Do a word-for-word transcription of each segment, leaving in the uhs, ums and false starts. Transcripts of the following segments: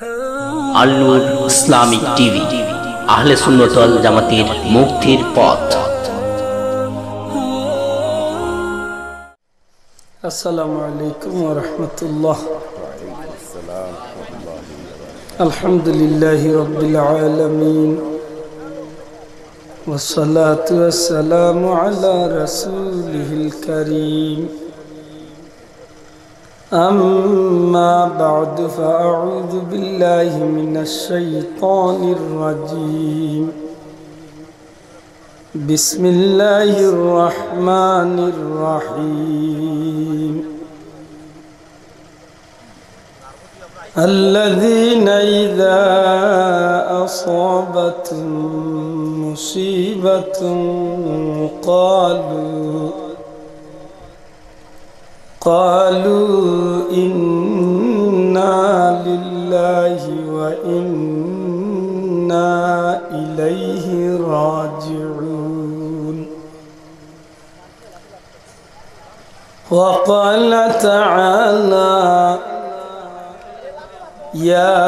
আল নূর Islamic TV, আহলে সুন্নত ওয়াল জামাতের মুক্তির পথ। السلام عليكم ورحمة الله. الحمد لله رب العالمين، والصلاة والسلام على رسوله الكريم. أما بعد، فأعوذ بالله من الشيطان الرجيم. بسم الله الرحمن الرحيم. الذين إذا أصابتهم مصيبة قالوا، قالوا إنا لله وإنا إليه راجعون. وقال تعالى: يا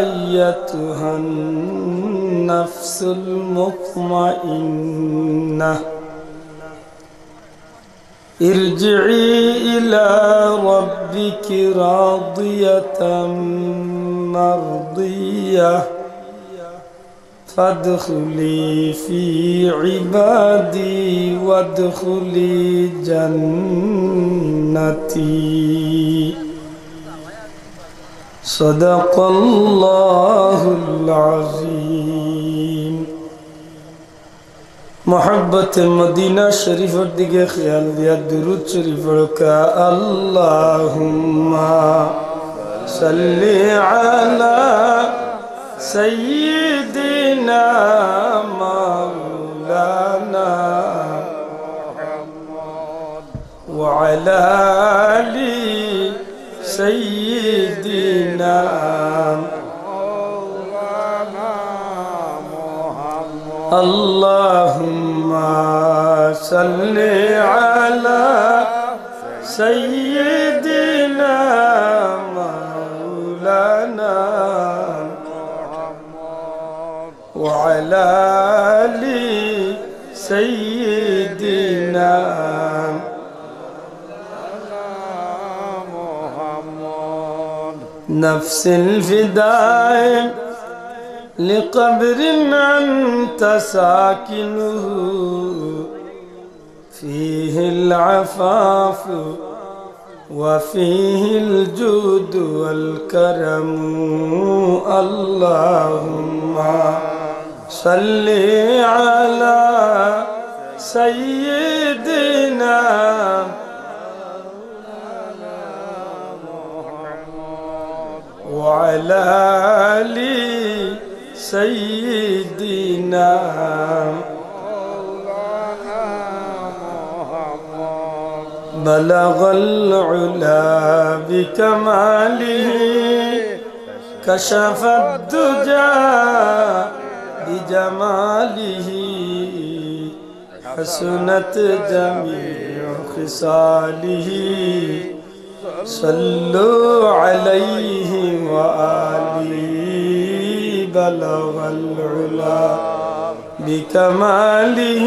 أيتها النفس المطمئنة، ارجعي إلى ربك راضية مرضية، فادخلي في عبادي وادخلي جنتي. صدق الله العظيم. محبت مدینہ شریف دیگے خیال دیا درود شریف پڑھو کہ اللهم صل على سيدنا مولانا وعلى آل سيدنا اللهم صل على سيدنا مولانا وعلى آل سيدنا نفس الفداء لقبر أنت ساكنه فيه العفاف وفيه الجود والكرم. اللهم صل على سيدنا وعلى آل سيدنا بلغ العلا بكماله، كشف الدجى بجماله، حسنت جميع خصاله. صلوا عليه وآله. بلغ العلا بكماله،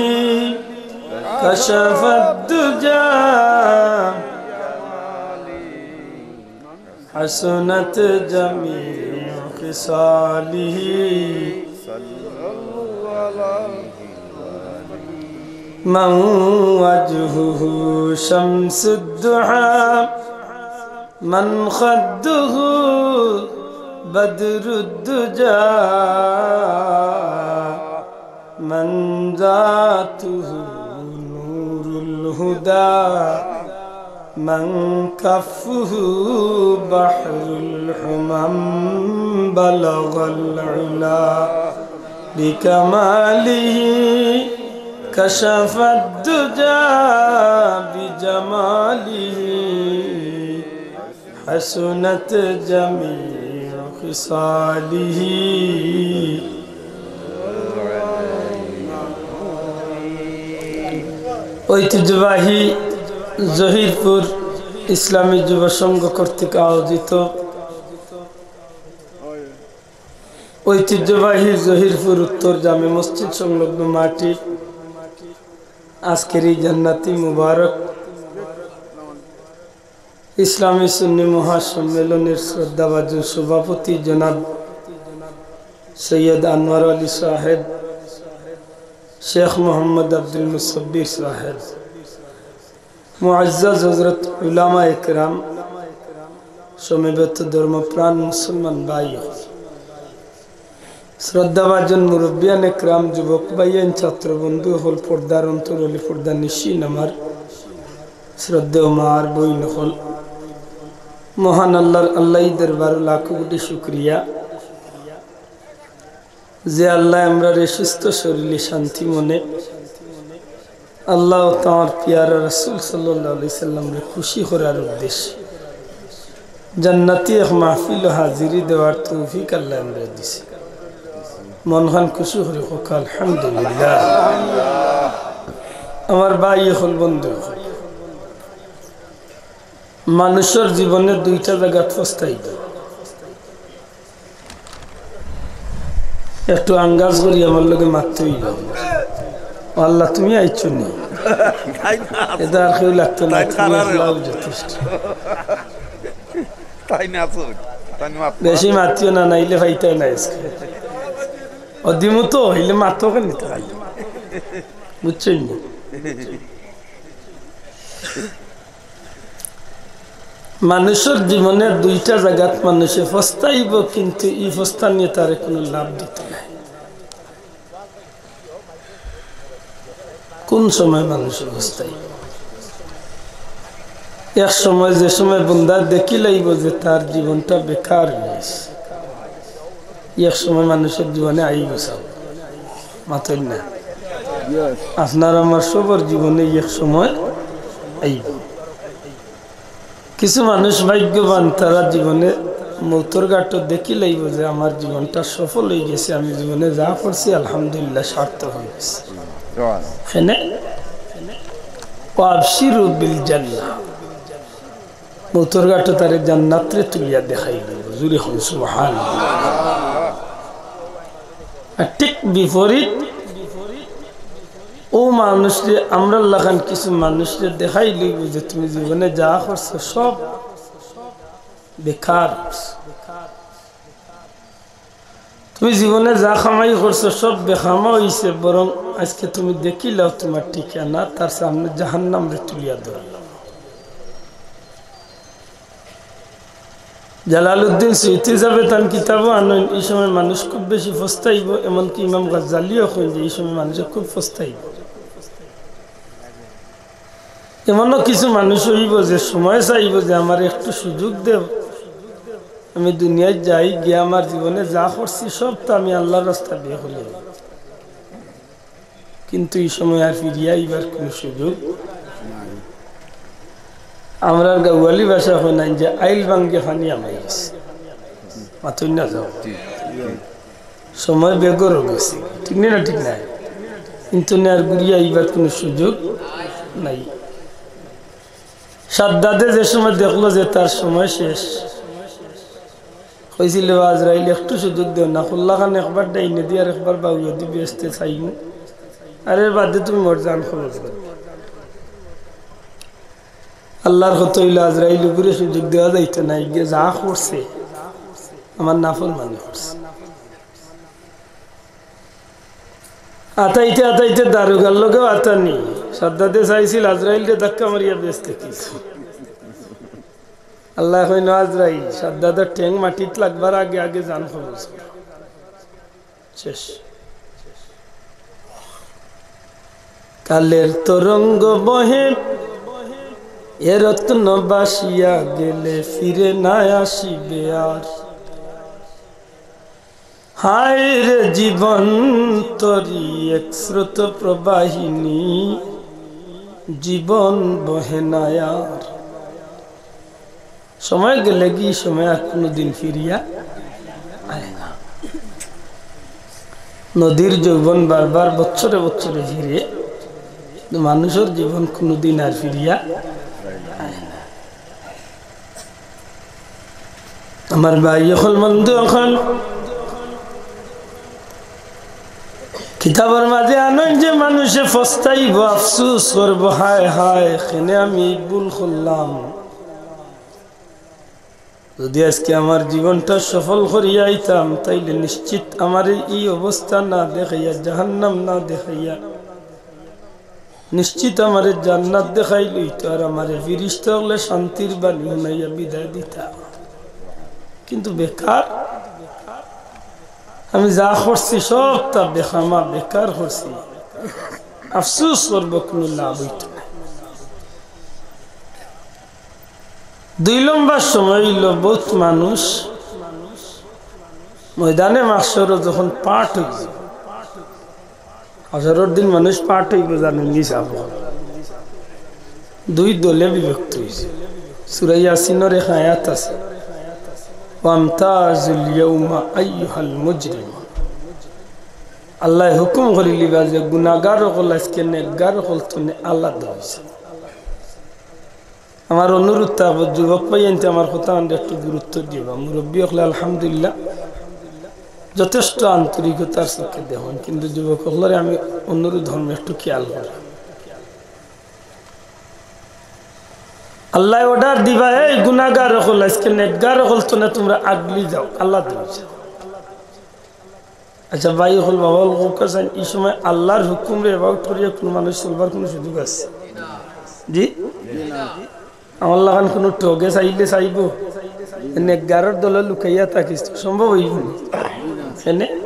كشف الدجى، حسنت جميع خصاله. من وجهه شمس الضحى، من خده بدر الدجى، من ذاته نور الهدى، من كفه بحر الحمم. بلغ العلا بكماله، كشف الدجى بجماله، حسنت جميع خصاله. ঐতিহ্যবাহী জহিরপুর ইসলামী যুব সংঘ কর্তৃক আয়োজিত ঐতিহ্যবাহী জহিরপুর উত্তর জামে মসজিদ সংলগ্ন মাঠে আজকের এই জান্নাতি মুবারক ইসলামী সুন্নি মহাসম্মেলনের শ্রদ্ধাভাজন সভাপতি জনাব সৈয়দ আনোয়ার আলী সাহেব, শেখ মোহাম্মদ আব্দুল মুসাব্বির সাহেব, মুআজ্জাজ হযরত উলামা একরাম, সমবেত ধর্মপ্রাণ মুসলমান ভাই, শ্রদ্ধাভাজন মুরব্বিয়ান একরাম, যুবক ভাইয়াইন, ছাত্র বন্ধু অকল, পর্দার অন্তরালী, পর্দানিশীন আমার শ্রদ্ধেয় মা আর বইন অকল, মহান আল্লাহর আল্লাহি দরবারো লাখো কোটি শুকরিয়া যে আল্লায় আমরারে সুস্থ শরীরে শান্তি মনে আল্লাহ ও তাঁর পিয়ারা রাসূল সাল্লাল্লাহু আলাইহি সাল্লামরে খুশি করার উদ্দেশ্যে জান্নাতি এক মাহফিলো হাজিরি দেওয়ার তৌফিক আল্লায় আমরারে দিছে। মনখান খুশি করি কউক্কা আলহামদুলিল্লাহ। আমার ভাই অকল, বন্ধু অকল, মানুষর জীবনে দুইটা জাগাত পস্তাইবা। একটু আন্দাজ করি আমার লগে মাততে অইবা। ও আল্লাহ, তুমি আইছো নি? তাই না। এটা আর কেউ লাগতো না, তাই তুমি খারাপ একলাও যথেষ্ট। তাই না, আছো। তাই না, মাত-, বেশি মাতিও না, নাইলে পাইতায় না আজকে। ও দিমু তো, অইলে মাতো কেনে তাই? বুঝছো নি? মানুষর জীবনে দুইটা জাগাত মানুষে পস্তাইবো, কিন্তু ই পস্তানিয়ে তারে কুনু লাভ দিতো নায়। কুন সময় মানুষে পস্তাইবো? এক সময়, যে সময় বন্দা দেখিলাইবো যে তার জীবনটা বেকার অইগেছে, এক সময় মানুষর জীবনে আইবো সব। মাতইন না। আপনার আমার সবর জীবনে এক সময় আইবো। কিছু মানুষ ভাগ্যবান, তারা জীবনে মউতর ঘাটো দেখিলাইবো যে আমার জীবনটা সফল অইগেছে, আমি জীবনে যা করছি আলহামদুলিল্লাহ সার্থক অইগেছে। কেনে? ওয়া আবশিরু বিল জান্নাহ। মউতর ঘাটো তারে জান্নাতরে তুলিয়া দেখাই দিবো। জুরে কউন সুবহানাল্লাহ। আর ঠিক বিপরীত, অউ মানুষরে, আমরার লাখান কিছু মানুষরে দেখাইলাইবো যে তুমি জীবনে যা করছো সব বেকার। তুমি জীবনে যা কামাই করছো সব বেকামা অইছে, বরং আজকে তুমি দেখিলাও তুমার ঠিকানা, তার সামনে জাহান্নামরে তুলিয়া ধরলাম। জালালউদ্দিন সুয়ুতী সাবে তান কিতাবো আনইন, ই সময় মানুষ খুব বেশি পস্তাইবো, এমনকি ইমাম গাজ্জালিও কইন যে ই সময় মানুষে খুব পস্তাইবো। এমনও কিছু মানুষ অইবো যে সময় চাইবো যে আমারে একটু সুযোগ দেও, আমি দুনিয়াত যাই, গিয়া আমার জীবনে যা করছি সবতা আমি আল্লাহর রাস্তায় ব্যয় করিলাইমু। কিন্তু ই সময় আর ফিরিয়া আইবার কুনু সুযোগ নাই। আমরার গাঁওয়ালি ভাষা কইন যে আইল ভাঙ্গে পানি হামাই গেছে। মাতইন না যাও। সময় বেগরও গেছে, ঠিক নি না? ঠিক নায়? কিন্তু নে আর ঘুরিয়া আইবার কুনু সুযোগ নাই। সাদ্দাদে যে সময় দেখলো যে তার সময় শেষ, কইছিল, "আজরাইল, একটু সুযোগ দেও না, কল্লাখান একবার ডাইনেদি আর একবার বাউয়েদি বেহেস্তে চাইমু, আর এর বাদে তুমি মোর জান কবজ করো।" আল্লাহর কথা অইলো, আজরাইল, অগুরে সুযোগ দেওয়া যাইতো না, ইগে যা করছে আমার নাফরমানি করছে। আতাইতে আতাইতে দারোগার লগেও আতানি। সাদ্দাদে চাইছিল আজরাইলরে ধাক্কা মারিয়া বেহেস্তে দিতো। আল্লায় কইন, "আজরাইল, সাদ্দাদর ঠেং মাটিত লাগবার আগে আগে জান কবজ করো।" শেষ। কালের তরঙ্গ বহে, এ রত্ন ভাসিয়া গেলে ফিরে না আসিবে আর। হায় রে জীবন তরি এক স্রোত প্রবাহিনী, জীবন বহে না আর। সময় গেলেগি সময় আর কুনুদিন ফিরিয়া আয় না। নদীর যৌবন বারবার বৎসরে বৎসরে ফিরে, কিন্তু মানুষর জীবন কুনুদিন আর ফিরিয়া আয় না। আমার ভাই অকল, বন্ধু অকল, কিতাবর মাঝে আনইন যে মানুষে পস্তাইবো, আফসোস করবো, হায় হায়, কেনে আমি এই ভুল করলাম। যদি আজকে আমার জীবনটা সফল করিয়া আইতাম, তাইলে নিশ্চিত আমারে এই অবস্থা না দেখাইয়া, জাহান্নাম না দেখাইয়া, নিশ্চিত আমারে জান্নাত দেখাইল অইতো, আর আমারে ফিরিস্তা অকলে শান্তির বাণী হুনাইয়া বিদায় দিতা। কিন্তু বেকার, আমি যা করছি সবতা বেখামা, বেকার করছি। আফসোস করবো, কুনু লাভ অইতো না। দুই নম্বর সময় অইলো, বউত মানুষ ময়দানে মাহশরো যখন পাট অইবো, হাশরর দিন মানুষ পাট অইবো, জানইন নি সাব? দুই দলে বিভক্ত অইছে। সূরা ইয়াসিনর এক আয়াত আছে, "ওয়ামতাজুল ইয়াউমা আইয়ুহাল মুজরিমুন।" আল্লায় হুকুম করিলিবা যে গুনাগার অকল আজকে নেকগার অকল তনে আলাদা অইছে। আমার অনুরোধ থাকবো, যুবক ভাইয়াইন্তে আমার কথা আনতে একটু গুরুত্ব দিবা। মুরব্বী অকলে আলহামদুলিল্লাহ যথেষ্ট আন্তরিকতার চোখে দেখইন, কিন্তু যুবক অকলরে আমি অনুরোধ করমু একটু খেয়াল করা। আল্লায় order দিবা, "এই গুনাগার অকল, আজকে নেকগার অকল তনে তুমরা আগলি যাও, আলাদা অই যাও।" আচ্ছা ভাই অকল, বাবা অকল, কউক্কা চাইন, ই সময় আল্লার হুকুমরে about করিয়া কুনু মানুষ চলবার কুনু সুযোগ আছে? জি? আমার লাখান কুনু ঠগে চাইলে চাইবো? নেকগারর দলে লুকাইয়া থাকিস, সম্ভব অইবো নি? এনে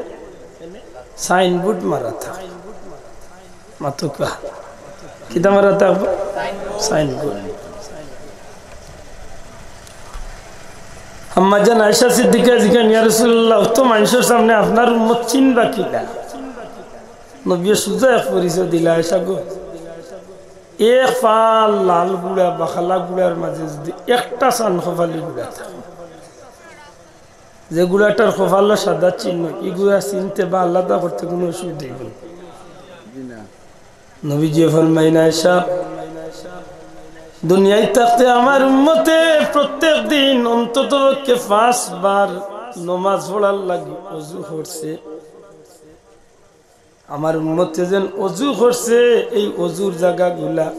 signboard মারা থাক। মাতুক্কা। কিতা মারা থাকবো? Signboard। আম্মাজান আয়েশা সিদ্দিকা জিকাইন, "ইয়া রাসূলুল্লাহ, অত মানষর সামনে আপনার উম্মত চিনবা কিলা?" নবীয়ে সুজা এক পরিচয় দিলা, "আয়েশা গো, এক ফাল লাল গুড়া বা কালা গুড়ার মাঝে যদি একটা চান কপালি গুড়া থাকে, যে গুড়াটার কপালো সাদা চিহ্ন, ই গুড়া চিনতে বা আলাদা করতে কুনু অসুবিধা অইবো না।" নবীজিয়ে ফরমাইন, "আয়েশা, দুনিয়াত থাকতে আমার উম্মতে প্রত্যেক দিন অন্তত পক্ষে পাঁচবার নমাজ পড়ার লাগি অজু করছে। আমার উম্মতে যেন অজু করছে, এই অজুর জাগাগুলা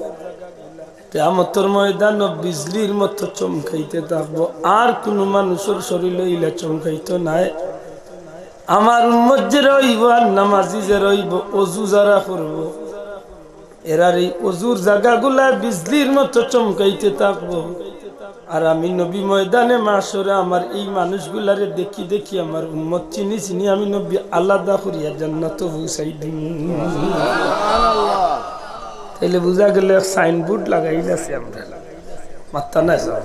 কিয়ামতর ময়দানো বিজলির মতো চমকাইতে থাকবো, আর কুনু মানষর শরীলো ইলা চমকাইতো নায়।" আমার উম্মত যেরা অইবো আর নামাজি যেরা অইবো, অজু যারা করবো, এরার এই অজুর জাগাগুলা বিজলির মতো চমকাইতে থাকবো। আর আমি নবী ময়দানে মাহশরে আমার এই মানুষগুলারে দেখি দেখি আমার উম্মত চিনি চিনি আমি নবী আলাদা করিয়া জান্নাতো পৌঁছাই দিমু। তাইলে বুঝা গেল এক signboard লাগাইল আছে আমরা। মাত্তা নাই স্যার।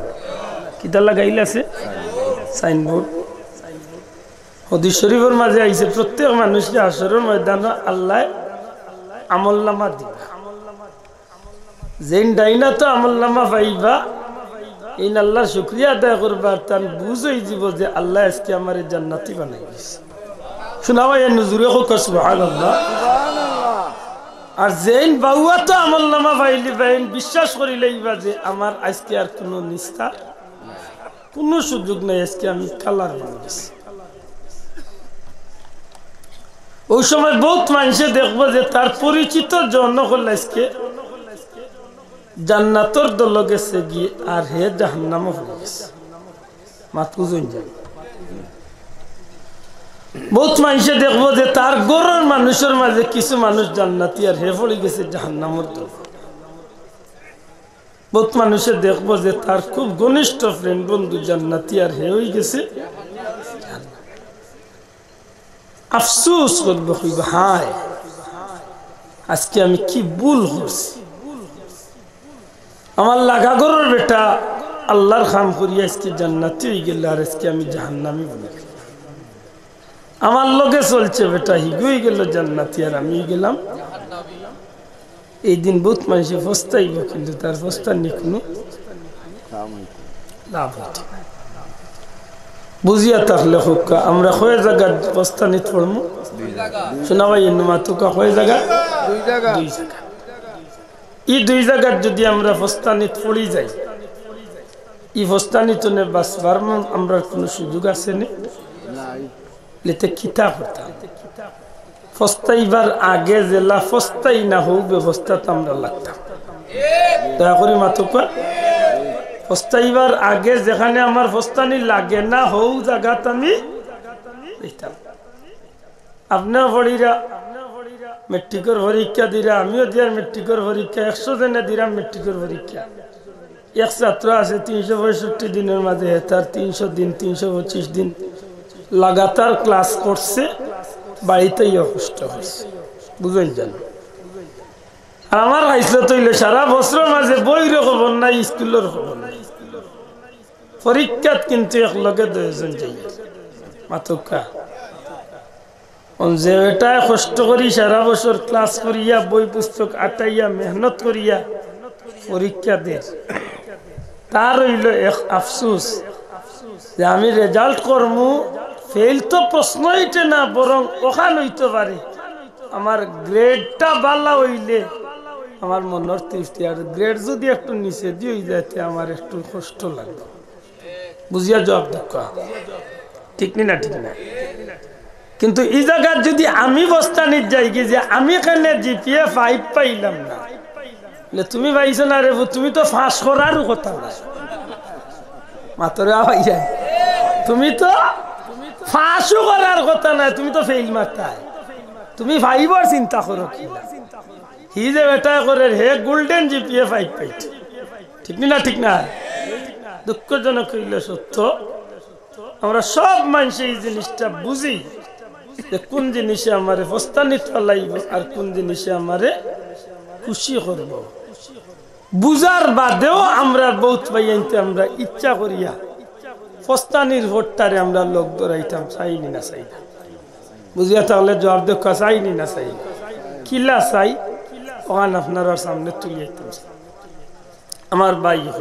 কিতা লাগাইল আছে? Signboard। হাদিস শরীফর মাঝে আইছে, প্রত্যেক মানুষরে হাশরর ময়দানো আল্লায় আমলনামা দিবা। যেইন ডাইনাতো আমলনামা পাইবা, এইন আল্লার শুকরিয়া আদায় করবা, আর তান বুঝ অইযিবো যে আল্লায় আজকে আমারে জান্নাতি বানাই দিছে। শুনা ভাই, এর নজরে কউক্কা সুবহানাল্লাহ। আর যেইন বাউয়াতো আমলনামা পাইলিবা, এইন বিশ্বাস করিলাইবা যে আমার আজকে আর কুনু নিস্তার কুনু সুযোগ নাই, আজকে আমি কালার বানাই দিছি। অউ সময় বউত মানষে দেখবো যে তার পরিচিত জন অকল আজকে জান্নাতর দলো গেছে গি, আর হে জাহান্নামো পড়ি গেছে। মাত বুঝইন যায়। বউত মানষে দেখবো যে তার ঘরর মানুষর মাঝে কিছু মানুষ জান্নাতি, আর হে পড়ি গেছে জাহান্নামর দলো। বউত মানষে দেখবো যে তার খুব ঘনিষ্ঠ friend বন্ধু জান্নাতি, আর হে অই গেছে। আফসোস করবো, কইবো, "হায়, আজকে আমি কি ভুল করছি? আমার লাগা ঘরর বেটা আল্লার কাম করি আজকে জান্নাতি অই গেল, আর আজকে আমি জাহান্নামি বনি গেলাম।" আমার লগে চলছে বেটা, হিগু অই গেল জান্নাতি আর আমি অই গেলাম। এই দিন বউত মানষে পস্তাইবো, কিন্তু তার পস্তানি কুনু লাভ অইতো না। বুঝিয়া থাকলে কউক্কা, আমরা কয় জাগাত পস্তানিত পড়মু? শুনা ভাই, এর মাতুক্কা কয় জাগা? দুই জাগা। দুই জাগা। ই দুই জাগাত যদি আমরা পস্তানিত পড়ি যাই, ই পস্তানি তনে বাঁচবার মন আমরার কুনু সুযোগ আছে নি? নাই। লেতে কিতা করতাম? পস্তাইবার আগে যেলা পস্তাই না, হউ ব্যবস্থাত আমরা লাগতাম। দয়া করি মাতউক্কা। পস্তাইবার আগে যেখানে আমার পস্তানি লাগে না, হউ জাগাত আমি দিতাম। আপনেও পড়িরা, মেট্রিকর পরীক্ষা দিরা, আমিও দিয়ার মেট্রিকর পরীক্ষা, একশো জনে দিরাম মেট্রিকর পরীক্ষা। এক ছাত্র আছে তিনশো পঁয়ষট্টি দিনর মাঝে, হে তার তিনশো দিন, তিনশো পঁচিশ দিন লাগাতার ক্লাস করছে, বাড়িত আইয়াও কষ্ট করছে। বুঝইন জানো? আর আমার হাইসলত অইলো সারা বছরর মাঝে বইরও খবর নাই, স্কুলর খবর নাই। পরীক্ষাত কিন্তু একলগে দুইজন যাইয়ার। মাতউক্কা। অন যে বেটায় কষ্ট করি সারা বছর ক্লাস করিয়া, বই পুস্তক আটাইয়া, মেহনত করিয়া পরীক্ষা দের, তার অইলো এক আফসোস যে আমি রেজাল্ট করমু, ফেইল তো প্রশ্নই উঠে না, বরং অখান অইতো পারে আমার গ্রেডটা ভালা অইলে আমার মনর তৃপ্তি, আর গ্রেড যুদি একটু নিচেদি অইযায় তে আমার একটু কষ্ট লাগে। বুঝিয়া জুয়াব দেউক্কা। ঠিক নি না? ঠিক না? কিন্তু ই জাগাত যুদি আমি পস্তানিত যাইগি যে আমি কেনে জিপিএ ফাইভ পাইলাম না, বলে, "তুমি পাইছো না রে, তুমি তো পাস করারও কথা নায়।" মাতরে আওয়াজ যায়। তুমি তো পাসও করার কথা নায়, তুমি তো ফেইল মারতায়। তুমি ফাইভর চিন্তা করো কি না? হি যে বেটায় করের, হে গোল্ডেন জিপিএ ফাইভ পাইছে। ঠিক নি না? ঠিক না? দুঃখজনক অইলো সত্য, আমরা সব মানষে ই জিনিসটা বুঝি যে কুন জিনিসে আমারে পস্তানিত ফালাইবো আর কুন জিনিসে আমারে খুশি করবো। বুঝার বাদেও আমরা বউত ভাইয়াইন্তে আমরা ইচ্ছা করিয়া পস্তানির ভোটটারে আমরা লগ ধরাইতাম, চাই নি না চাই না? বুঝিয়া থাকলে জুয়াব দেউক্কা, চাই নি না চাই না? কিলা চাই, অখান আপনারার সামনে তুলিয়া আইতাম। আমার ভাই অকল,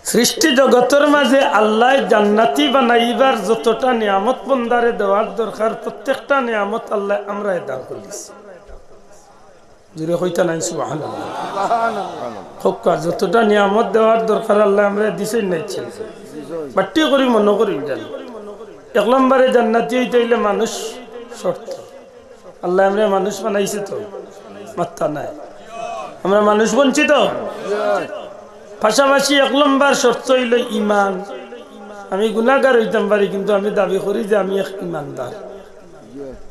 সৃষ্টি জগতর মাঝে আল্লায় জান্নাতি বানাইবার যতটা নিয়ামত বন্দারে দেওয়ার দরকার, প্রত্যেকটা নিয়ামত আল্লায় আমরারে দান করিলিছে। জুরে কইতা নাইন সুবহানাল্লাহ। কউক্কা, যতটা নিয়ামত দেওয়ার দরকার আল্লায় আমরারে দিছইন নাইন। বাট্টি করি মনো করি জানি, এক নম্বরে জান্নাতি অইতে অইলে মানুষ শর্ত। আল্লায় আমরারে মানুষ বানাইছে তো, মাত্তা নাই। আমরা মানুষ বঞ্চিত। পাশাপাশি এক নম্বর শর্ত অইলো ইমান। আমি গুনাগার অইতাম পারি, কিন্তু আমি দাবি করি যে আমি এক ইমানদার।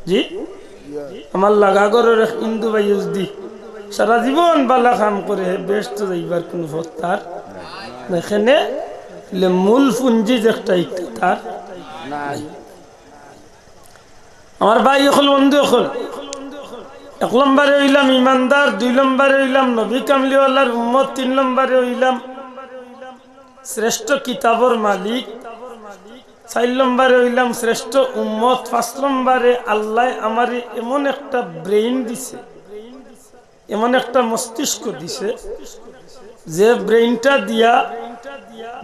জি, আমার লাগা ঘরর এক হিন্দু ভাইয়ে যুদি সারা জীবন ভালা কাম করে, হে বেহেস্তো যাইবার কুনু পথ তার নাই। কেনে? অইলে মূল পুঞ্জি যেটা, ইটা তার নাই। আমার ভাই অকল, বন্ধু অকল, এক নম্বরে অইলাম ইমানদার, দুই নম্বরে অইলাম নবী কামলিওয়ালার উম্মত, তিন নম্বরে অইলাম শ্রেষ্ঠ কিতাবর মালিক, চাইর নম্বরে অইলাম শ্রেষ্ঠ উম্মত, পাঁচ নম্বরে আল্লায় আমারে এমন একটা ব্রেইন দিছে, এমন একটা মস্তিষ্ক দিছে, যে ব্রেইনটা দিয়া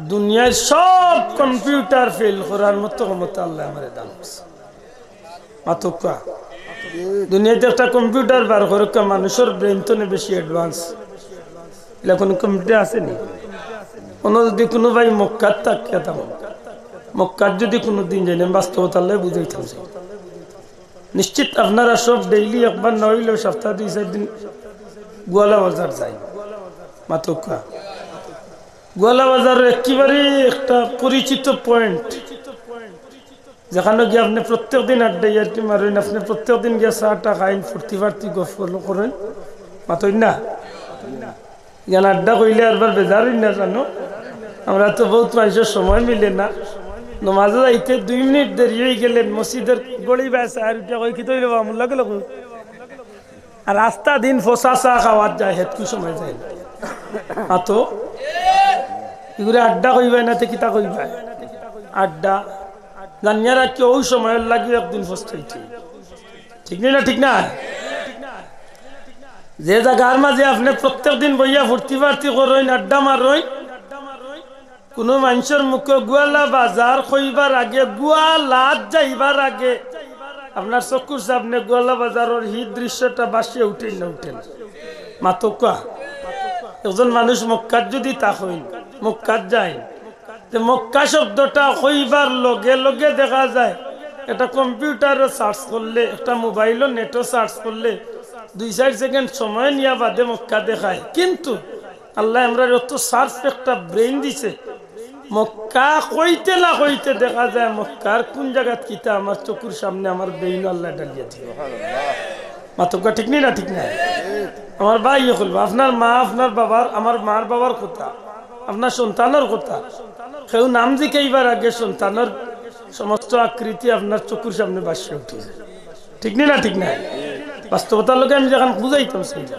দুনিয়ার সব কম্পিউটার ফেইল করার মতো ক্ষমতা আল্লায় আমারে দান করছে। মাতউক্কা। দুনিয়াত একটা কম্পিউটার বার করউক্কা, মানুষর ব্রেইন তো নে বেশি অ্যাডভান্স। ইলা কুনু কম্পিউটার আছে নি? কুনু যুদি কুনু ভাই মক্কাত থাকিয়া থাকো, মক্কাত যুদি কুনু দিন যাইন, আমি বাস্তবতার লগে বুঝাইতাম চাই। নিশ্চিত আপনারা সব ডেইলি একবার না অইলেও সপ্তাহ দুই চাইর দিন গোয়ালা বাজার যাইন। মাতউক্কা। গোয়ালা বাজারর একেবারে একটা পরিচিত পয়েন্ট, যেখানো গিয়া আপনে প্রত্যেক দিন আড্ডা ইয়ার্কি মারইন, আপনে প্রত্যেক দিন গিয়া চা টা খাইন, ফুর্তি ফার্তি গফ করইন, মাতইন না? ইয়ান আড্ডা কইলে আরবার বেজার অইন না জানো? আমরা তো বউত মানষর সময় মিলে না। নমাজো যাইতে দুই মিনিট দেরি অইগেলে মসজিদর ঘড়ি বায় চাইর উঠিয়া কই, "কিতা অইলো বা, আমুল্লা গেল কই?" আর আস্তা দিন ফসা চা খাওয়াত যায়, হেতকু সময় যায় না। আতো, ইগুরে আড্ডা কইবায় না, তে কিতা কইবায়? আড্ডা। জানিয়া রাখি, অউ সময়র লাগি একদিন ফস্তাইতে। ঠিক নি না? ঠিক না? যে জাগার মাঝে আপনে প্রত্যেক দিন বইয়া ফুর্তি ফার্তি করইন, আড্ডা মারইন, কুনু মানষর মুখো গোয়ালা বাজার কইবার আগে, গোয়ালাত যাইবার আগে আপনার চকুর সামনে গোয়ালা বাজারর হি দৃশ্যটা ভাসিয়া উঠে না উঠে না? মাতউক্কা। একজন মানুষ মক্কাত যুদি থাকইন, মক্কাত যাইন, তে মক্কা শব্দটা কইবার লগে লগে দেখা যায় একটা কম্পিউটারও সার্চ করলে, একটা মোবাইলও নেটও সার্চ করলে দুই চাইর সেকেন্ড সময় নিয়া বাদে মক্কা দেখায়। কিন্তু আল্লায় আমরারে অত শার্প একটা ব্রেইন দিছে, মক্কা কইতে না কইতে দেখা যায় মক্কার কুন জাগাত কিতা আমার চকুর সামনে আমার ব্রেইনও আল্লায় ডালিয়া দিছে। মাতউক্কা ঠিক নি না ঠিক না? আমার ভাই অকল, আপনার মা, আপনার বাবার, আমার মার বাবার কথা, আপনার সন্তানর কথা, কেউ নাম জিকাইবার আগে সন্তানর সমস্ত আকৃতি আপনার চকুর সামনে ভাসিয়া উঠে। ঠিক নি না ঠিক না? বাস্তবতার লগে আমি যেখান বুঝাইতাম সেইটা,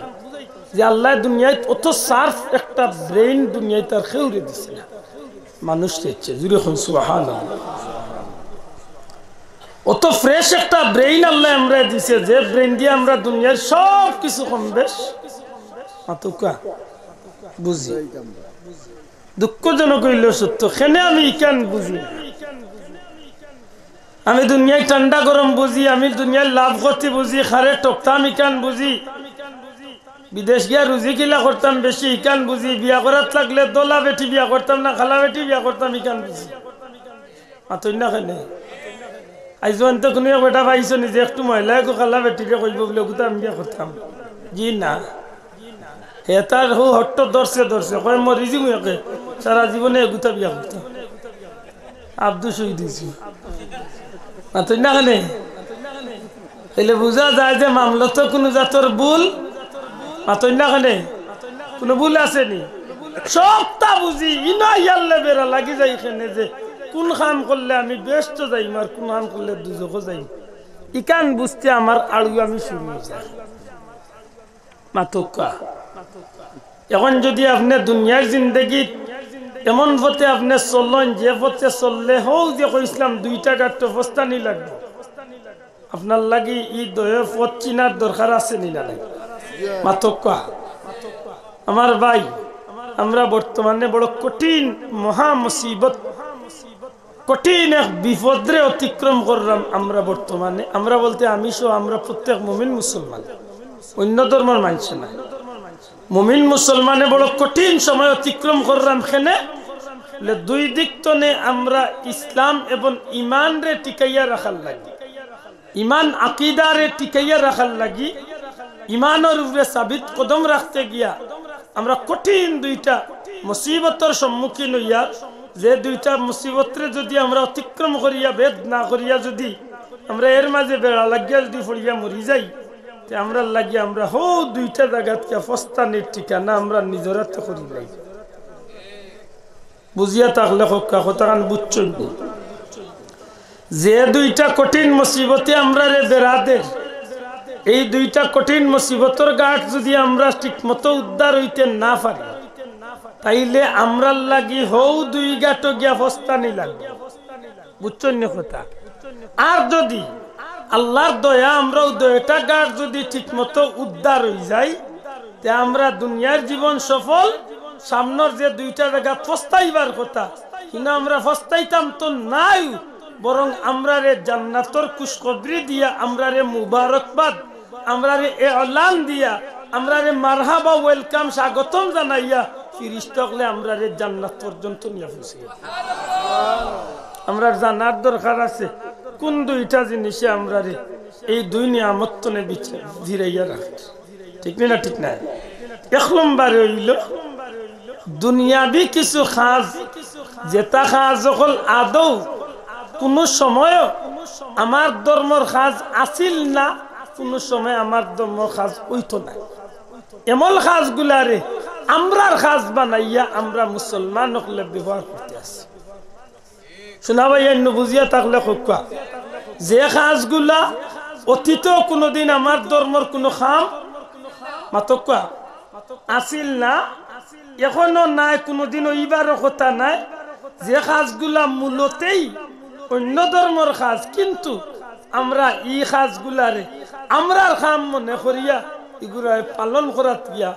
যে আল্লায় দুনিয়াত অত শার্প একটা ব্রেইন দুনিয়াত আর কেউরে দিছে না, মানুষ দিছে। জুরে কইন সুবহানাল্লাহ। অত ফ্রেশ একটা ব্রেইন আল্লায় আমরারে দিছে, যে ব্রেইন দিয়া আমরা দুনিয়ার সব কিছু কম বেশ, মাতউক্কা, বুঝি। দুঃখজনক অইলেও সত্য, কেনে আমি ইখান বুঝি না। আমি দুনিয়ার ঠান্ডা গরম বুঝি, আমি দুনিয়ার লাভ ক্ষতি বুঝি, কারে ঠকতাম ইখান বুঝি, বিদেশ গিয়া রুজি কিলা করতাম বেশি ইখান বুঝি, বিয়া করাত লাগলে ধলা বেটি বিয়া করতাম না কালা বেটি বিয়া করতাম ইখান বুঝি। মাতইন না কেনে? আইজ অন্ত কুনু এক বেটা পাইছো নি যে একটু ময়লা একটু কালা বেটিরে কইবো বুলে, "ওগুতা আমি বিয়া করতাম"? জি না। হে তার হউ হট্ট ধরছে, ধরছে, কয়, "মরি যিমু একে, সারা জীবনে এগুতা বিয়া করতাম।" আব্দু শহীদ অইছে। মাতইন না কেনে? তাইলে বুঝা যায় যে মামলাত কুনু জাতর ভুল, মাতইন না কেনে? কুনু ভুল আছে নি? সবতা বুঝি, ইনো আইয়ারলে বেড়া লাগি যায় কেনে যে কুন কাম করলে আমি বেহেস্তো যাইমু আর কুন কাম করলে দুজখো যাইমু। ইখান বুঝতে আমার আড়ু আমি শুরু অই যায়। মাতউক্কা। এখন যুদি আপনে দুনিয়ার জিন্দেগিত এমন পথে আপনে চলইন, যে পথে চললে হউ যে কইছলাম দুইটা গাট্টো ফস্তানি লাগবো, আপনার লাগি ই দয়ে পথ চিনার দরকার আছে নি না নাই? মাতউক্কা। আমার ভাই, আমরা বর্তমানে বড় কঠিন মহা মুসিবত, কঠিন এক বিপদরে অতিক্রম কররাম আমরা বর্তমানে। আমরা বলতে আমি সহ আমরা প্রত্যেক মুমিন মুসলমান, অন্য ধর্মর মানষে না। মুমিন মুসলমানে বড় কঠিন সময় অতিক্রম কররাম। কেনে? বলে দুই দিক তনে আমরা ইসলাম এবং ইমানরে টিকাইয়া রাখার লাগি, ইমান আকিদারে টিকাইয়া রাখার লাগি, ইমানর উপরে সাবিত কদম রাখতে গিয়া আমরা কঠিন দুইটা মুসিবতর সম্মুখীন অইয়া, যে দুইটা মুসিবতরে যুদি আমরা অতিক্রম করিয়া, ভেদ না করিয়া যুদি আমরা এর মাঝে বেড়া লাগিয়া যুদি পড়িয়া মরি যাই, তে আমরার লাগি আমরা হউ দুইটা জাগাত কিয়া ফস্তানির ঠিকানা আমরা নিজর আতে করি লাই। বুঝিয়া থাকলে কউক্কা, কথাখান বুঝছইন নি? যে দুইটা কঠিন মুসিবতে আমরারে বেড়া দের, এই দুইটা কঠিন মুসিবতর গাট যুদি আমরা ঠিকমতো উদ্ধার অইতে না পারি, তাইলে আমরার লাগি হউ দুই গাটো গিয়া ফস্তানি লাগবো। বুঝছইন নি কথা? আর যুদি আল্লার দয়া আমরার দুইটা গাট যুদি ঠিকমতো উদ্ধার অই যাই, তে আমরা দুনিয়ার জীবন সফল, সামনর যে দুইটা জাগাত ফস্তাইবার কথা, কিন্তু আমরা ফস্তাইতাম তো নায়, বরং আমরারে জান্নাতর খুশখবরি দিয়া, আমরারে মুবারকবাদ, আমরারে এলান দিয়া, আমরারে মারহাবা, ওয়েলকাম, স্বাগতম জানাইয়া ফিরিস্তা অকলে আমরারে জান্নাত পর্যন্ত নিয়া পৌঁছে। আমরার জানার দরকার আছে কুন দুইটা জিনিসে আমরারে এই দুই নিয়ামত তনে বিচ-, ফিরাইয়া রাখে। ঠিক নি না? ঠিক না? এক নম্বরে অইলো দুনিয়াবি কিছু কাজ, যেটা কাজ অকল আদৌ কুনু সময়ও আমার ধর্মর কাজ আছিল না, কুনু সময় আমার ধর্মর কাজ অইতো না। এমন কাজগুলারে আমরার কাজ বানাইয়া আমরা মুসলমান অকলে ব্যবহার করতে আছি। শুনা ভাই, অন্য বুঝিয়া থাকলে কউক্কা, যে কাজগুলা অতীতেও কুনুদিন আমার ধর্মর কুনু কাম, মাতউক্কা, আছিল না, এখনো নাই, কুনুদিন অইবারও কথা নাই, যে কাজগুলা মূলতেই অন্য ধর্মর কাজ, কিন্তু আমরা ই কাজগুলারে আমরার কাম মনে করিয়া ইগুলারে পালন করাত গিয়া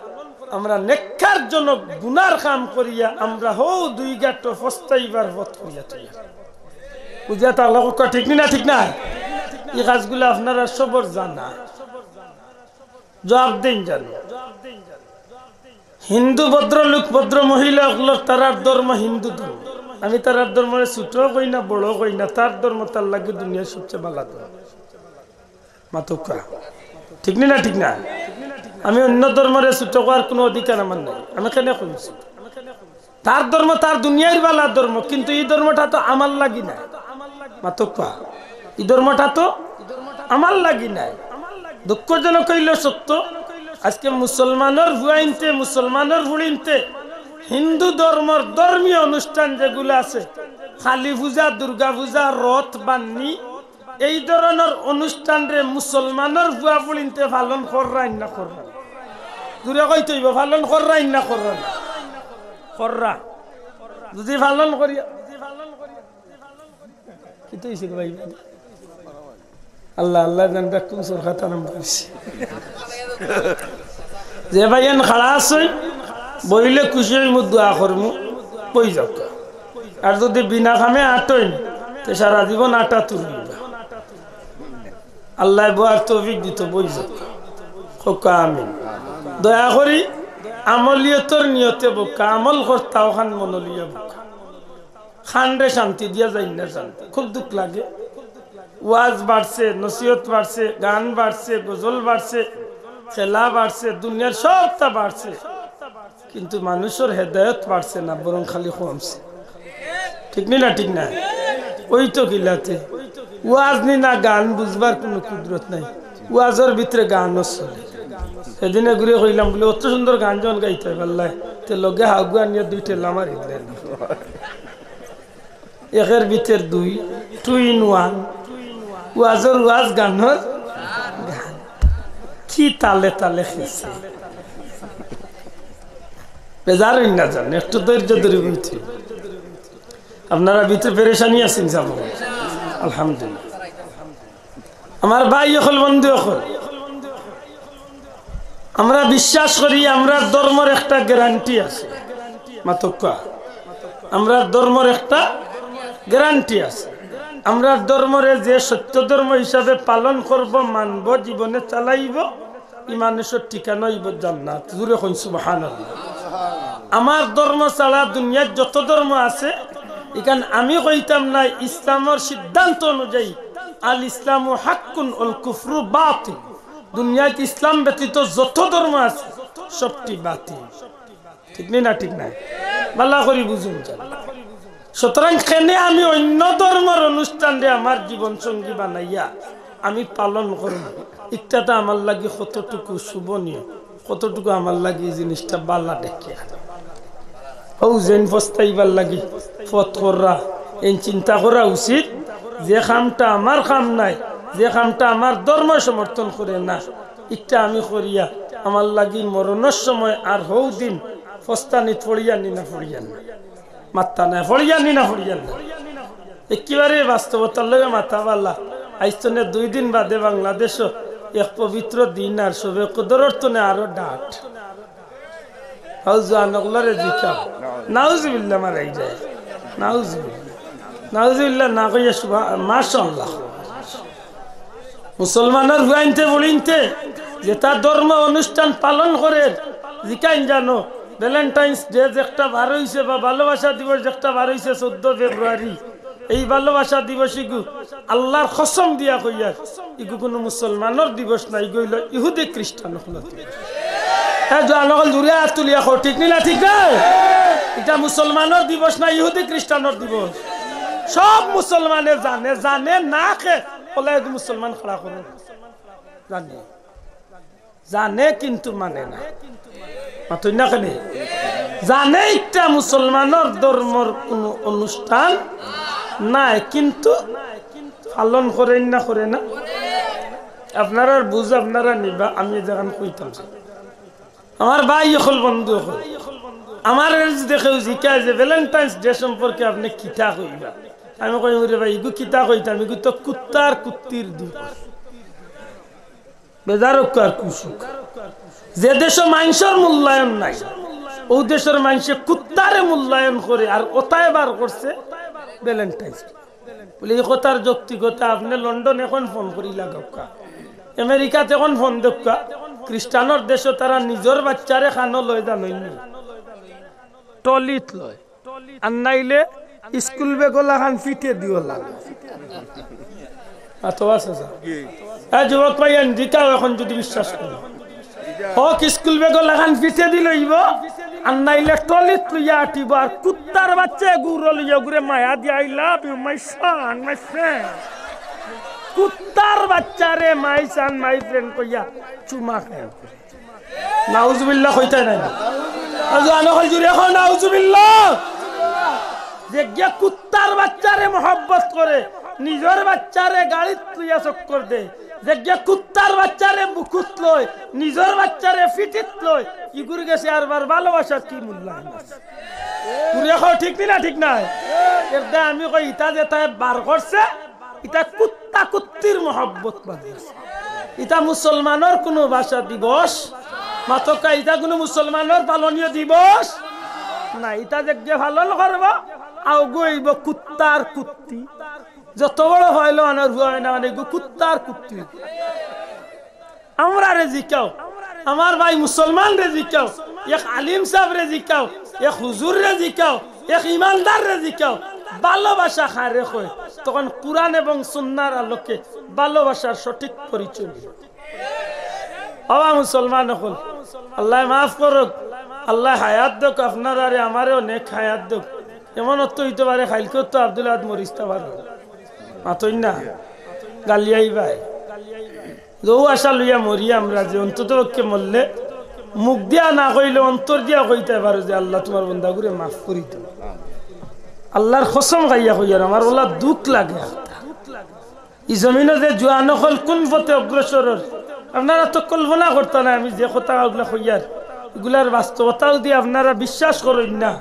আমরা নেককারজনক গুনার কাম করিয়া আমরা হউ দুই গাটো ফস্তাইবার পথ করিয়া থইয়া। বুঝিয়া থাকলে কউক্কা, ঠিক নি না? ঠিক না? ই কাজগুলা আপনারা সবর জানা। জবাব দেইন জানো। হিন্দু ভদ্রলোক, ভদ্র মহিলা অকলর তারার ধর্ম হিন্দু ধর্ম। আমি তারার ধর্মরে ছোট কই না, বড় কই না, তার ধর্ম তার লাগি দুনিয়ার সবচেয়ে বালা ধর্ম। মাতউক্কা। ঠিক নি না? ঠিক না? আমি অন্য ধর্মরে ছোট কওয়ার কোনো অধিকার আমার নাই। আমি কেনে কইছি? তার ধর্ম তার দুনিয়ার বালা ধর্ম, কিন্তু ই ধর্মটা তো আমার লাগি নায়। মাতউক্কা। ই ধর্মটা তো আমার লাগি নায়। দুঃখজনক অইলো সত্য, আজকে মুসলমানর ফুয়াইন্তে, মুসলমানর ফুড়িন্তে হিন্দু ধর্মর ধর্মীয় অনুষ্ঠান যেগুলা আছে, কালী পূজা, দুর্গা পূজা, রথ বান্নি, এই ধরনর অনুষ্ঠানরে মুসলমানর ফুয়া ফুড়িন্তে পালন কররা না কররা? জুরে কইতে অইবো, পালন কররা না কররা? কররা। যদি পালন করিয়া, কিতা অইছে গো ভাই? আল্লাহ, আল্লাহ জানবা কুন সরকাত আরম্ভ করছে। যে ভাইয়াইন খাড়া আছইন, বইলে খুশি অইমু, দোয়া করমু, বই যাউক্কা। আর যদি বিনা কামে আটইন, তে সারা জীবন আটা তুলবা। আল্লায় বওয়ার তৌফিক দিতো, বই যাউক্কা। কউক্কা আমিন। দয়া করি আমলিয়তর নিয়তে বউক্কা, আমল করতা অখান মনো লইয়া বউক্কা। কানরে শান্তি দিয়া যাইন না যান। খুব দুঃখ লাগে। ওয়াজ বাড়ছে, নসিহত বাড়ছে, গান বাড়ছে, গজল বাড়ছে, খেলা বাড়ছে, দুনিয়ার সবতা বাড়ছে, কিন্তু মানুষর হেদায়ত বাড়ছে না, বরং খালি কমছে। ঠিক নি না? ঠিক না? ওই তো কিলাতে ওয়াজ নি না গান বুঝবার কোনো কুদরত নাই, ওয়াজর ভিতরে গানও চলে। সেদিন এগুরে কইলাম বলে, "অত সুন্দর গান যখন গাইতে পারলায়, তে লগে হাগুয়া নিয়ে দুই ঠেলা মারি দিলেন।" একের ভিতর দুই, two in one। ওয়াজর ওয়াজ, গানর গান। কি তালে তালে খেছে। বেজার অইন না যান, একটু ধৈর্য ধরি বইতে। আপনারা ভিতরে পেরেশানি আছইন যাব। আলহামদুলিল্লাহ। আমার ভাই অকল, বন্ধু অকল, আমরা বিশ্বাস করি আমরার ধর্মর একটা গ্যারান্টি আছে। মাতউক্কা, আমরার ধর্মর একটা গ্যারান্টি আছে। আমরার ধর্মরে যে সত্য ধর্ম হিসাবে পালন করব, মানব, জীবনে চালাইব, ই মানুষর ঠিকানা অইব জান্নাত। জুরে কইন সুবহানাল্লাহ। আমার ধর্ম ছাড়া দুনিয়ার যত ধর্ম আছে, ইখান আমি কইতাম না, ইসলামর সিদ্ধান্ত অনুযায়ী, আল ইসলামু হাক্কুন ওয়াল কুফরু বাতিল। দুনিয়াত ইসলাম ব্যতীত যত ধর্ম আছে, সবটি বাতিল। ঠিক নি না? ঠিক না? ভালা করি বুঝুন যান। সুতরাং কেনে আমি অন্য ধর্মর অনুষ্ঠানরে আমার জীবন সঙ্গী বানাইয়া আমি পালন করমু, ইটাতে আমার লাগি কতটুকু শোভনীয়, কতটুকু আমার লাগি ই জিনিসটা ভালা দেখিয়া। অউ যেন পস্তাইবার লাগি পথ কররা, এইন চিন্তা করা উচিত, যে কামটা আমার কাম নায়, যে কামটা আমার ধর্ম সমর্থন করে না, ইটা আমি করিয়া আমার লাগি মরণর সময় আর হউ দিন পস্তানিত পড়িয়া নি না পড়িয়া না? মাত্তা নাই, পড়িয়া নি না পড়িয়া না? একেবারে বাস্তবতার লগে মাথা বালা। আইজ তনে দুই দিন বাদে বাংলাদেশও এক পবিত্র দিন, আর শবে কদরর তনে আরো ডাট। হাউ জোয়ান অকলরে জিকাও। নাউজুবিল্লাহ, মারাই যায়। নাউজুবিল্লাহ। নাউজুবিল্লাহ না কইয়া সুবহা-, মাশাআল্লাহ। মুসলমানর ফুয়াইন্তে ফুড়িন্তে যেতা ধর্ম অনুষ্ঠান পালন করের, জিকাইন জানো, ভ্যালেন্টাইন্স ডে যেকটা বার অইছে বা ভালোবাসা দিবস যেকটা বার অইছে চৌদ্দ ফেব্রুয়ারি, এই ভালোবাসা দিবস ইগু আল্লার কসম দিয়া কইয়ার, ইগু কুনু মুসলমানর দিবস না, ইগু অইলো ইহুদি খ্রিস্টান অকলর দিবস। হ্যাঁ, জোয়ান অকল জুরে আত তুলিয়া কও, ঠিক নি না? ঠিক না? ইটা মুসলমানর দিবস না, ইহুদি খ্রিস্টানর দিবস। সব মুসলমানে জানে, জানে না কে? অলা এগু মুসলমান খাড়া করো। জানে। জানে কিন্তু মানে না। মাতইন না কেনে? জানে ইটা মুসলমানর ধর্মর কুনু অনুষ্ঠান নায়, কিন্তু পালন করের না, করে না? আপনারার বুঝ আপনারা নিবা, আমি যেখান কইতাম চাই। আমার ভাই অকল, বন্ধু অকল, আমারে যদি কেউ জিকায় যে ভ্যালেন্টাইন্স ডে সম্পর্কে আপনে কিতা কইবা, আমি কইমু, "রে ভাই, ইগু কিতা কইতাম, ইগু তো কুত্তার কুত্তির দিবস।" বেজার অউক্কা আর খুশ অউক্কা। যে দেশো মাইনষর মূল্যায়ন নাই, অউ দেশর মাইনষে কুত্তারে মূল্যায়ন করে, আর অতায় বার করছে ভ্যালেন্টাইন্স ডে। বলে, "ই কথার যৌক্তিকতা, আপনে লন্ডন এখন ফোন করি লাগাউক্কা, আমেরিকাত এখন ফোন দেউক্কা, খ্রিস্টানর দেশো তারা নিজর বাইচ্চারে কানো লয় জানইন নি, ট্রলিত লয়, আর নাইলে স্কুল ব্যাগর লাখান ফিটে দিও লাল। আর তো আছে যা। এ যুবক ভাইয়াইন, জিকাও এখন যদি বিশ্বাস করো। হক স্কুল ব্যাগর লাখান ফিটে দিল অইব। আর নাইলে টলিত লইয়া আটিব। আর কুত্তার বাচ্চা গুরু লইয়া ঘুরে মায়া দিয়া, "I love you, my son, my friend।" কুত্তার বাচ্চারে my son, my friend কইয়া চুমা খায়। নাউজুবিল্লাহ কইতায় নায়? আজ আনো কল জুড়ে কও নাউজুবিল্লাহ। যেগিয়ে কুত্তার বাচ্চারে মহব্বত করে, নিজর বাচ্চারে গাড়িত লইয়া চক্কর দেয়, যেগিয়ে কুত্তার বাচ্চারে বুকুত লয়, নিজর বাচ্চারে ফিটিত লয়, ইগুর গেছে আরবার ভালোবাসার কি মূল্যায়ন আছে? জুড়ে কও, ঠিক নি না ঠিক নায়? এরদায় আমি কই, ইতা যেতায় বার করছে, ইতা কুত্তা কুত্তির মহব্বত বানাইছে। ইতা মুসলমানর কুনু ভাষা দিবস? মাতকা, ইতা কুনু মুসলমানর পালনীয় দিবস? না, ইতা যেগিয়ে পালন করব, আউগু অইব কুত্তার কুত্তি। যত বড় অইলেও আনার হুয়া অয় না, মানে ইগু কুত্তার কুত্তি। আমরারে জিকাও, আমার ভাই মুসলমানরে জিকাও, এক আলিম সাবরে জিকাও, এক হুজুররে জিকাও, এক ইমানদাররে জিকাও, ভালোবাসা কারে কয়? তখন কুরআন এবং সুন্নাহর আলোকে ভালোবাসার সঠিক পরিচয় দিবে। বাবা মুসলমান অকল, আল্লায় মাফ করউক, আল্লায় হায়াত দেউক, আপনারারে আমারেও নেক হায়াত দেউক। এমন অর্থ অইতে পারে, কাইলকেও তো আব্দুল আহাদ মরিতা পারে। মাতইন না, গালিয়াইবায়। যে অউ আশা লইয়া মরি আমরা যে অন্তত পক্ষে মরলে মুখ দিয়া না কইলে অন্তর দিয়া কইতায় পারো যে, "আল্লাহ, তুমার বন্দাগুরে মাফ করি দেও।" আল্লাহর কসম খাইয়া কইয়ার, আমার অলা দুখ লাগে। ই জমিনো যে জুয়ান অকল কুন পথে অগ্রসর অর, আপনারা তো কল্পনা করতা নায়। আমি যে কথা অগুলা কইয়ার, ইগুলার বাস্তবতা যদি আপনারা বিশ্বাস করইন না,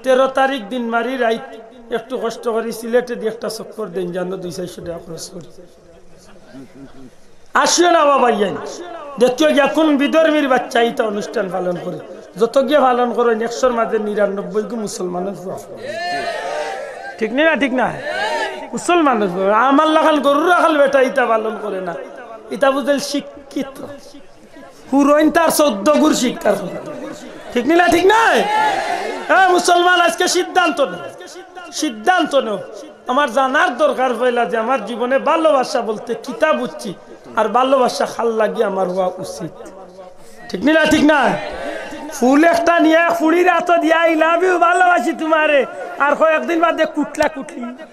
তেরো তারিখ দিন মারি রাইত একটু কষ্ট করি সিলেটেদি একটা চক্কর দেইন, জানো দুই চাইরশো টেকা খরচ করি। আসিও না বাবা ইয়াইন, দেখিও গিয়া কুন বিধর্মীর বাচ্চায় ইতা অনুষ্ঠান পালন করে। যত গিয়া পালন করইন, একশোর মাঝে নিরানব্বই গু মুসলমানর পুয়া। ঠিক নি না? ঠিক না? মুসলমানর পুয়া। আমার লাখান গরুর আখাল বেটা ইতা পালন করে না। ইতা বুঝইন শিক্ষিত। হুরইন তার চৌদ্দ গুর শিক্ষার। ঠিক নি না? ঠিক নায়? হ্যাঁ, মুসলমান আজকে সিদ্ধান্ত নেও, সিদ্ধান্ত নেও। আমার জানার দরকার পয়লা যে আমার জীবনে ভালোবাসা বলতে কিতা বুঝছি, আর ভালোবাসা কার লাগি আমার হওয়া উচিত। ঠিক নি না? ঠিক নায়? ফুল একটা নিয়া ফুড়ির আতো দিয়া, "I love you, ভালোবাসি তুমারে", আর কয়েকদিন বাদে কুটলা কুটলি।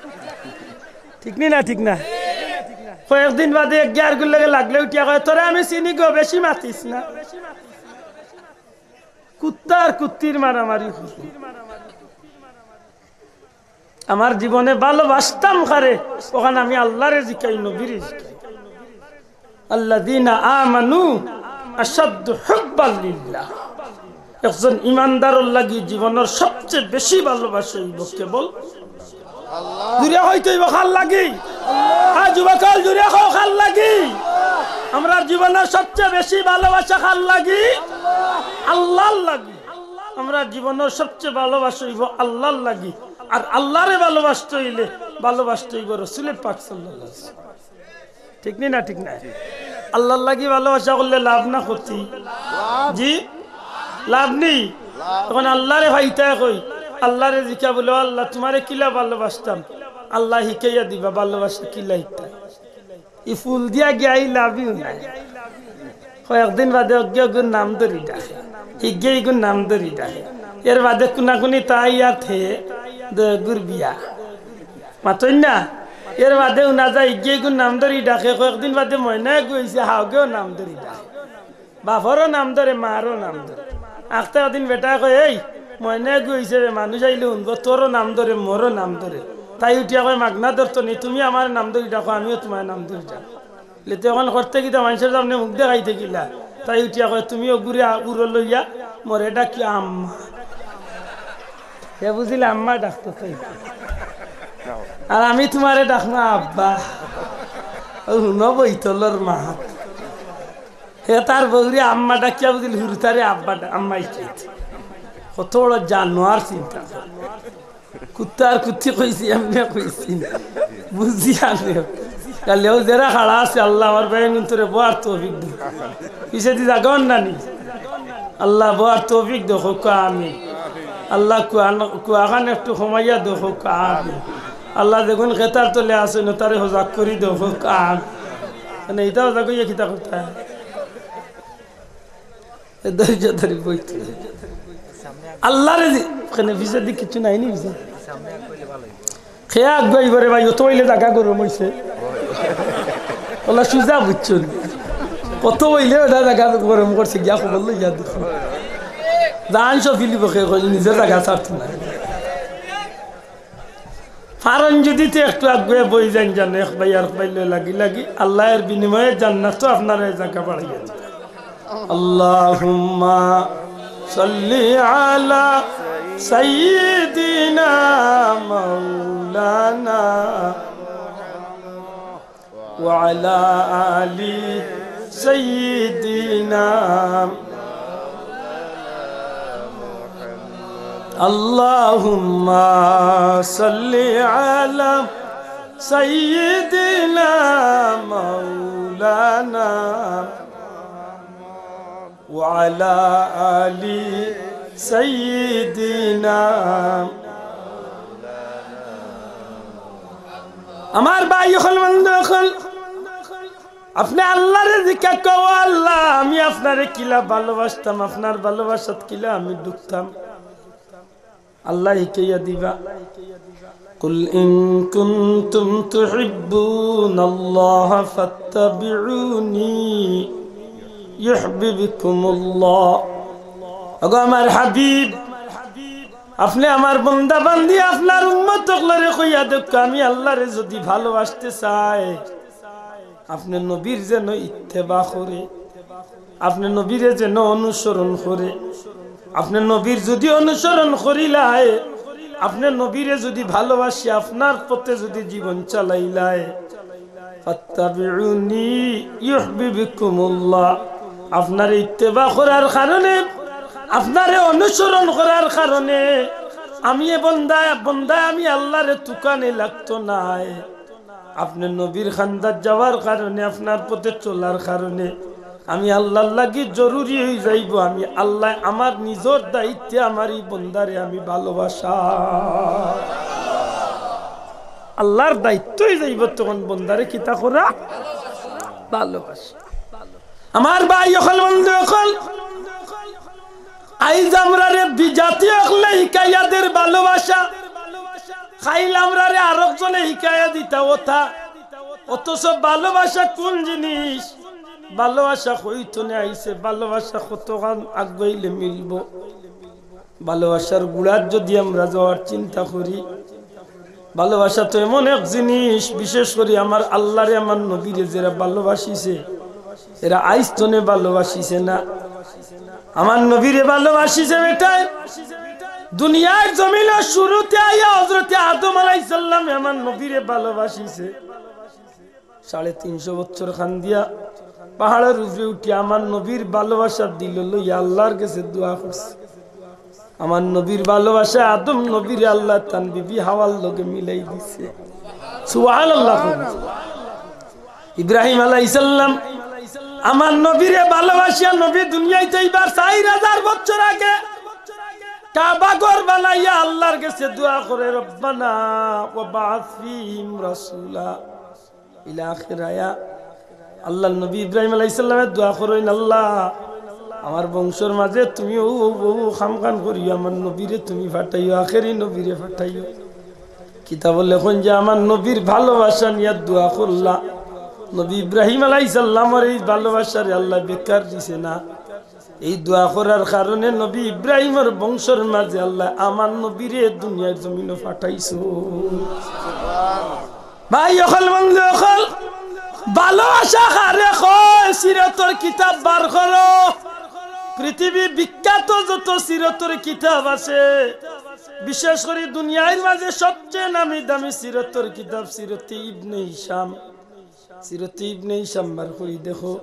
ঠিক নি না? ঠিক না? কয়েকদিন বাদে এক গিয়ার গুর লগে লাগলে উঠিয়া কয়, "তোরে আমি চিনি গো, বেশি মাতিস না।" কুত্তার কুত্তির মারামারি। আমার জীবনে ভালোবাসতাম কারে, অখান আমি আল্লারে জিকাই, নবীরে জিকাই। আল্লাযীনা আমানু আশাদ্দু হুব্বাল লিল্লাহ। একজন ইমানদারর লাগি জীবনর সবচেয়ে বেশি ভালোবাসা অইব কেবল জুরে কইতে অইব কার লাগি? হ্যাঁ, যুবক অকল, জুরে কও কার লাগি? আমরার জীবনর সবচেয়ে বেশি ভালোবাসা কার লাগি? আল্লাহর লাগি। আমরার জীবনর সবচেয়ে ভালোবাসা অইব আল্লাহর লাগি। আর আল্লাহরে ভালোবাসতে অইলে ভালোবাসতে অইব রসুলে পাক সাল্লাল্লাহু আলাইহি ওয়াসাল্লাম। ঠিক নি না? ঠিক না? আল্লাহর লাগি ভালোবাসা করলে লাভ না ক্ষতি? জি, লাভ নি। তখন আল্লাহরে পাইতায় কই, আল্লাহরে জিকা বলে, "ও আল্লাহ, তুমারে কিলা ভালোবাসতাম?" আল্লাহ হিকাইয়া দিবা ভালোবাসা কিলা হিকতা। ই ফুল দিয়া গিয়া I love you না। কয়েকদিন বাদে অগ্গে অগুর নাম ধরি ডাকে, হিগে ইগুর নাম ধরি ডাকে। এর বাদে কুনাকুনি তাই আর থে দগুর বিয়া। মাতইন না? এর বাদে উনা যায়, ইগে ইগুর নাম ধরি ডাকে, কয়েকদিন বাদে ময়না এগু অইছে, হাওগেও নাম ধরি ডাকে। বাপরও নাম ধরে, মারও নাম ধরে। আখতা একদিন বেটায় কয়, "এই, ময়না এগু অইছে রে, মানুষ আইলে হুনবো, তোরও নাম ধরে, মোরও নাম ধরে।" তাই উঠিয়া কয়, "মাগনা ধরতো নি, তুমি আমার নাম ধরি ডাকো, আমিও তুমার নাম ধরি ডাকো।" লেতে অখন করতে কিতা মানষর সামনে মুখ দেখাইতে কিলা? তাই উঠিয়া কয়, "তুমি অগুরে আ-, উরো লইয়া মোরে ডাকিও আম্মা।" হে বুঝিল আম্মা ডাকতো তাই। আর আমি তুমারে ডাকমু আব্বা। ও হুনো বইতলর মা। হে তার বউরে আম্মা ডাকিয়া বুঝিল হুরুতারে আব্বা ডা-, আম্মা ইচ্ছা। কত বড় জানোয়ার চিন্তা। কুত্তার কুত্তি কইছি, এমনে কইছি না। বুঝি আনে। কালি অউ যেরা খাড়া আছে, আল্লাহ আমার ভাইয়াইনগুনতরে বওয়ার তৌফিক দেও। পিছেদি জাগা অর না নি? আল্লাহ বওয়ার তৌফিক দেও, কউক্কা আমিন। আল্লাহ কুয়ান-, কুয়াখান একটু কমাইয়া দেউক, আমিন। আল্লাহ যেগুন খেতার তলে আছইন, তারে হজাগ করি দেউক, আমিন। মানে, ইটা হজাগ অইয়া কিতা করতা? এ ধৈর্য ধরি বইতে। আল্লাহরে দি-, কেনে পিছেদি কিচ্ছু নাই নি পিছে? কে আগুয়াইবো রে ভাই, অত অইলে জাগা গরম অইছে। অলা সুজা বুঝছইন। কত অইলে অটা জাগা গরম করছে, গিয়া খবর লইয়া দেখো। জান সব ফিলিব কে কই, নিজর জাগা ছাড়তো না। পারইন যুদি তে একটু আগুয়াই বই যাইন, জানে এক ভাই আর ভাই লই লাগি লাগি, আল্লাহ এর বিনিময়ে জান্নাতো আপনারে জাগা বাড়াইয়া দিবা। اللهم صل على سيدنا مولانا وعلى آل سيدنا. اللهم صل على سيدنا مولانا وعلى آل سيدنا. আমার ভাই অকল, বন্ধু অকল, আপনে আল্লাহরে জিকাইন, "ও আল্লাহ, আমি আপনারে কিলা ভালোবাসতাম, আপনার ভালোবাসাত কিলা আমি ডুবতাম।" আল্লাহ হিকাইয়া দিবা। قل إن كنتم تحبون الله فاتبعوني يحببكم الله. ওগো আমার হাবিব, আপনে আমার বন্দা বান্দি, আপনার উম্মত অকলরে কইয়া দেউক্কা, আমি আল্লাহরে যুদি ভালোবাসতে চাই, আপনে নবীর যেন ইত্তেবা করে, আপনে নবীরে যেন অনুসরণ করে। আপনে নবীর যুদি অনুসরণ করিলায়, আপনে নবীরে যুদি ভালোবাসি, আপনার পথে যুদি জীবন চালাইলায়, فاتبعوني يحببكم الله। আপনারে ইত্তেবা করার কারণে, আপনারে অনুসরণ করার কারণে আমি এ বন্দায়, বন্দায় আমি আল্লাহরে তুকানি লাগতো নায়। আপনে নবীর খান্দাত যাওয়ার কারণে, আপনার পথে চলার কারণে আমি আল্লাহর লাগি জরুরি অইযাইবো। আমি আল্লাহ আমার নিজর দায়িত্বে আমার ই বন্দারে আমি ভালোবাসা, আল্লাহর দায়িত্ব অইযাইবো তখন বন্দারে কিতা করা? ভালোবাসা। আমার ভাই অকল, বন্ধু অকল, আইজ আমরারে বিজাতি অকলে হিকাইয়া দের ভালোবাসা, কাইল আমরারে আরক জনে হিকাইয়া দিতা অতা। অথচ ভালোবাসা কুন জিনিস? ভালোবাসা কই থনে আইছে? ভালোবাসা কতখান আগুয়াইলে মিলবো? ভালোবাসার গুড়াত যুদি আমরা যাওয়ার চিন্তা করি, ভালোবাসা তো এমন এক জিনিস, বিশেষ করি আমার আল্লাহরে, আমার নবীরে যেরা ভালোবাসিছে, এরা আইজ থনে ভালোবাসিছে না। আমার নবীরে ভালোবাসিছে বেটায়। দুনিয়ার জমিনো শুরুতে আইয়া হযরতে আদম আলাইহিস সালামে আমার নবীরে ভালোবাসিছে। সাড়ে তিনশো বছর কান্দিয়া পাহাড়র উপরে উঠি আমার নবীর ভালোবাসার দিল লইয়া আল্লাহর গেছে দোয়া করছে। আমার নবীর ভালোবাসায় আদম নবীরে আল্লাহ তান বিবি হাওয়ার লগে মিলাই দিছে। সুবহানাল্লাহ। ইব্রাহিম আলাইহিস সালাম আমার নবীরে ভালোবাসিয়া নবী দুনিয়াইত আইবার চাইর হাজার বছর আগে কাবা ঘর বানাইয়া আল্লাহর গেছে দোয়া করে, "রব্বানা ওয়াবআস ফীহিম রাসূলা।" ইলা আখির আয়া। আল্লাহর নবী ইব্রাহিম আলাইহিস সালামে দোয়া করইন, "আল্লাহ, আমার বংশর মাঝে তুমি অউ, অউ, অউ কামখান করিও, আমার নবীরে তুমি ফাটাইও, আখেরি নবীরে ফাটাইও।" কিতাবো লেখইন যে আমার নবীর ভালোবাসা নিয়া দোয়া করলা। নবী ইব্রাহিম আলাইহিস সালামর এই ভালোবাসারে আল্লাহ বেকার দিছে না। এই দোয়া করার কারণে নবী ইব্রাহিমর বংশর মাঝে আল্লাহ আমার নবীরে দুনিয়ার জমিনো ফাটাইছো। ভাই অকল, বন্ধু অকল, ভালোবাসা কারে কয়? সিরতর কিতাব বার করো। পৃথিবী বিখ্যাত যত সিরতর কিতাব আছে, বিশেষ করি দুনিয়ার মাঝে সবচেয়ে নামি দামি সিরতর কিতাব সিরতে ইবনে হিশাম। সিরতে ইবনে হিশাম বার করি দেখো,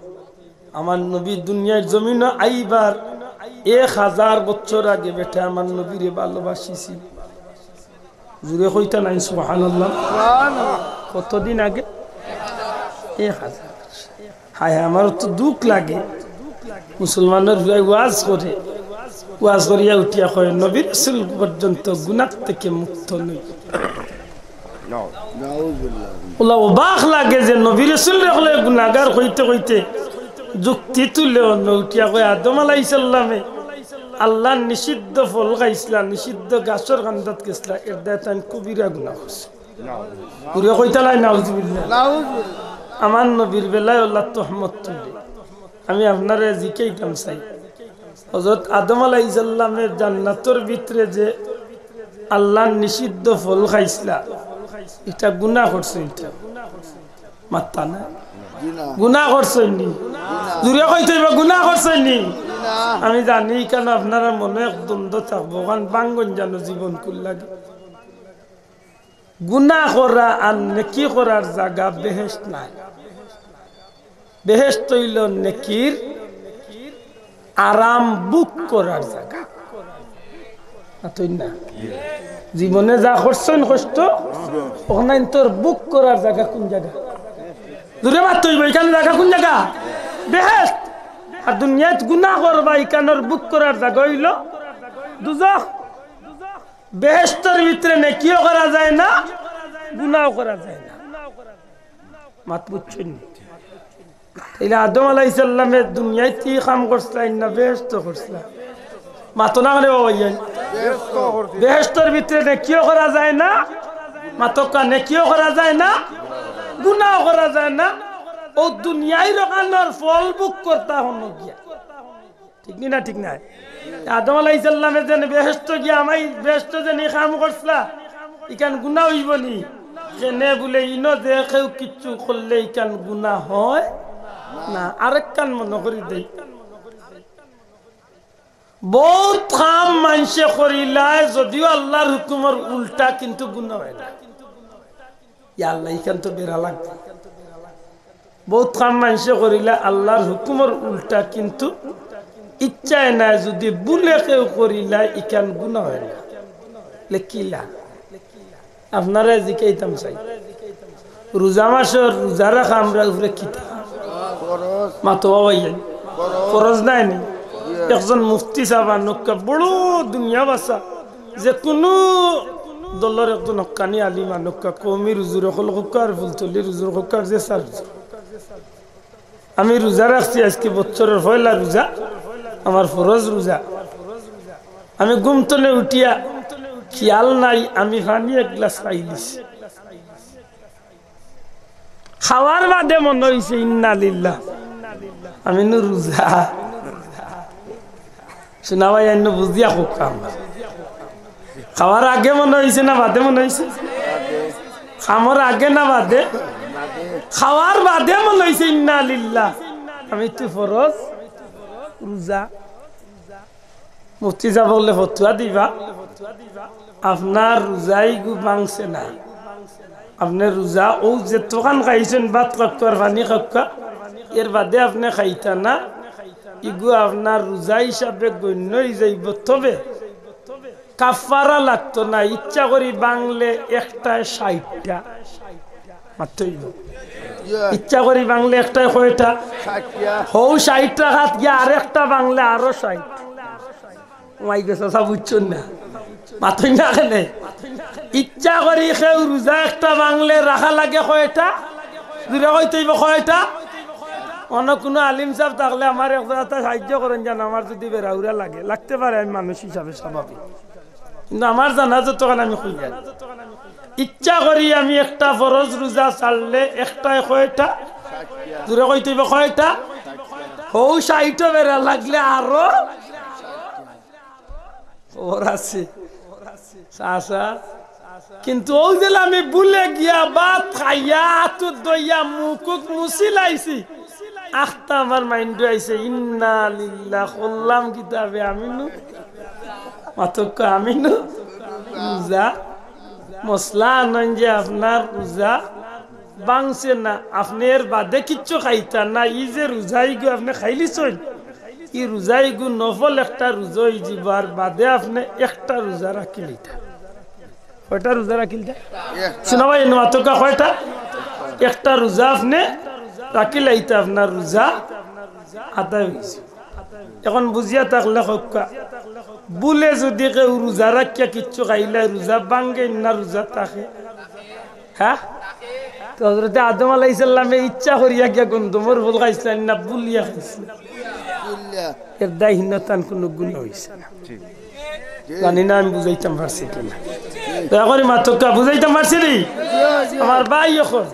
আমার নবী দুনিয়ার জমিনো আইবার এক হাজার বছর আগে বেটা আমার নবীরে ভালোবাসিছিল। জুরে কইতা নাই সুবহানাল্লাহ। কতদিন আগে? এক হাজার। হায় হায়, আমার তো দুখ লাগে। মুসলমানর ভাই ওয়াজ করে, ওয়াজ করিয়া উঠিয়া কয়, "নবী রাসূল পর্যন্ত গুনাহ থেকে মুক্ত নই।" ওলা অবাক লাগে যে নবী রাসূলরে অকলে গুনাহগার কইতে কইতে যুক্তি তুলে অনো উঠিয়া কয়, "আদম আলাইহিস সালামে আল্লাহর নিষিদ্ধ ফল খাইছলা, নিষিদ্ধ গাছর কান্দাত গেছলা, এর দায় তাইন কবিরা গুনাহ করছে।" ঘুরিয়া কইতা নাই, নাউজুবিল্লাহ। আমার নবীর বেলায় অলা তহমত তুলে। আমি আপনারে জিকাইতাম চাই, হযরত আদম আলাইহিস সালামে জান্নাতর ভিতরে যে আল্লাহর নিষিদ্ধ ফল খাইছলা, ইটা গুনাহ করছে? ইটা মাত্তা না? গুনাহ করছে নি? জুরে কইতে অইবো, গুনাহ করছে নি? আমি জানি ইখান আপনারার মনো এক দ্বন্দ্ব থাকবো, কারণ বাঙ্গন জানো জীবন কুল লাগে। গুনাহ করা আর নেকি করার জাগা বেহেশত নায়। বেহেশত অইলো নেকির আরাম ভোগ করার জাগা। মাতইন না? জীবনে যা করছইন কষ্ট, অখানইন্তর ভোগ করার জাগা কুন জাগা? জুরে মাততে অইবো, ইখান জাগা কুন জাগা? বেহেশত। আর দুনিয়াত গুনাহ করবা, ইখানর ভোগ করার জাগা অইলো দুজখ। বেহেশতর ভিতরে নেকিও করা যায় না, গুনাও করা যায় না। মাত বুঝছইন নি? তাইলে আদম আলাইহিস সালামে দুনিয়াত ই কাম করছলা, ইন্না বেহেশত করছলা? মাতো না কেনে বাবা, ইয়াই? বেহেশতর ভিতরে নেকিও করা যায় না, মাতউক্কা, নেকিও করা যায় না, গুনাও করা যায় না। অউ দুনিয়ার অখানর ফল ভোগ করতা অনো গিয়া। ঠিক নি না? ঠিক নায়? আদম আলাইহিস সালামে যেন বেহেশত গিয়া, আমাই বেহেশত যেন ই কাম করছলা, ইখান গুনাহ অইবো নি? কেনে বুলে, ইনো যে কেউ কিচ্ছু করলে ইখান গুনাহ অয় না। আরেকখান মনো করি দেই, বউত কাম মানষে করিলায়, যদিও আল্লাহর হুকুমর উল্টা, কিন্তু গুনাহ অয় না। ইয়া আল্লাহ, ইখান তো বেড়া লাগবো। বউত কাম মানষে করিলা আল্লাহর হুকুমর উল্টা, কিন্তু ইচ্ছায় নায়, যুদি ভুলে কেউ করিলা, ইখান গুনাহ অয় না। লে কিলা? আপনারে জিকাইতাম চাই, রোজা মাসর রোজা রাখা আমরার উপরে কিতা? মাতো বাবা, ইয়াই ফরজ নায় নি? একজন মুফতি সাব আনউক্কা, বড় দুনিয়া বাসা, যে কুনু দলর একজন হক্কানি আলিম আনউক্কা, কওমি হুজুর অকল কউক্কা আর ফুলতলির হুজুর কউক্কা আর যে স্যার হুজুর। আমি রোজা রাখছি, আইজকে বছরর পয়লা রোজা, আমার ফরজ রোজা। আমি ঘুম তনে উঠিয়া খিয়াল নাই, আমি পানি এক গ্লাস খাইলিছি। খাওয়ার বাদে মনো অইছে, ইন্না লিল্লাহ, আমি নু রোজা। শুনা ভাই, অইন্য বুঝিয়া কউক্কা। খাওয়ার আগে মনো অইছে না বাদে মনো অইছে? কামর আগে না বাদে? খাওয়ার বাদে মনো অইছে, ইন্না লিল্লাহ, আমি তো ফরজ রোজা। মুফতি সাব অকলে ফতুয়া দিবা, আপনার রোজা ইগু ভাংছে না। আপনে রোজা অউ যেতখান খাইছইন, ভাত খাউক্কা আর পানি খাউক্কা, এর বাদে আপনে খাইতা না, ইগু আপনার রোজা হিসাবে গণ্য অইযাইবো। তবে কাফফারা লাগতো না, ইচ্ছা করি ভাংলে একটায় ষাইটটা। মাততে অইবো। ইচ্ছা করি ভাংলে একটায় কয়টা? ষাইটটা। হউ ষাইট রাখাত গিয়া আরেকটা ভাংলে আরো ষাইট। মাই গো চাচা, বুঝছইন না? মাতইন না কেনে? ইচ্ছা করি কেউ রোজা একটা ভাংলে রাখা লাগে কয়টা? জুরে কইতে অইবো কয়টা? অন্য কুনু আলিম সাব থাকলে আমারে এক জাগাত সাইয্য করইন যান, আমার যুদি বেড়াউরা লাগে, লাগতে পারে, আমি মানুষ হিসাবে স্বাভাবিক। কিন্তু আমার জানা যতখান আমি কইয়ার, ইচ্ছা করি আমি একটা ফরজ রোজা ছাড়লে একটায় কয়টা? জুরে কইতে অইবো কয়টা? হউ ষাইটও বেড়া লাগলে আরো খবর আছে। চাচা, কিন্তু অউ যে আমি ভুলে গিয়া ভাত খাইয়া, আত উত ধইয়া, মুখ উখ মুছিলাইছি, আখতা আমার মাইন্ডো আইছে, ইন্না লিল্লাহ, করলাম কিতা বে আমি নু? মাতউক্কা আমি নু? রোজা। মসলা অইন যে আপনার রোজা ভাংছে না, আপনে এর বাদে কিচ্ছু খাইতা না, ই যে রোজা ইগু আপনে খাইলিছইন, ই রোজা ইগু নফল একটা রোজা অইযিবো, আর বাদে আপনে একটা রোজা রাখিলিতা। কয়টা রোজা রাখিলিতা? শুনা ভাই, এনে মাতউক্কা কয়টা? একটা রোজা আপনে রাখিলাইতা, আপনার রোজা আদায় অইছে। এখন বুঝিয়া থাকলে কউক্কা, ভুলে যুদি কেউ রোজা রাখিয়া কিচ্ছু খাইলায়, রোজা ভাঙ্গে না রোজা থাকে? হ্যাঁ? তো হযরতে আদম আলাইহিস সালামে ইচ্ছা করিয়া গিয়া গন্ধমর ফুল খাইছলা না, ভুলিয়া খাইছলা? এর দায় হিনতান কুনু গুনা অইছে না। জানি না আমি বুঝাইতাম পারছি কিনা। দয়া করি মাতউক্কা, বুঝাইতাম পারছি নি? আমার ভাই অখন,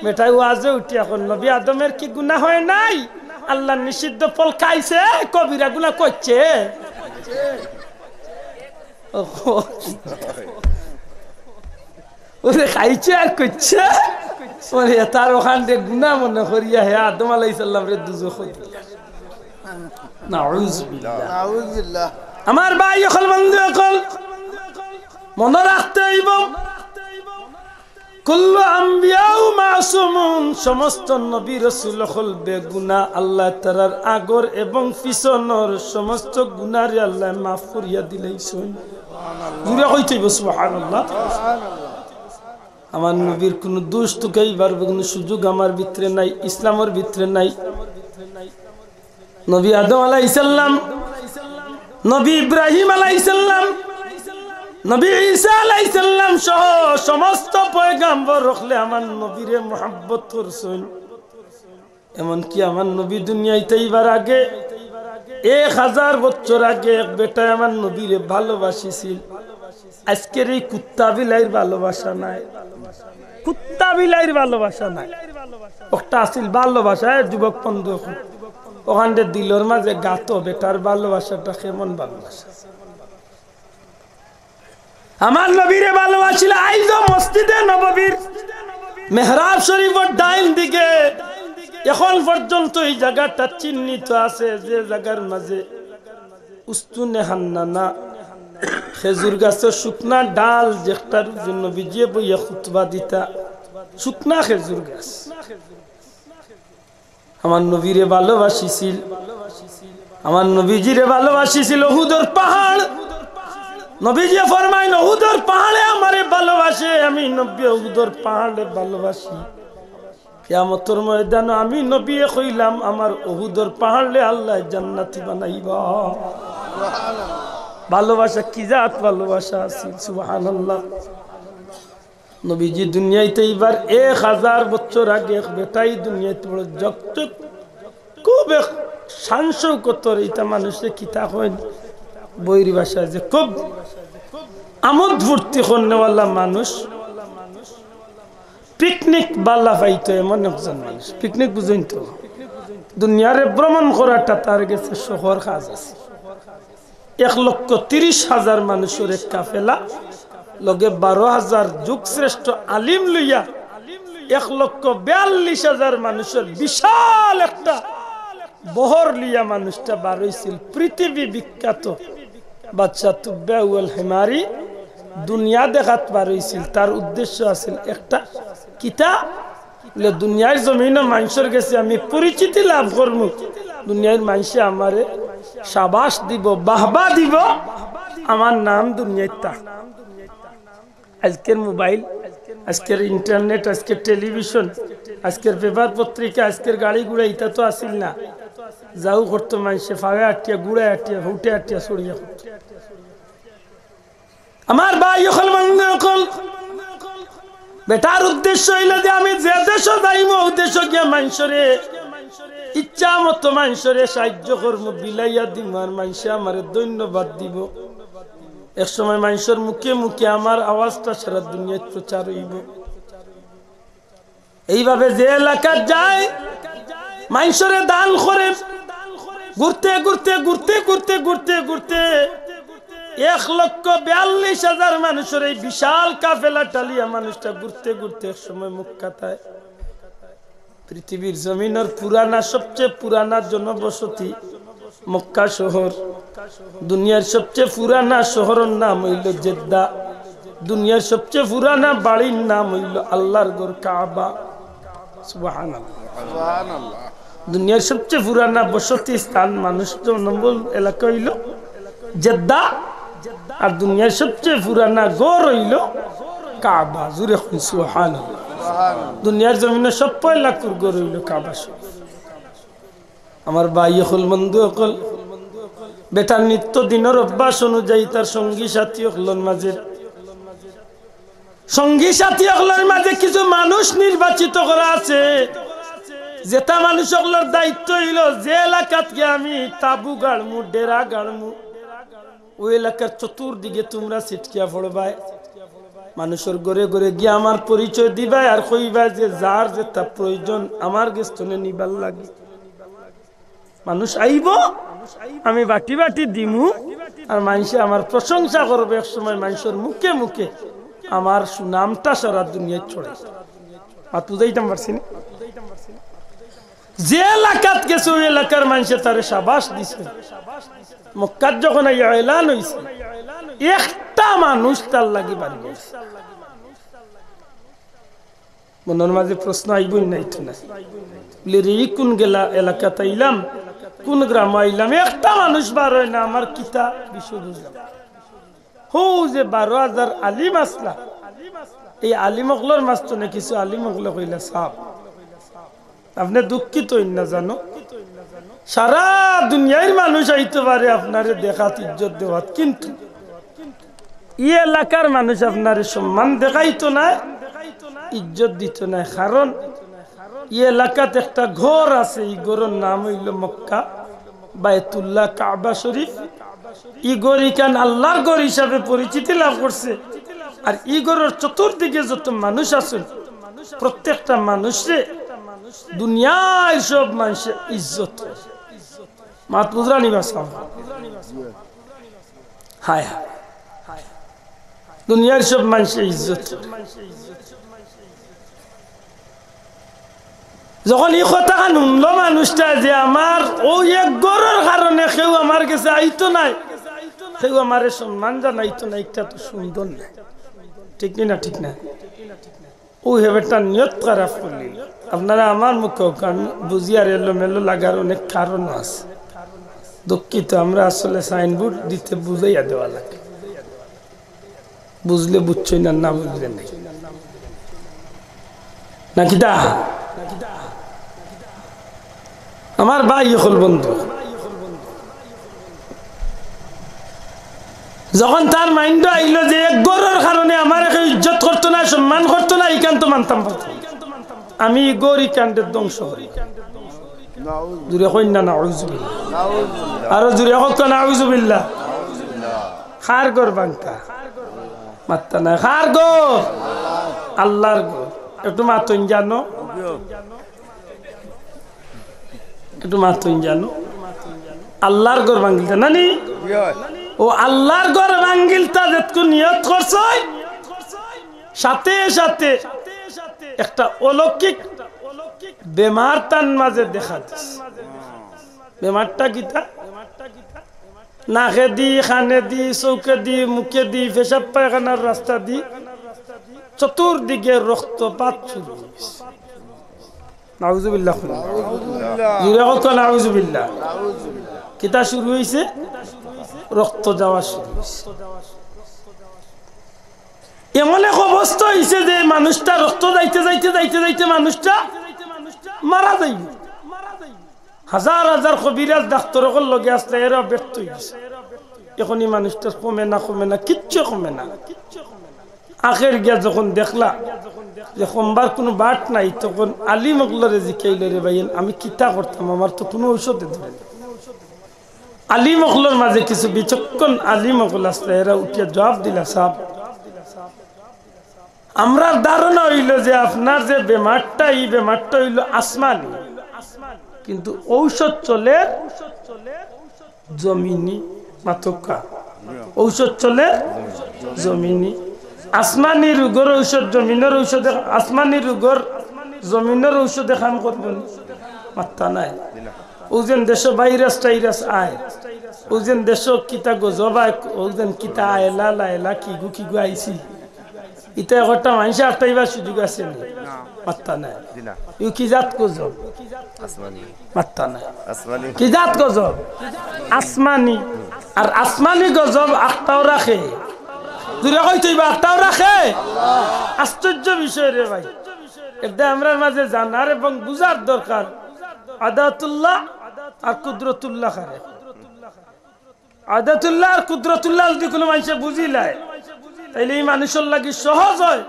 বেটায় ওয়াজো উঠিয়া কয়, নবী আদমের কি গুনা হয় নাই? আল্লার নিষিদ্ধ ফল খাইছে, কবিরা গুনা করছে। ওরে খাইছে আর করছে। ওরে তার অখান দে গুনা মনে করিয়া হে আদম আলাইহিস সালামরে দুজখো দিলা। নাউজুবিল্লাহ। নাউজুবিল্লাহ। আমার ভাই অকল, বন্ধু অকল, মনো রাখতে অইবো, কুল্লু আম্বিয়াউ মাসুমুন, সমস্ত নবী রাসূল অকল বেগুনা। আল্লায় তারার আগর এবং পিছনর সমস্ত গুনারে আল্লায় মাফ করিয়া দিলাইছইন। জুরে কইতে অইবো সুবহানাল্লাহ। আমার নবীর কুনু দুষ তুকাইবার কুনু সুযোগ আমার ভিতরে নাই, ইসলামর ভিতরে নাই। নবী আদম আলাইহিস সালাম, নবী ইব্রাহিম আলাইহিস সালাম, নবী ঈসা আলাইহিস সালাম সহ সমস্ত পয়গাম্বর অকলে আমার নবীরে মহব্বত করছইন। এমনকি আমার নবী দুনিয়াইত আইবার আগে, এক হাজার বছর আগে এক বেটায় আমার নবীরে ভালোবাসিছিল। আজকের এই কুত্তা বিলাইর ভালোবাসা নায়, কুত্তা বিলাইর ভালোবাসা নায়। অকটা আছিল ভালোবাসা, এ যুবক বন্ধু অকল, অখানরে দিলর মাঝে গাতো বেটার ভালোবাসাটা কেমন ভালোবাসা। আমার নবীরে ভালোবাসিলে আইজও মসজিদে নববীর মেহরাব শরীফর ডাইন দিকে এখন পর্যন্ত এই জাগাটা চিহ্নিত আছে, যে জাগার মাঝে উস্তুনে হান্নানা, খেজুর গাছর শুকনা ডাল, যেটার উপরে নবীজিয়ে বইয়া খুতবা দিতা, শুকনা খেজুর গাছ। আমার নবীরে ভালোবাসিছিল, আমার নবীজিরে ভালোবাসিছিল উহুদর পাহাড়। নবীজিয়ে ফরমাইন, উহুদর পাহাড়ে আমারে ভালোবাসে, আমি নবী উহুদর পাহাড়ে ভালোবাসি। কিয়ামতর ময়দানো আমি নবীয়ে কইলাম, আমার উহুদর পাহাড়ে আল্লায় জান্নাতি বানাইবা। ভালোবাসা কি জাত ভালোবাসা আছিল, সুবহানাল্লাহ। নবীজি দুনিয়াইত আইবার এক হাজার বছর আগে এক বেটায় দুনিয়াইত বড় যকচক, খুব এক শান শৌকতর, ইতা মানুষরে কিতা কইন বইর ভাষায়, যে খুব আমোদ ফুর্তি করনেওয়ালা মানুষ। পিকনিক বালা পাইতো এমন একজন মানুষ। পিকনিক বুঝইন তো? দুনিয়ারে ভ্রমণ করাটা তার গেছে শখর কাজ আছিল। এক লক্ষ তিরিশ হাজার মানুষর এক কাফেলা, লগে বারো হাজার যুগশ্রেষ্ঠ আলিম লইয়া এক লক্ষ বিয়াল্লিশ হাজার মানুষর বিশাল একটা বহর লইয়া মানুষটা বার অইছিল। পৃথিবী বিখ্যাত বাদশা তুব্বা ওয়াল হিমারি দুনিয়া দেখাত বার অইছিল। তার উদ্দেশ্য আছিল একটা, কিতা? বলে, দুনিয়ার জমিনো মানষর গেছে আমি পরিচিতি লাভ করমু, দুনিয়ার মানষে আমারে সাবাস দিব, বাহবা দিব, আমার নাম দুনিয়াত থাক। আজকের মোবাইল, আজকের ইন্টারনেট, আজকের টেলিভিশন, আজকের পেপার পত্রিকা, আজকের গাড়ি ঘোড়া, ইতা তো আছিল না। যাউ করতো মানষে পায়ে আটিয়া, ঘোড়ায় আটিয়া, উটে আটিয়া, চড়িয়া করতো। আমার ভাই অকল, বন্ধু অকল, বেটার উদ্দেশ্য অইলো যে আমি যে দেশো যাইমু, অউ দেশো গিয়া মানষরে ইচ্ছা মতো মানষরে সাহায্য করমু, বিলাইয়া দিমু, আর মানষে আমারে ধন্যবাদ দিব। এক সময় মানষর মুখে মুখে আমার আওয়াজটা সারা দুনিয়াত প্রচার অইবো। এইভাবে যে এলাকাত যায়, মানষরে দান করে, ঘুরতে ঘুরতে, ঘুরতে ঘুরতে, ঘুরতে ঘুরতে এক লক্ষ বিয়াল্লিশ হাজার মানুষর এই বিশাল কাফেলাটা লইয়া মানুষটা ঘুরতে ঘুরতে এক সময় মক্কাত আয়। পৃথিবীর জমিনর পুরানা, সবচেয়ে পুরানা জনবসতি মক্কা শহর। দুনিয়ার সবচেয়ে পুরানা শহরর নাম অইলো জেদ্দা। দুনিয়ার সবচেয়ে পুরানা বাড়ির নাম অইলো আল্লাহর ঘর কাবা। সুবহানাল্লাহ। সুবহানাল্লাহ। দুনিয়ার সবচেয়ে পুরানা বসতি স্থান, মানুষ জনবহুল এলাকা অইলো জেদ্দা, আর দুনিয়ার সবচেয়ে পুরানা ঘর অইলো কাবা। জুরে কইন সুবহানাল্লাহ। দুনিয়ার জমিনর সব পয়লাকুর ঘর অইলো কাবা শরীফ। আমার ভাই অকল, বন্ধু অকল, বেটার নিত্য দিনর অভ্যাস অনুযায়ী তার সঙ্গী সাথী অকলর মাঝে, সঙ্গী সাথী অকলর মাঝে কিছু মানুষ নির্বাচিত করা আছে, যেটা মানুষ অকলর দায়িত্ব অইলো যে এলাকাত গিয়া আমি তাবু গাড়মু, ডেরা গাড়মু, ওই এলাকার চতুর্দিকে তুমরা ছিটকিয়া পড়বায়। মানুষর ঘরে ঘরে গিয়া আমার পরিচয় দিবায় আর কইবায় যে যার যেটা প্রয়োজন আমার গেছ থনে নিবার লাগি। মানুষ আইবো, আমি বাটি বাটি দিমু, আর মানষে আমার প্রশংসা করবো। এক সময় মানষর মুখে মুখে আমার সুনামটা সারা দুনিয়াত ছড়াই। মাত বুঝাইতাম পারছি না? যে এলাকাত গেছে, ওই এলাকার মানষে তারে সাবাস দিছে। মক্কাত যখন আইয়া এলান অইছে, একটা মানুষ তার লাগি বাড়ি গেছে। মনর মাঝে প্রশ্ন আইবই না, ইটা না? বলে, "রে, ই কোন গেলা এলাকাত আইলাম, কোন গ্রামো আইলাম, একটা মানুষ বার অয় না, আমার কিতা বিষয় বুঝলাম না।" হউ যে বারো হাজার আলিম আছলা, এই আলিম অকলর মাঝ থনে কিছু আলিম অকলে কইলা, "সাব, আপনে দুঃখিত অইন না জানো, সারা দুনিয়ার মানুষ আইতো পারে আপনারে দেখাত, ইজ্জত দেওয়াত, কিন্তু ই এলাকার মানুষ আপনারে সম্মান দেখাইতো নায়, ইজ্জত দিতো নায়, কারণ ই এলাকাত একটা ঘর আছে, ই ঘরর নাম অইলো মক্কা, বায়তুল্লাহ, কাবা শরীফ। ই ঘর ইখান আল্লার ঘর হিসাবে পরিচিতি লাভ করছে। আর ই ঘরর চতুর্দিকে যত মানুষ আছইন, প্রত্যেকটা মানুষরে দুনিয়ার সব মানষে ইজ্জত করে।" মাত বুঝরা নি বা সাব? হায় হায়, দুনিয়ার সব মানষে ইজ্জত করে। যখন ই কথাখান হুনলো মানুষটা যে আমার অউ এক ঘরর কারণে কেউ আমার গেছে আইতো নায়, কেউ আমারে সম্মান জানাইতো নায়, ইটা তো সুন্দর নায়, ঠিক নি না? ঠিক না? অউ হে বেটা নিয়ত খারাপ করলি। আপনারা আমার মুখে অখান বুঝিয়ার এলোমেলো লাগার অনেক কারণও আছে। দুঃখিত, আমরা আসলে সাইনবোর্ড দিতে বুঝাইয়া দেওয়া লাগে, বুঝলে বুঝছইন, না বুঝলে নাই। না কিতা? আমার ভাই অকল, বন্ধু, যখন তার মাইন্ডো আইলো যে এক ঘরর কারণে আমারে কেউ ইজ্জত করতো না, সম্মান করতো না, ইখান তো মানতাম পারতাম না। আমি ই ঘর ইখানরে ধ্বংস করি। জুরে কইন না, নাউজুবিল্লাহ। আরো জুরে কউক্কা, নাউজুবিল্লাহ। কার ঘর ভাংতা? মাত্তা নাই। কার ঘর? আল্লার ঘর। একটু মাতইন জানো। একটু মাতইন জানো। আল্লার ঘর ভাঙ্গিলতা নানি? অউ আল্লার ঘর ভাঙ্গিলতা যেতকু নিয়ত করছইন, সাথে সাথে একটা অলৌকিক বেমার তান মাঝে দেখা দিছে। বেমারটা কিতা? নাকেদি, কানেদি, চউখেদি, মুখেদি, পেশাব পায়খানার রাস্তাদি চতুর্দিকে রক্তপাত শুরু অইছে। নাউজুবিল্লাহ। জুরে কউক্কা, নাউজুবিল্লাহ। কিতা শুরু অইছে? রক্ত যাওয়া শুরু অইছে। এমন এক অবস্থা অইছে যে মানুষটা রক্ত যাইতে যাইতে যাইতে যাইতে মানুষটা মারা যাইবো। হাজার হাজার কবিরাজ ডাক্তর অকল লগে আছলা, এরাও ব্যর্থ অইগেছে। এখন ই মানুষটার কমে না, কমে না, কিচ্ছু কমে না। আখের গিয়া যখন দেখলা যে কমবার কুনু বাট নাই, তখন আলিম অকলরে জিকাইলো, "রে ভাই, আমি কিতা করতাম? আমার তো কুনু ঔষধে ধরে না।" আলিম অকলর মাঝে কিছু বিচক্ষণ আলিম অকল আছলা, এরা উঠিয়া জবাব দিলা, "সাব, আমরার ধারণা অইলো যে আপনার যে বেমারটা, ই বেমারটা অইলো আসমানি, কিন্তু ঔষধ চলের জমিনি।" মাতউক্কা। ঔষধ চলের জমিনি। আসমানি রোগর ঔষধ জমিনর ঔষধে, আসমানি রোগর জমিনর ঔষধে কাম করবো নি? মাত্তা নাই। অউ যেন দেশো ভাইরাস টাইরাস আয়, অউ যেন দেশো কিতা গজব আয়, অউ যেন কিতা আয়লা লায়লা কিগু কিগু আইছিল, ইতা একটা মানষে আটকাইবার সুযোগ আছে নি? মাত্তা নাই। জি না। ইউ কি জাত গজব? আসমানি। মাত্তা নাই। আসমানি। কি জাত গজব? আসমানি। আর আসমানি গজব আটকাওরা কে? জুরে কইতে অইবো, আটকাওরা কে? আশ্চর্য বিষয় রে ভাই। এটা আমরার মাঝে জানার এবং বুঝার দরকার। আদাতুল্লাহ আর কুদরতুল্লাহ কারে। আদাতুল্লাহ আর কুদরতুল্লাহ যদি কুনু মানষে বুঝিলায়, তাইলে ই মানুষর লাগি সহজ অয়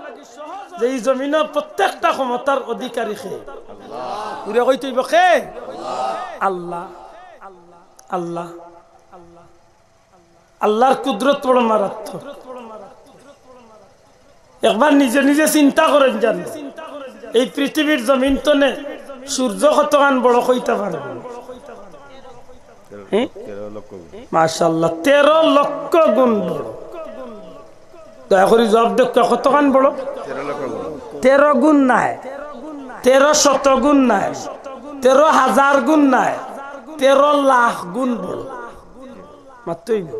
যে ই জমিনর প্রত্যেকটা ক্ষমতার অধিকারী কে। জুরে কইতে অইবো কে? আল্লাহ। আল্লাহ। আল্লাহর কুদরত বড় মারাত্মক। একবার নিজে নিজে চিন্তা করইন যান, এই পৃথিবীর জমিন তনে সূর্য কতখান বড় কইতা পারবা? হুম? মাশাআল্লাহ, তেরো লক্ষ গুণ বড়। দয়া করি জবাব দেউক্কা, কতখান বড়? তেরো গুণ নায়, তেরো শত গুণ নায়, তেরো হাজার গুণ নায়, তেরো লাখ গুণ বড়। মাতইন না।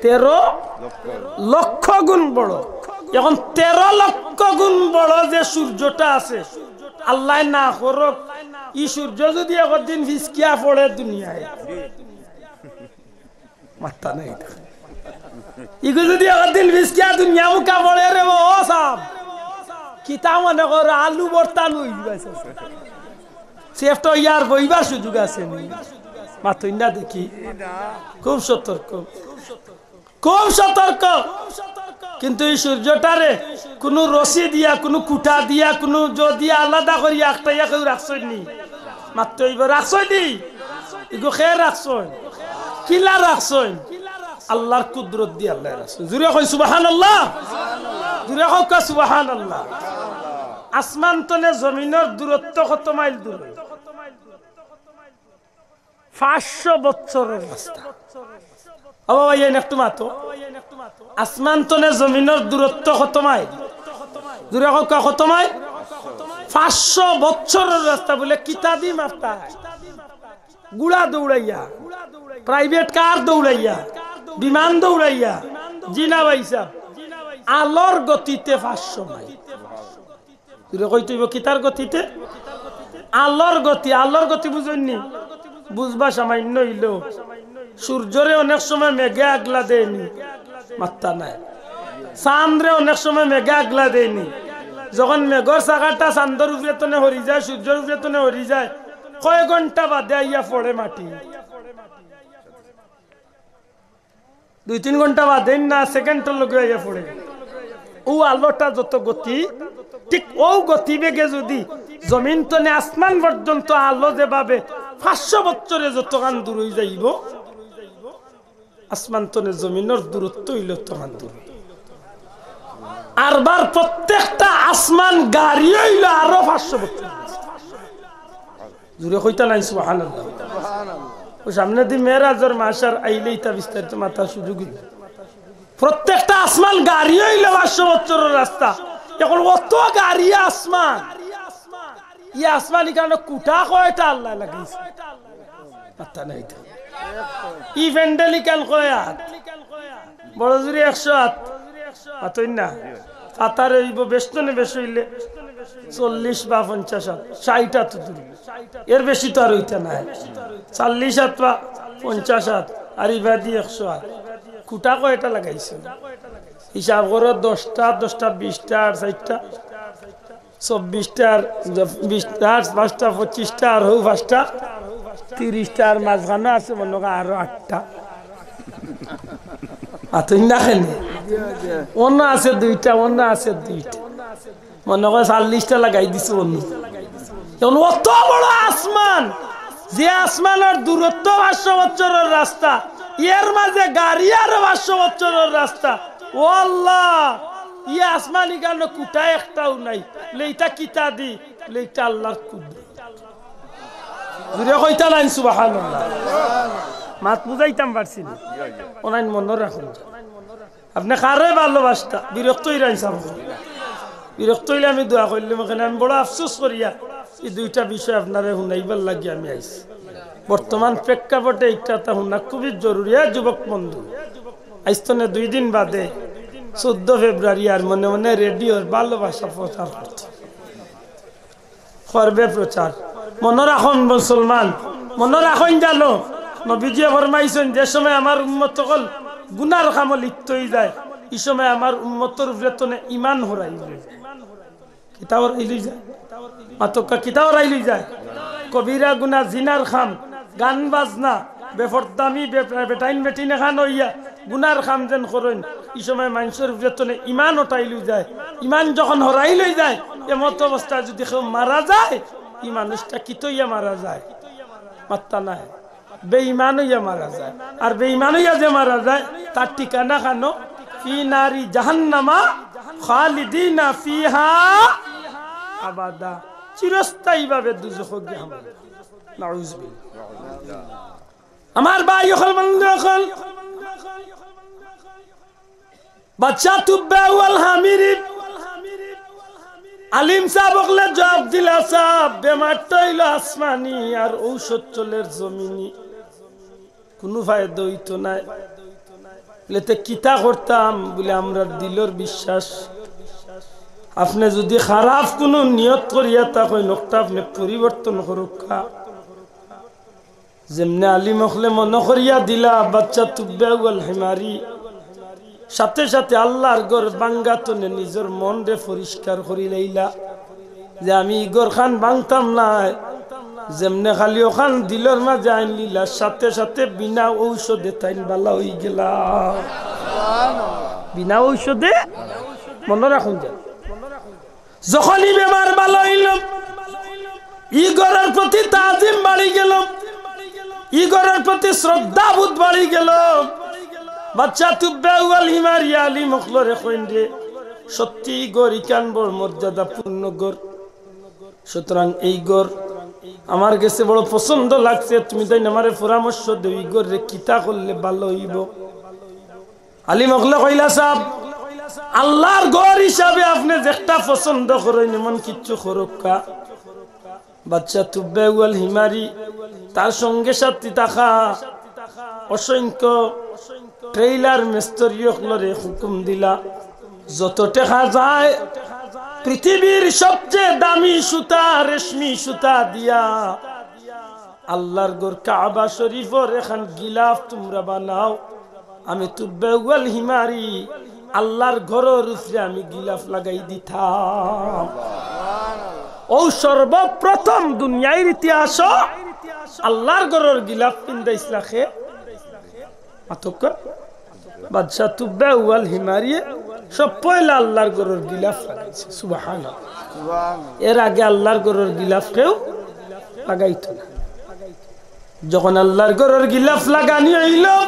তেরো লক্ষ গুণ বড়। এখন তেরো লক্ষ গুণ বড় যে সূর্যটা আছে, আল্লায় না করউক, ই সূর্য যদি একদিন ফিসকিয়া পড়ে দুনিয়ায়, মাত্তা নাই। ইগু যদি একদিন ফিসকিয়া দুনিয়া মুখা পড়ে রে, ও সাব, কিতা মনে করো, আলু ভর্তা লই দিবা। সেফ তো ইয়ার বইবার সুযোগ আছে নি? মাতইন না দেখি। খুব সতর্ক, খুব সতর্ক। কিন্তু ই সূর্যটারে কুনু রশি দিয়া, কুনু খুটা দিয়া, কুনু জো দিয়া আলাদা করিয়া আটকাইয়া কেউ রাখছইন নি? মাতইন না, রাখছইন নি? ইগু কে রাখছইন? কিলা রাখছইন? আল্লাহর কুদরত দিয়া আল্লায় রাখছইন। জুরে কইন সুবহানাল্লাহ। জুরে কউক্কা সুবহানাল্লাহ। আসমান তনে জমিনর দূরত্ব কত মাইল দূর? পাঁচশো বছরর রাস্তা। ও বাবা, ইয়াইন একটু মাতো। আসমান তনে জমিনর দূরত্ব কত মাইল? জুরে কউক্কা, কত মাইল? পাঁচশো বছরর রাস্তা। বুলে কিতা দি মাপতা? ঘুড়া দৌড়াইয়া, প্রাইভেট কার দৌড়াইয়া, বিমান দৌড়াইয়া। জি না ভাইসাব, আলোর গতিতে পাঁচশো মাইল। জুরে কইতে অইবো কিতার গতিতে? আলোর গতি। আলোর গতি বুঝইন নি? বুঝবা সামাইন্য অইলেও। সূর্যরে অনেক সময় মেঘে আগলা দেয় নি? মাত্তা নাই। চান্দরে অনেক সময় মেঘে আগলা দেয় নি? যখন মেঘর চাকাটা চান্দর উপরে তনে হরি যায়, সূর্যর উপরে তনে হরি যায়, কয় ঘন্টা বাদে আইয়া পড়ে মাটি। দুই তিন ঘন্টা বাদে না, সেকেন্ডর লগে আইয়া পড়ে। অউ আলোটা যত গতি, ঠিক অউ গতিবেগে যদি জমিন তনে আসমান পর্যন্ত আলো যেভাবে পাঁচশো বছরে যতখান দূর অই যাইবো, আসমান তনে জমিনর দূরত্ব অইলো ততখান দূর। আরবার প্রত্যেকটা আসমান গাড়ি অইলো আরো পাঁচশো বছর। জুরে কইতা নায় সুবহানাল্লাহ। অউ সামনেদি মেরাজর মাসার আইলে ইতা বিস্তারিত মাতার সুযোগ অইবো। প্রত্যেকটা আসমান গাড়ি অইলো পাঁচশো বছরর রাস্তা। এখন অত গাড়ি আসমান, ই আসমান ইখানো খুটা কয়টা আল্লায় লাগাইছে? মাত্তা নাই তো। ই প্যান্ডেল ইখান কয় আত? বড় জুরে একশো আত। মাতইন না। পাতারে অইবো বেশ তনে বেশ অইলে চল্লিশ বা পঞ্চাশ আত, ষাইট আত দূর। এর বেশি তো আর অইতা নায়। চল্লিশ আত বা পঞ্চাশ আত, আর ইবাদি একশো আত। খুটা কয়টা লাগাইছে? হিসাব করো, দশটা, দশটা, বিশটা, আর চাইরটা, চব্বিশটা, আর বিশটা, আর পাঁচটা, পঁচিশটা, আর হউ পাঁচটা, তিরিশটা, আর মাঝখানো আছে মনো কয় আরো আটটা। মাতইন না কেনে? অনো আছে দুইটা, অনো আছে দুইটা। মনো কয় চল্লিশটা লাগাই দিছে অনো। এখন অত বড় আসমান, যে আসমানর দূরত্ব পাঁচশো বছরর রাস্তা, এর মাঝে গাড়ি আরো পাঁচশো বছরর রাস্তা। ও আল্লাহ, ই আসমান ইখানো খুটা একটাও নাই। লে ইতা কিতা দি? লে ইতা আল্লাহর কুদরত। জুরে কইতা নায় সুবহানাল্লাহ। মাত বুঝাইতাম পারছি না। অনাইন মনো রাখইন। আপনে কারে ভালোবাসতা, বিরক্ত অইরাইন সাব। বিরক্ত অইলে আমি দোয়া করিলাম, এখানে আমি বড় আফসোস করিয়া ই দুইটা বিষয় আপনারে হুনাইবার লাগি আমি আইছি। বর্তমান প্রেক্ষাপটে ইটা হুনা খুবই জরুরি। এ যুবক বন্ধু, আইজ তনে দুই দিন বাদে চৌদ্দ ফেব্রুয়ারি আর মনে মনে রেডিওর ভালোবাসা প্রচার করতে করবে প্রচার। মনো রাখইন মুসলমান, মনো রাখইন জানো, নবীজিয়ে ফরমাইছইন, যে সময় আমার উম্মত অকল গুনার কামো লিপ্ত অইযায়, ই সময় আমার উম্মতর উপরে তনে ইমান হরাই লইযায়। কিতা হরাই লইযায়? মাতউক্কা, কিতা হরাই লইযায়? কবিরা গুনা, জিনার কাম, গান বাজনা, বেফর্দামি, বে-, বেটাইন বেটিন এখান অইয়া গুনার কাম যেন করইন, ই সময় মানষর উপরে তনে ইমান উঠাই লই যায়। ইমান যখন হরাই লই যায়, এমত অবস্থায় যুদি কেউ মারা যায়, ই মানুষটা কিতা অইয়া মারা যায়? মাত্তা নাই, বেইমান অইয়া মারা যায়। আর বেইমান অইয়া যে মারা যায়, তার ঠিকানা খানো, ফি নারি জাহান্নামা খালিদিনা ফিহা আবাদা, চিরস্থায়ীভাবে দুজখো গিয়া হামাইবা। নাউজুবিল্লাহ। আমার ভাই অকল, বন্ধু অকল, বাদশা তুব্বাউল হিমারি আলিম সাব অকলে জবাব দিলা, "সাব, বেমারটা অইলো আসমানি আর ঔষধ চলের জমিনি, কুনু ফায়দা অইতো নায়।" বুলে, "তে কিতা করতাম?" বুলে, "আমরার দিলর বিশ্বাস, আপনে যুদি খারাপ কুনু নিয়ত করিয়া থাকইন, অকটা আপনে পরিবর্তন করউক্কা।" যেমনে আলিম অকলে মনো করিয়া দিলা, বাদশা তুব্বাউল হিমারি সাথে সাথে আল্লার ঘর ভাঙ্গা তনে নিজর মনরে পরিষ্কার করি লাইলা যে, "আমি ই ঘরখান ভাংতাম নায়।" যেমনে খালি অখান দিলর মাঝে আইন লিলা, সাথে সাথে বিনা ঔষধে তাইন ভালা অইগেলা। বিনা ঔষধে, মনো রাখুন যেন। যখনই বেমার ভালা অইলো, ই ঘরর প্রতি তাজিম বাড়ি গেলো, ই ঘরর প্রতি শ্রদ্ধাবোধ বাড়ি গেলো। বাদশা তুব্বাউল হিমারি আলিম অকলরে কইন রে, "সত্যি ই ঘর ইখান বড় মর্যাদাপূর্ণ ঘর। সুতরাং এই ঘর আমার গেছে বড় পছন্দ লাগছে, তুমি তাইন আমারে পরামর্শ দেও, ই ঘররে কিতা করলে ভালা অইবো?" আলিম অকলে কইলা, "সাব, আল্লার ঘর হিসাবে আপনে যেকটা পছন্দ করইন, এমন কিচ্ছু করউক্কা।" বাদশা তুব্বাউল হিমারি, তার সঙ্গে সাথী থাকা অসংখ্য টেইলার মিস্ত্রি অকলরে হুকুম দিলা, "যত টেকা যায়, পৃথিবীর সবচেয়ে দামি সুতা, রেশমি সুতা দিয়া আল্লার ঘর কাবা শরীফর এখান গিলাফ তুমরা বানাও।" আমি তুব্বাউল হিমারি আল্লার ঘরর উপরে আমি গিলাফ লাগাই দিতাম। অউ সর্বপ্রথম দুনিয়ার ইতিহাসো আল্লার ঘরর গিলাফ পিন্দাইছলা কে? মাতউক্কা। বাদশা তুব্বাউল হিমারিয়ে সব পয়লা আল্লার ঘরর গিলাফ লাগাইছে। সুবহানাল্লাহ। এর আগে আল্লার ঘরর গিলাফ কেউ লাগাইতো না। যখন আল্লার ঘরর গিলাফ লাগানি অইলো,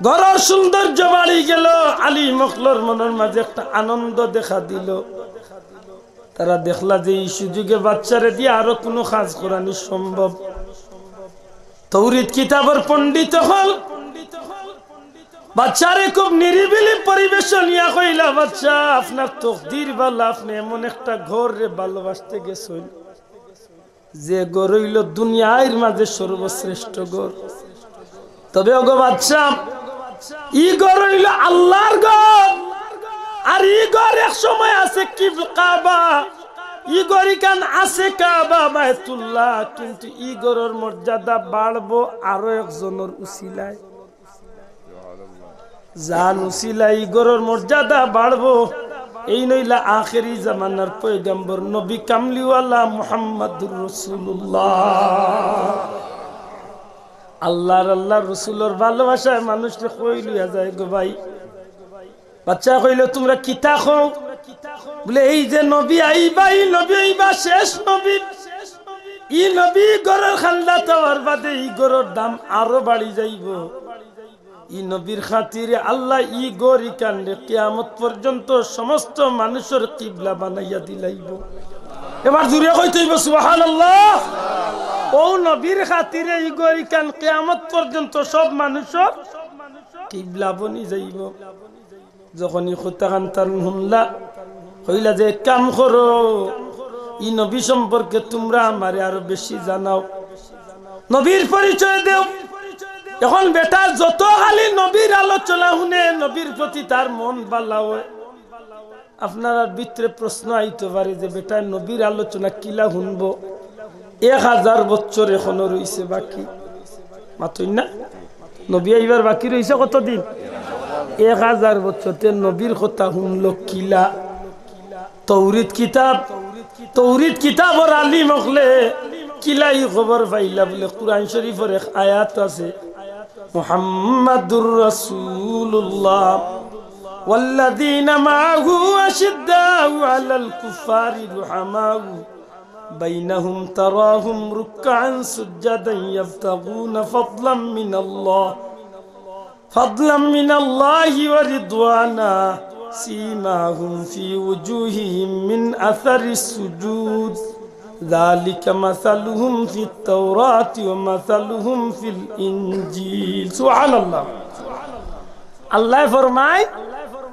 ঘরর সৌন্দর্য বাড়ি গেলো। আলিম অকলর মনর মাঝে একটা আনন্দ দেখা দিলো। তারা দেখলা যে ই সুযোগে বাদশারে দিয়া আরো কুনু কাজ করানি সম্ভব। তৌরিত কিতাবর পণ্ডিত অকল বাদশারে খুব নিরিবিলি পরিবেশো নিয়া কইলা, "বাদশা, আপনার তকদির ভালা, আপনে এমন একটা ঘররে ভালোবাসতে গেছইন।" যে ঘর অইলো দুনিয়ার মাঝে সর্বশ্রেষ্ঠ ঘর। তবে ওগো বাদশা, ই ঘর অইলো আল্লার ঘর, আর ই ঘর এক সময় আছে কি কাবা, ই ঘর ইখান আছে কাবা বায়তুল্লাহ, কিন্তু ই ঘরর মর্যাদা বাড়বো আরো একজনর উসিলায়। যান উসিলায় ই ঘরর মর্যাদা বাড়বো। এইন অইলা আখেরি জামানার পয়গম্বর নবী কামলিওয়ালা মুহাম্মাদুর রাসূলুল্লাহ। আল্লার, আল্লার রসুলর ভালোবাসায় মানুষরে কই লইয়া যায় গো ভাই। বাদশায় কইলো, "তুমরা কিতা কও?" বুলে, "এই যে নবী আইবা, ই নবী আইবা, শেষ নবী। ই নবী ঘরর কান্দাত আওয়ার বাদে ই ঘরর দাম আরো বাড়ি যাইবো।" ই নবীর খাতিরে আল্লায় ই ঘর ইখানরে কিয়ামত পর্যন্ত সমস্ত মানুষর কিবলা বানাইয়া দিলাইবো। এবার জুরে কইতে অইবো সুবহানাল্লাহ। অউ নবীর খাতিরে ই ঘর ইখান কিয়ামত পর্যন্ত সব মানুষর কিবলা বনি যাইবো। যখন ই কথাখান তান হুনলা, কইলা যে, "এক কাম করো, ই নবী সম্পর্কে তুমরা আমারে আরো বেশি জানাও, নবীর পরিচয় দেও।" এখন বেটায় যত খালি নবীর আলোচনা হুনে, নবীর প্রতি তার মন ভালা অয়। আপনারার ভিতরে প্রশ্ন আইতো পারে যে, "বেটায় নবীর আলোচনা কিলা হুনবো? এক হাজার বছর এখনো রইছে বাকি।" মাতইন না? নবী আইবার বাকি রইছে কতদিন? এক হাজার বছর। তে নবীর কথা হুনলো কিলা? তৌরিত কিতাব, তৌরিত কিতাবর আলিম অকলে কিলা ই খবর পাইলা? বুলে, কুরআন শরীফর এক আয়াত আছে, মুহাম্মাদুর রাসূলুল্লাহ, ওয়াল্লাযীনা মাআহু আশিদ্দাউ আলাল কুফফারি রুহামাউ বাইনাহুম তারাহুম রুক্কাআন সুজ্জাদান ইয়াবতাগুনা ফাদলাম মিনাল্লাহ فضلا من الله ورضوانا سيماهم في وجوههم من أثر السجود ذلك مثلهم في التوراة ومثلهم في الإنجيل. সুবহানাল্লাহ। আল্লায় ফরমায়,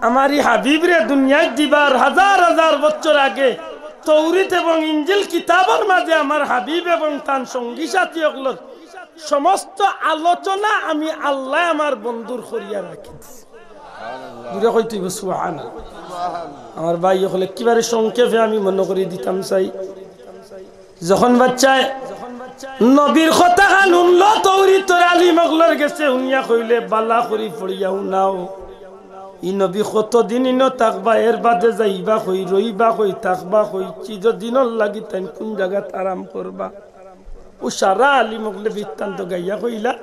আমার ই হাবিবরে দুনিয়াত দিবার হাজার হাজার বছর আগে তৌরিত এবং ইঞ্জিল কিতাবর মাঝে আমার হাবিব এবং তান সঙ্গী সাথী অকলর সমস্ত আলোচনা আমি আল্লায় আমার বন্ধুর করিয়া রাখি দিছি। জুরে কইতে অইবো সুবহানাল্লাহ। আমার ভাই অকল, একেবারে সংক্ষেপে আমি মনো করি দিতাম চাই, যখন বাচ্চায় নবীর কথাখান হুনলো, তৌরিতর আলিম অকলর গেছে হুনিয়া কইলে, বালা করি পড়িয়া হুনাও, ই নবী কতদিন ইনো থাকবা, এর বাদে যাইবা কই, রইবা কই, থাকবা কই, চিরদিনর লাগি তাইন কুন জাগাত আরাম করবা? অউ সারা আলিম অকলে বৃত্তান্ত গাইয়া কইলা,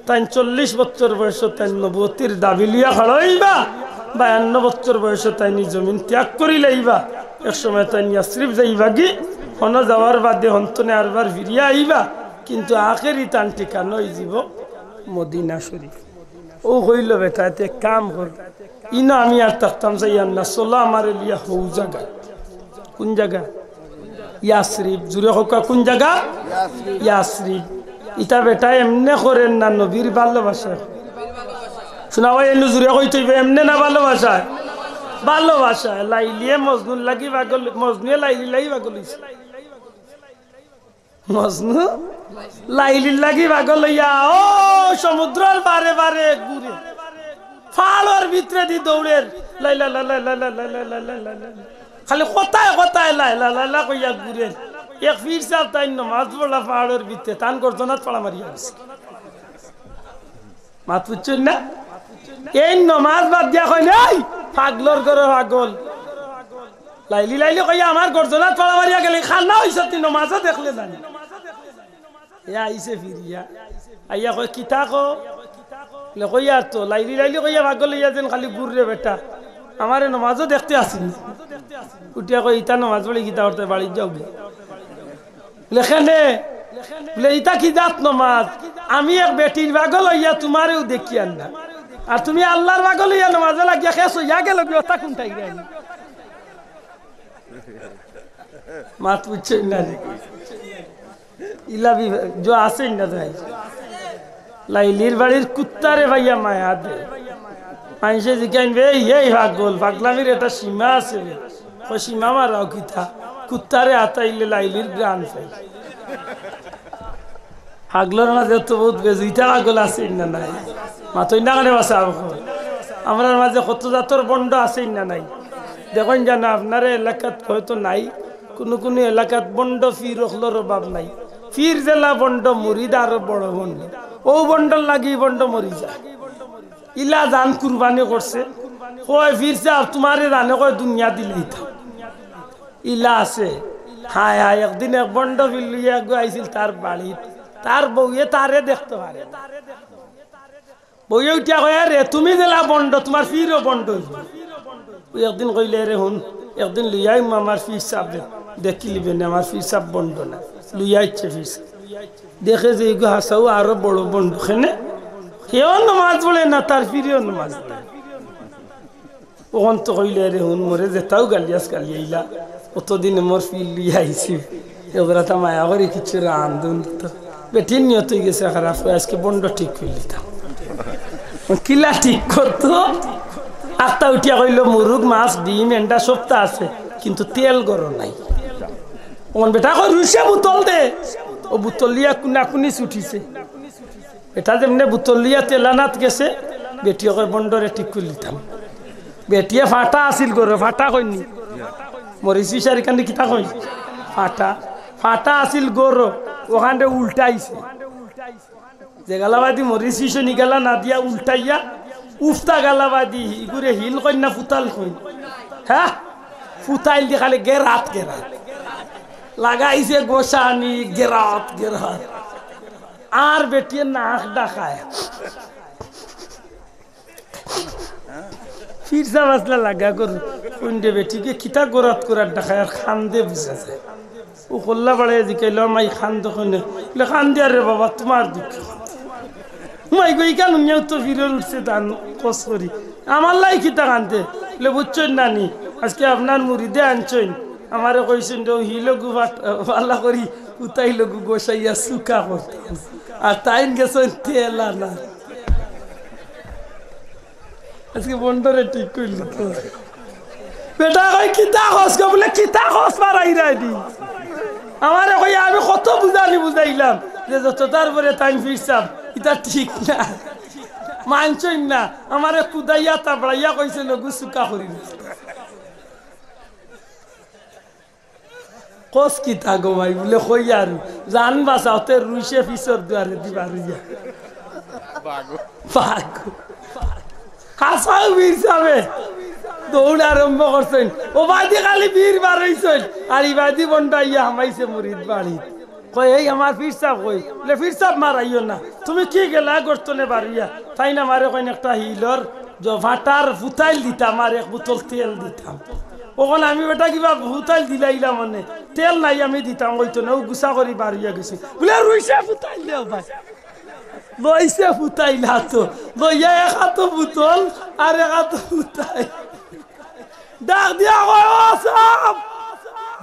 তাইন চল্লিশ বছর বয়সো তাইন নবুয়তির দাবি লইয়া খাড়া অইবা, বায়ান্ন বছর বয়সো তাইন ই জমিন ত্যাগ করি লাইবা, এক সময় তাইন ইয়াসরিব যাইবাগি, হনো যাওয়ার বাদে হনতনে আরবার ফিরিয়া আইবা, কিন্তু আখেরি তান ঠিকানা অইযিবো মদিনা শরীফ। অউ কইলো, বেটা, তে এক কাম কর, ইনো আমি আর থাকতাম চাইয়ার না, চলো আমারে লইয়া হউ জাগা। কুন জাগা? ইয়াসরিব। জুরে কউক্কা, কুন জাগা? ইয়াসরিব। ইতা বেটা এমনে করের না, নবীর ভালোবাসায়। শুনা ভাই, এনু জুরে কইতে অইবো, এমনে না ভালোবাসায়? ভালোবাসায়। লাইলিয়ে মজনুর লাগি পাগল, মজনুয়ে লাইলির লাগি পাগল অইছে। মজনু লাইলির লাগি পাগল অইয়া অউ সমুদ্রর পারে পারে ঘুরে, পাহাড়র ভিতরেদি দৌড়ের, লাইলা লা লা লা লা লা লা লা লা লা। খালি কথায় কথায় লাইলা লাইলা কইয়া ঘুরের। এক পীর সাব তাইন নমাজ পড়লা পাহাড়র ভিতরে, তান গর্দনাত ফাড়া মারিয়া গেছে। মাত বুঝছইন না? এইন নমাজ বাদ দিয়া কইন, "এই পাগলর ঘরর পাগল।" লাইলি লাইলি কইয়া আমার গর্দনাত ফাড়া মারিয়া গেলে, কানা অইছস নি, নমাজও দেখলে না নি। এ আইছে ফিরিয়া, আইয়া কয়, "কিতা কও?" বলে, "কইয়ার তো, লাইলি লাইলি কইয়া পাগল অইয়া যেন খালি ঘুররে বেটা, আমারে নমাজও দেখতে আসিল না।" উঠিয়া কয়, "ইতা নমাজ পড়ি কিতা করতে, বাড়িত যাওগি।" বলে, "কেনে?" বলে, "ইতা কি জাত নমাজ? আমি এক বেটির পাগল অইয়া তুমারেও দেখিয়ার না, আর তুমি আল্লার পাগল অইয়া নমাজো লাগিয়া শেষ অইয়া গেলগি, অতা কুনটাই রে?" মাত বুঝছইন না নি? ইলা বি-, জো আছইন না যাই। লাইলির বাড়ির কুত্তারে পাইয়া মায়া দে। মাইনষে জিকাইন, "বে, এই পাগল, পাগলামির একটা সীমা আছে বে।" কয়, "সীমা মারাও কিতা? কুত্তারে আতাইলে লাইলির ঘ্রাণ পাই।" পাগলর মাঝে তো বউত বেজুইতা পাগল আছইন না নাই? মাতইন না কেনে বা সাব অকল? আমরার মাঝে কত জাতর ভন্ড আছইন না নাই? দেখইন জানো, আপনার এলাকাত হয়তো নাই, কুনু কুনু এলাকাত ভন্ড পীর অকলর অভাব নাই। পীর যেলা ভন্ড, মুরিদ আরো বড় ভন্ড। অউ ভন্ডর লাগি ভন্ড মরি যায়। ইলা জান কুরবানি করছে। কয়, "পীর সাব, তুমারে জানে কয় দুনিয়া দিলে ইতা।" ইলা আছে। হায় হায়, একদিন এক ভন্ড পীর লইয়া একগু আইছিল তার বাড়িত। তার বউয়ে তারে দেখতে পারে না। বউয়ে উঠিয়া কয়, "আরে, তুমি যেলা ভন্ড, তুমার পীরও ভন্ড অইবো।" অউ একদিন কইলে, "রে হুন, একদিন লইয়া আইমু আমার পীর সাবরে, দেখিলিবে নে, আমার পীর সাব ভন্ড না।" লইয়া আইছে পীর সাব। দেখে যে ইগু হাছাউ আরো বড় ভন্ড, কেনে? হেও নমাজ পড়ে না, তার পীরেও নমাজ পড়ে না। অখন তো কইলে, "রে হুন, মোরে যেতাউ গালিয়াস গালিয়াইলা, অতদিনে মোর পীর লইয়া আইছি, এগুলাতা মায়া করি কিচ্ছু রান্ধুন তো।" বেটির নিয়ত অইগেছে খারাপ, কয়, "আইজকে ভন্ড ঠিক করি দিতাম।" কিলা ঠিক করতো? আখতা উঠিয়া কইলো, "মুরুগ, মাছ, ডিম, এন্ডা সবতা আছে, কিন্তু তেল গরম নাই।" অখন বেটায় কয়, "রুশে বুতল দে।" অউ বুতল লইয়া কুনাকুনি ছুটিছে। বেটা যেমনে বুতল লইয়া তেলানাত গেছে, বেটিয়ে কয়, "ভন্ডরে ঠিক করি দিতাম।" বেটিয়ে ফাটা আছিল ঘরো, ফাটা কইন নি? মরিচ পিষার ইখান দি কিতা কইন? ফাটা। ফাটা আছিল ঘরো, অখানরে উল্টাইছে। যেগালাবাদি মরিচ পিষইন ইগালা না দিয়া উল্টাইয়া, উফতা গালাবাদি, ইগুরে হিল কইন না ফুতাল কইন? হ্যাঁ? ফুতাইল দি খালি গেরাত গেরাত। লাগাইছে গোসানি গেরাত গেরাত। আর বেটিয়ে নাক ডাকায়। ফির সাব আসলা লাগা করু। কুনরে বেটিয়ে কিতা গেরাত গেরাত ডাকায় আর কান্দে বুঝা যায়। ও কল্লা বাড়াইয়া জিকাইলো, "মাই কান্দো কেনে?" বলে, "কান্দিয়ার রে বাবা, তুমার দুঃখ।" মাই গো, ইখান হুনিয়াউ তো ফিরর উঠছে দান কস করি। আমার লাগি কিতা কান্দে? বলে, "বুঝছইন না নি? আজকে আপনার মুরিদে আনছইন। আমারে কইছইন, দেও হি লগু বাট-, বালা করি, উতাই লগু গোসাইয়া চুকা করতাম। আর তাইন গেছইন তেল আনা।" আজকে বন্ডরে ঠিক কইল তো। বেটা কয়, "কিতা কস গো?" বলে, "কিতা কস মারাইরায়নি?" আমারে কই, আমি কত বুঝানি বুঝাইলাম যে যত তার পরে তাইন ফিরছাব, ইতা ঠিক না। মানছইন না, আমারে কুদাইয়া তাবড়াইয়া কইছে, "লগু চুকা করি না।" কস কিতা গো ভাই? বলে, "কই আর জান বাঁচাও, তে রুইছে পিছর দুয়ারেদি বারইয়া।" বাগো। বাগো। হাছাউ ফিরছাবে দৌড় আরম্ভ করছইন। অবায়দি খালি বীর বারইছইন, আর ইবায়দি বন্ড আইয়া হামাইছে মুরিদ বাড়িত। কয়, "এই আমার ফিরছাব কই?" বলে, "ফিরছাব মারাইও না, তুমি কি গেলা গর্তনে বারইয়া?" তাইন আমারে কইন, "একটা হিলর জ-, ভাটার ফুতাইল দিতাম আর এক বোতল তেল দিতাম।" অখন আমি বেটা কিবা ফুতাইল দিলাইলাম মানে, তেল নাই আমি দিতাম কইতো না, অউ গুছা করি বারইয়া গেছি। বলে, "রুইছে ফুতাইল দেও ভাই।" লইছে ফুতাইল আতো, লইয়া এক আতো বোতল আর এক আতো ফুতাইল। ডাক দিয়া কয়, "ও সাব।"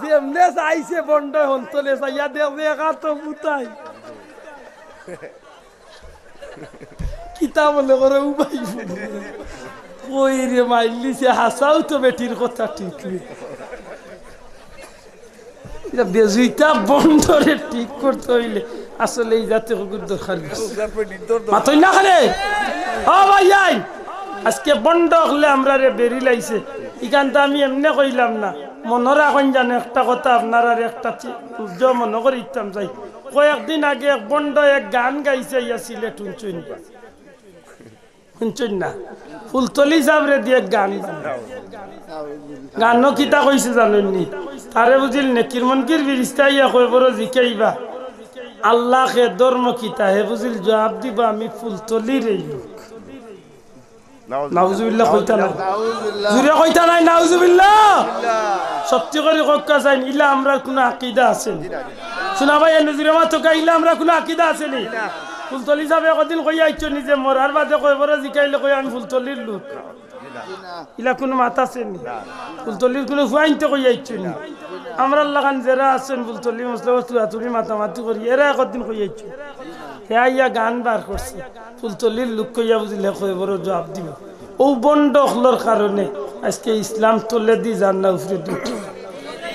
যেমনে চাইছে বন্ড হন্তলে চাইয়া দেখ যে এক আতো ফুতাইল। কিতা মনে করে উবাই? কই রে, মাইল্লিছে, হাছাউ তো বেটির কথা ঠিক নি। ইটা বেজুইতা বন্ডরে ঠিক করতে অইলে আসলে ই জাতে হগুর দরকার আছে। মাতইন না কেনে? ও ভাইয়াইন, আজকে বন্ড অকলে আমরারে বেড়ি লাইছে। ইখান তো আমি এমনে কইলাম না। মনো রাখইন জানো একটা কথা, আপনারারে একটা চি-, উজ্জ্বল মনো করি দিতাম চাই। কয়েকদিন আগে এক বন্ড এক গান গাইছে, ইয়া সিলেট হুনছইন। হুনছইন না? ফুলতলি সাবরে দিয়া গান বানায়। গানো কিতা কইছে জানইন নি? তারে বুঝিল নেকির মুনকির ফিরিস্তা আইয়া কবরো জিকাইবা, "আল্লাহ কে ধর্ম কিতা?" হে বুঝিল জুয়াব দিবা, "আমি ফুলতলির এই লোক।" নাউজুবিল্লাহ কইতা নায়? জুরে কইতা নায় নাউজুবিল্লাহ? সত্যি করি কউক্কা চাইন, ইলা আমরার কুনু আকিদা আছে নি? হুনা ভাই, এনে জুরে মাতউক্কা, ইলা আমরার কুনু আকিদা আছে নি? ফুলতলি সাবে একদিন কইয়া আইছইন নি যে মরার বাদে কবরো জিকাইলে কই আমি ফুলতলির লোক। ইলা কুনু মাত আছে নি? ফুলতলির কুনু ফুয়াইন্তে কইয়া আইছইন নি? আমরার লাখান যেরা আছইন ফুলতলি মসলক তুরাতুরি মাতামাতি করি, এরা একদিন কইয়া আইছইন। হে আইয়া গান বার করছে। ফুলতলির লোক কইয়া বুঝিল হে কবরো জুয়াব দিবো। অউ বন্ড অকলর কারণে আজকে ইসলাম তলেদি যার না উপরেদি উঠে।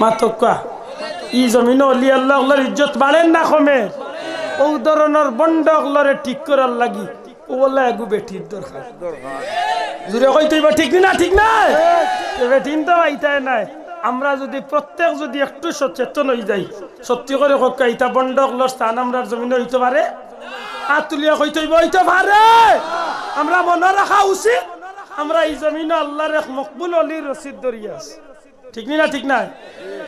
মাতউক্কা, ই জমিনো অলি আল্লাহ অকলর ইজ্জত বাড়ের না কমের? অউ ধরনর বন্ড অকলরে ঠিক করার লাগি অউ অলা এগু বেটির দরকার। জুরে কইতো অইবো, ঠিক নি না? ঠিক নায়? তে বেটিন তো আইতায় নায়। আমরা যুদি প্রত্যেক যুদি একটু সচেতন অইযাই, সত্যি করি কউক্কা, ইতা বন্ড অকলর স্থান আমরার জমিনো অইতো পারে? আত তুলিয়া কইতো অইবো, অইতো পারে। আমরা মনো রাখা উচিত, আমরা ই জমিনো আল্লাহর এক মকবুল অলির রশিদ ধরিয়া আছি। ঠিক নি না? ঠিক নায়?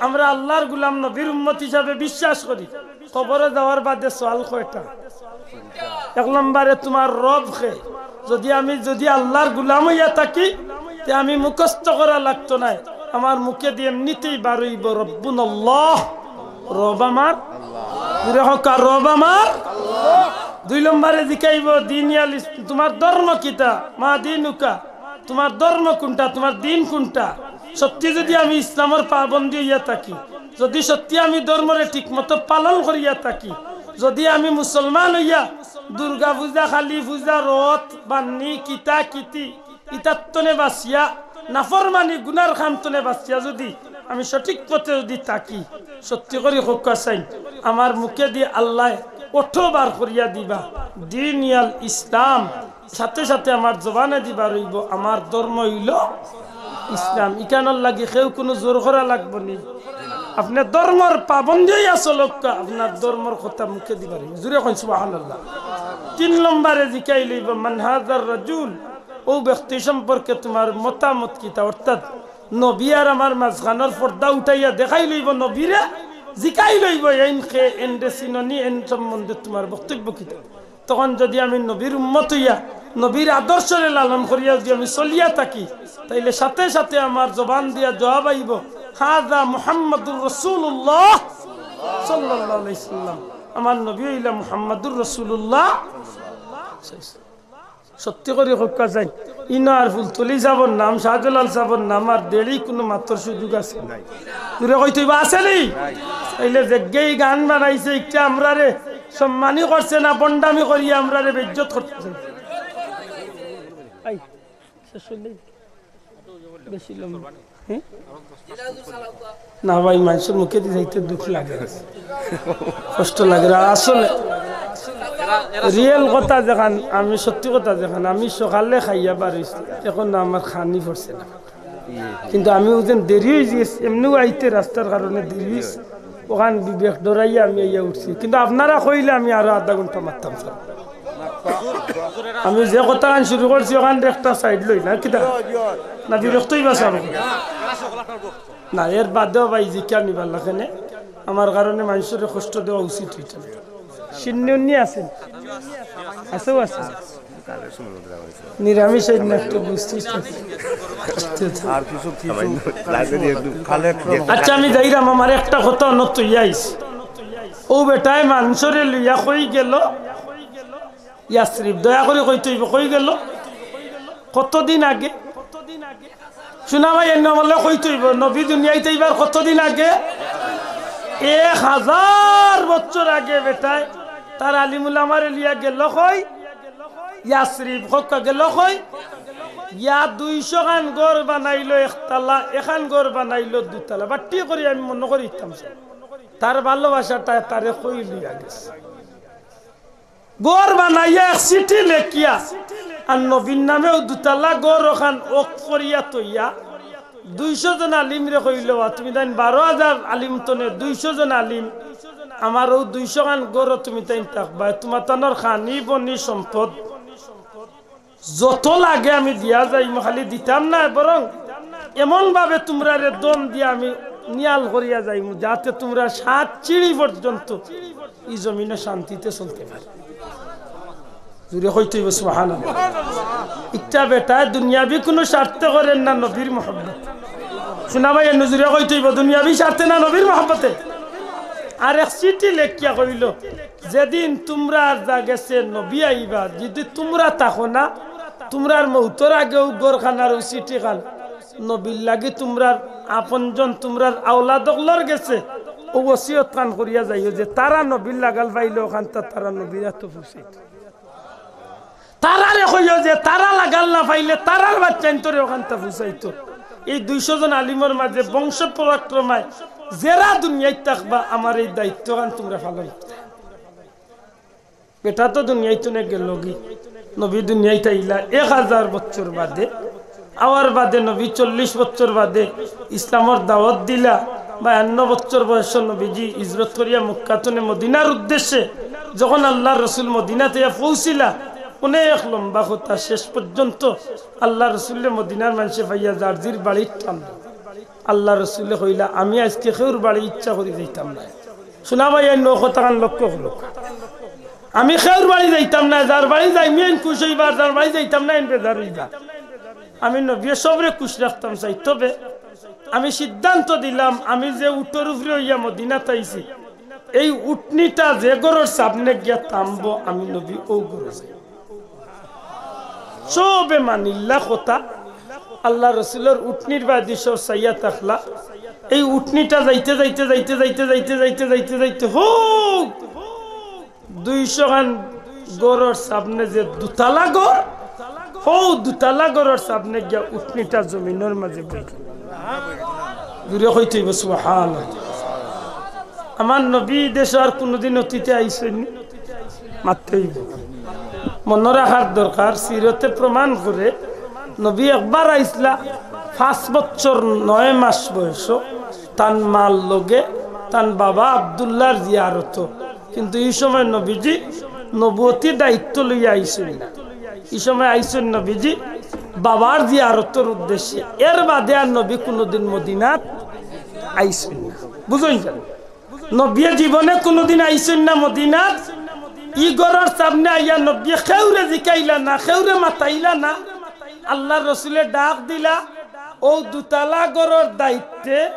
আমরা আল্লাহর গুলাম, নবীর উম্মত হিসাবে বিশ্বাস করি। কবরো যাওয়ার বাদে সওয়াল কয়টা? এক নম্বরে তুমার রব কে? যুদি আমি, যুদি আল্লাহর গুলাম অইয়া থাকি, তে আমি মুখস্থ করা লাগতো নায়, আমার মুখেদি এমনিতেই বার অইবো, "রব্বুনাল্লাহ।" রব আমার। জুরে কউক্কা, রব আমার। দুই নম্বরে জিকাইবো, "দিন ইয়াল ইস-, তুমার ধর্ম কিতা? মা দিনুকা? তুমার ধর্ম কুনটা? তুমার দিন কুনটা?" সত্যি যুদি আমি ইসলামর পাবন্দি অইয়া থাকি, যুদি সত্যি আমি ধর্মরে ঠিকমতো পালন করিয়া থাকি, যুদি আমি মুসলমান অইয়া দুর্গা পূজা, কালী পূজা, রথ, বান্নি, কিতা কিতি, ইতার তনে বাচিয়া, নাফরমানি গুনার কাম তনে বাচিয়া যুদি আমি সঠিক পথে যুদি থাকি, সত্যি করি কউক্কা চাইন, আমার মুখেদি আল্লায় অটো বার করিয়া দিবা, "দিন ইয়াল ইসলাম।" সাথে সাথে আমার জবানেদি বার অইবো, "আমার ধর্ম অইলো ইসলাম।" ইখানর লাগি কেউ কুনু জোর করা লাগবো নি। আপনে ধর্মর পাবন্দি অইয়া চলউক্কা, আপনার ধর্মর কথা মুখেদি বার অইবো। জুরে কইন সুবহানাল্লাহ। তিন নম্বরে জিকাইল অইবো, "মান হাযার রাজুল?" অউ ব্যক্তি সম্পর্কে তুমার মতামত কিতা? অর্থাৎ নবী আর আমার মাঝখানর পর্দা উঠাইয়া দেখাইল অইবো নবীরে, জিকাইল অইবো, "এইন কে, এনরে চিনো নি, এন সম্বন্ধে তুমার বক্তব্য কিতা?" তখন যুদি আমি নবীর উম্মত অইয়া, নবীর আদর্শরে লালন করিয়া যুদি আমি চলিয়া থাকি, তাইলে সাথে সাথে আমার জবান দিয়া জবাব আইবো, "হাজা মুহাম্মাদুর রাসূলুল্লাহ সাল্লাল্লাহু আলাইহি ওয়াসাল্লাম।" আমার নবী অইলা মুহাম্মাদুর রাসূলুল্লাহ। সত্যি করি কউক্কা চাই, ইনো আর ফুলতলি সাবর নাম, শাহজালাল সাবর নাম আর দেরি কুনু মাতর সুযোগ আছে নি? জুরে কইতে অইবো, আছে নি? তাইলে যেগেই গান বানাইছে, ইটা আমরারে সম্মানী করছে না, ভন্ডামি করিয়া আমরারে বেইজ্জত করছে? আই, শেষ অইলে বেশি লম্বা। হুম? না ভাই, মানষর মুখেদি যাইতে দুখ লাগে, কষ্ট লাগে। আর আসলে real কথা যেখান, আমি সত্যি কথা যেখান, আমি সকালে খাইয়া বার অইছি, এখনো আমার খানি পড়ছে না। কিন্তু আমি অউ যেন দেরি অইগেছে, এমনেউ আইতে রাস্তার কারণে দেরি অইছে। অখান বিবেক ডরাইয়া আমি আইয়া উঠছি, কিন্তু আপনারা কইলে আমি আরো আধা ঘন্টা মাততাম, স্যার। আমি যে কথাখান শুরু করছি, অখান একটা side লই না, কিতা? না, বিরক্ত অইবা, স্যার। না, এর বাদেও ভাই, জিকার নিবার লাগেনে, আমার কারণে মানষরে কষ্ট দেওয়া উচিত অইতো না। শিন্নি উন্নি আছে? আছেও আছে। নিরামিষ এই না, একটু বুঝতে। আর কিছু, কিছু আচ্ছা, আমি যাইরাম, আমার একটা কথা অনো থইয়া আইছি। অউ বেটায় মানষরে লইয়া কই গেল ইয়াসরিব। দয়া করি কইতে অইবো, কই গেল? কতদিন আগে? শুনা ভাই, এর নাম কইতে অইবো, নবী দুনিয়াইত আইবার কতদিন আগে? এক হাজার বছর আগে বেটায় তার আলিম উলামারে লইয়া গেল কই? ইয়াসরিব। কউক্কা গেল কই? ইয়া দুইশো খান ঘর বানাইলো একতলা, এখান ঘর বানাইলো দুতলা। বাট্টি করি আমি মনো করি দিতাম, তার ভালোবাসাটা তারে কই লইয়া গেছে। ঘর বানাইয়া এক চিঠি লেখিয়া, আর নবীর নামেও দুতলা ঘর অখান ওয়াকফ করিয়া থইয়া, দুইশো জন আলিমরে কইলো, "তুমি তাইন বারো হাজার আলিম তনে দুইশো জন আলিম, আমার অউ দুইশো খান ঘরো তুমি তাইন থাকবায়, তুমার তানর খানি বনি সম্পদ যত লাগে আমি দিয়া যাইমু, খালি দিতাম নায়, বরং এমন ভাবে তুমরারে ধন দিয়া আমি নিয়াল করিয়া যাইমু, যাতে তুমরা সাত সিঁড়ি পর্যন্ত ই জমিনো শান্তিতে চলতে পারো।" জুরে কইতে অইবো সুবহানাল্লাহ। ইটা বেটায় দুনিয়াবি কুনু স্বার্থে করের না, নবীর মহব্বত। শুনা ভাই, এনু জুরে কইতে অইবো, দুনিয়াবি স্বার্থে না নবীর মহব্বতে? আর এক চিঠি লেখিয়া কইলো, "যেদিন তুমরার যা গেছে নবী আইবা, যুদি তুমরা থাকো না, তুমরার মউতর আগে অউ ঘরখান আর অউ চিঠিখান নবীর লাগি তুমরার আপনজন, তুমরার আওলাদ অকলর গেছে অউ ওসিয়তখান করিয়া যাইও যে তারা নবীর লাগাল পাইলে অখানতা তারা নবীর আতো পৌঁছাইতো।" তারারে কইও যে তারা লাগাল না পাইলে তারার বাচ্চাইন্তরে অখানতা পৌঁছাইতো। এই দুইশো জন আলিমর মাঝে বংশ পরম্পরায় যেরা দুনিয়াইত থাকবা, আমার এই দায়িত্বখান তুমরা পালন করতায়। বেটা তো দুনিয়া থনে গেলগি, নবী দুনিয়াইত আইলা এক হাজার বছর বাদে, আওয়ার বাদে নবী চল্লিশ বছর বাদে ইসলামর দাওয়াত দিলা, বায়ান্ন বছর বয়সো নবীজি হিজরত করিয়া মক্কা থনে মদিনার উদ্দেশ্যে যখন আল্লার রসুল মদিনাত আইয়া পৌঁছিলা, অনেক লম্বা কথা, শেষ পর্যন্ত আল্লার রসুলরে মদিনার মানষে পাইয়া যার জির বাড়িত টানলো। আল্লার রসুলে কইলা, "আমি আইজকে কেউর বাড়ি ইচ্ছা করি যাইতাম নায়।" শুনা ভাই, এই কথাখান লক্ষ্য করো। "আমি কেউর বাড়ি যাইতাম নায়, যার বাড়ি যাইমু এইন খুশ অইবা, আর যার বাড়ি যাইতাম নায় এইন বেজার অইবা।" আমি নবীয়ে সবরে খুশ রাখতাম চাই, তবে আমি সিদ্ধান্ত দিলাম, আমি যে উটর উপরে অইয়া মদিনাত আইছি, এই উটনিটা যে ঘরর সামনে গিয়া থামবো, আমি নবী অউ ঘরো যাইমু। সবে মানিলা কথা। আল্লার রসুলর উটনির বায়দি সব চাইয়া থাকলা। এই উটনিটা যাইতে যাইতে যাইতে যাইতে যাইতে যাইতে যাইতে যাইতে হউ দুইশো খান ঘরর সামনে যে দুতলা ঘর, হউ দুতলা ঘরর সামনে গিয়া উটনিটা জমিনর মাঝে বইল। জুরে কইতে অইবো সুবহানাল্লাহ। আমার নবী দেশো আর কুনুদিন অতীতে আইছইন নি? মাততে অইবো। মনো রাখার দরকার, সিরতে প্রমাণ করে, নবী একবার আইছলা পাঁচ বছর নয় মাস বয়সো, তান মার লগে, তান বাবা আব্দুল্লাহর জিয়ারতো। কিন্তু ই সময় নবীজি নবুয়তি দায়িত্ব লইয়া আইছইন না। ই সময় আইছইন নবীজি বাবার জিয়ারতর উদ্দেশ্যে। এর বাদে আর নবী কুনুদিন মদিনাত আইছইন না। বুঝইন জানি? নবিয়ে জীবনে কুনুদিন আইছইন না মদিনাত। ই ঘরর সামনে আইয়া নবিয়ে কেউরে জিকাইলা না, কেউরে মাতাইলা না। আল্লার রসুলে ডাক দিলা, "অউ দুতালা ঘরর দায়িত্বে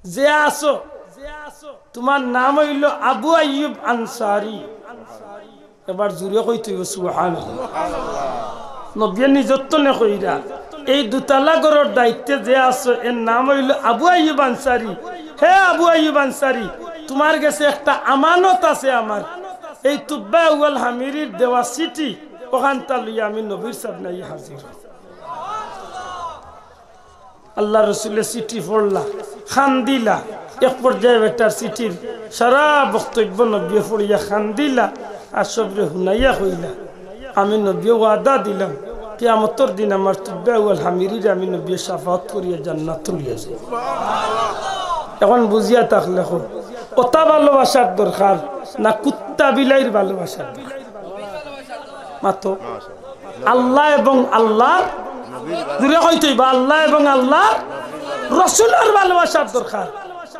যে আছো, তুমার নাম অইলো আবু আইয়ুব আনসারী।" এবার জুরে কইতে অইবো, "সুবহানাল্লাহ।" নবিয়ে নিজর তনে কইরা, "এই দুতালা ঘরর দায়িত্বে যে আছো, এর নাম অইলো আবু আইয়ুব আনসারী। হে আবু আইয়ুব আনসারী, তুমার গেছে একটা আমানত আছে আমার। এই তুব্বা আউয়াল হামিরির দেওয়া চিঠি, অখানতা লইয়া আমি নবীর সামনে আইয়া হাজির।" আল্লার রসুলে চিঠি পড়লা, কান্দিলা। এক পর্যায়ে বেটার চিঠির সারা বক্তব্য নবিয়ে পড়িয়া কান্দিলা, আর সবরে হুনাইয়া কইলা, "আমি নবিয়ে ওয়াদা দিলাম, কিয়ামতর দিন আমার তুব্বা আউয়াল হামিরিরে আমি নবিয়ে শাফাআত করিয়া জান্নাত লইয়া যাইমু।" এখন বুঝিয়া থাকলে কও, অতা ভালোবাসার দরকার না কুত্তা বিলাইর ভালোবাসার দরকার? মাতো। আল্লাহ এবং আল্লাহর, জুরে কইতে অইবো, আল্লাহ এবং আল্লাহর রসুলর ভালোবাসার দরকার।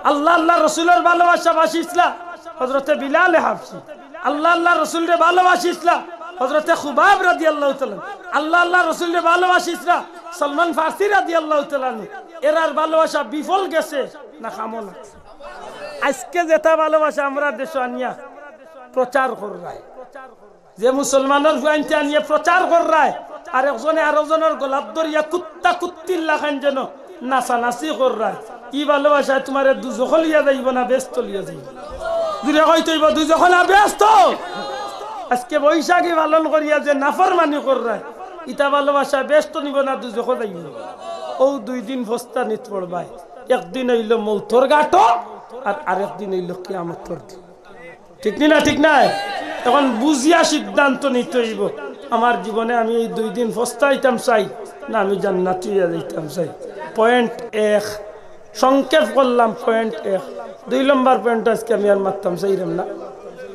আল্লাহ, আল্লাহর রসুলর ভালোবাসা বাসিছলা হযরতে বিলালে হাবশী। আল্লাহ, আল্লাহর রসুলরে ভালোবাসিছলা হযরতে খুবাব রাদিয়াল্লাহু তাআলা আনহু। আল্লাহ, আল্লাহর রসুলরে ভালোবাসিছলা সলমান ফার্সি রাদিয়াল্লাহু তাআলা আনহু। এরার ভালোবাসা বিফল গেছে না কামো লাগছে? আইজকে যেতা ভালোবাসা আমরার দেশো আনিয়া প্রচার কররায়, যে মুসলমানর ফুয়াইন্তে আনিয়া প্রচার কররায়, আর একজনে আরকজনর গলাত ধরিয়া কুত্তা কুত্তির লাখান যেন নাচানাচি কররায়, ই ভালোবাসায় তুমারে দুজখো লইয়া যাইবো না বেহেস্তো লইয়া যাইবো? জুরে কইতে অইবো, দুজখো না বেহেস্তো। আইজকে বৈশাখী পালন করিয়া যে নাফরমানি কররায়, ইতা ভালোবাসায় বেহেস্তো নিবো না দুজখো যাইবো? অউ দুই দিন ফস্তানিত পড়বায়, একদিন অইলো মউতর ঘাটো, আর আরেক দিন অইলো কিয়ামতর দিন। ঠিক নি না? ঠিক নায়? এখন বুঝিয়া সিদ্ধান্ত নিতে অইবো, আমার জীবনে আমি এই দুই দিন ফস্তাইতাম চাই না আমি জান্নাতি অইয়া যাইতাম চাই। পয়েন্ট এক, সংক্ষেপ করলাম পয়েন্ট এক। দুই নম্বর পয়েন্ট আইজকে আমি আর মাততাম চাইরাম না।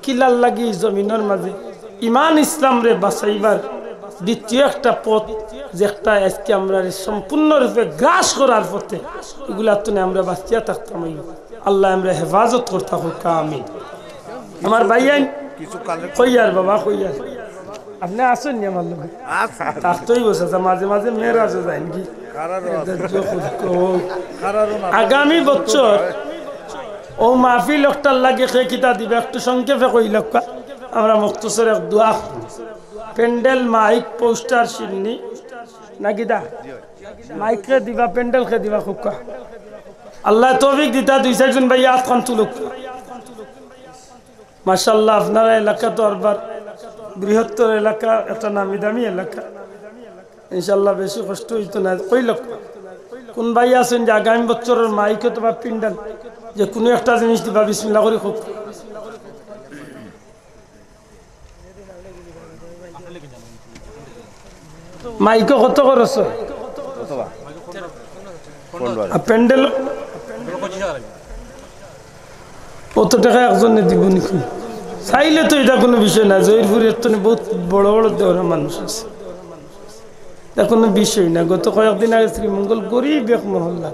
কিলার লাগি জমিনর মাঝে ইমান ইসলামরে বাঁচাইবার দ্বিতীয় একটা পথ, যেটা আইজকে আমরারে সম্পূর্ণরূপে গ্রাস করার পথে, ইগুলার তনে আমরা বাঁচিয়া থাকতাম অইবো। আল্লায় আমরারে হেফাজত করতা কউক্কা, আমিন। আমার ভাইয়াইন, কিছু কালেক্ট কইয়ার বাবা, কইয়ার। আপনে আছইন নি আমার লগে? আছি। থাকতে অইবো চাচা, মাঝে মাঝে মেরাজো যাইন গি? কারারও আছে। এটা যে খুব কম। কারারও না। আগামী বছর অউ মাহফিল অকটার লাগি কে কিতা দিবা, একটু সংক্ষেপে কইলাউক্কা। আমরা মুখতসর এক দোয়া। প্যান্ডেল, মাইক, পোস্টার, শিন্নি, না কিতা? মাইক কে দিবা, প্যান্ডেল কে দিবা, কউক্কা। আল্লায় তৌফিক দিতা, দুই চাইরজন ভাইয়ে আতখান তুলউক্কা। মাশাআল্লাহ, আপনারা এলাকা তো আরবার বৃহত্তর এলাকা, একটা নামি দামি এলাকা। ইনশাআল্লাহ বেশি কষ্ট অইতো নায়। কইলাউক্কা, কুন ভাই আছইন যে আগামী বছরর মাইক অথবা প্যান্ডেল যে কুনু একটা জিনিস দিবা, বিসমিল্লাহ করি কউক্কা। মাইকো কত খরচ অয়? কত বা? পনেরো হাজার। আর প্যান্ডেল? অত টেকা একজনে দিবো নি? চাইলে তো ইটা কুনু বিষয় না। জহিরপুরর তনে বউত বড় বড় দেওরা মানুষ আছে, ইটা কুনু বিষয় না। গত কয়েকদিন আগে শ্রীমঙ্গল গরিব এক মহল্লা,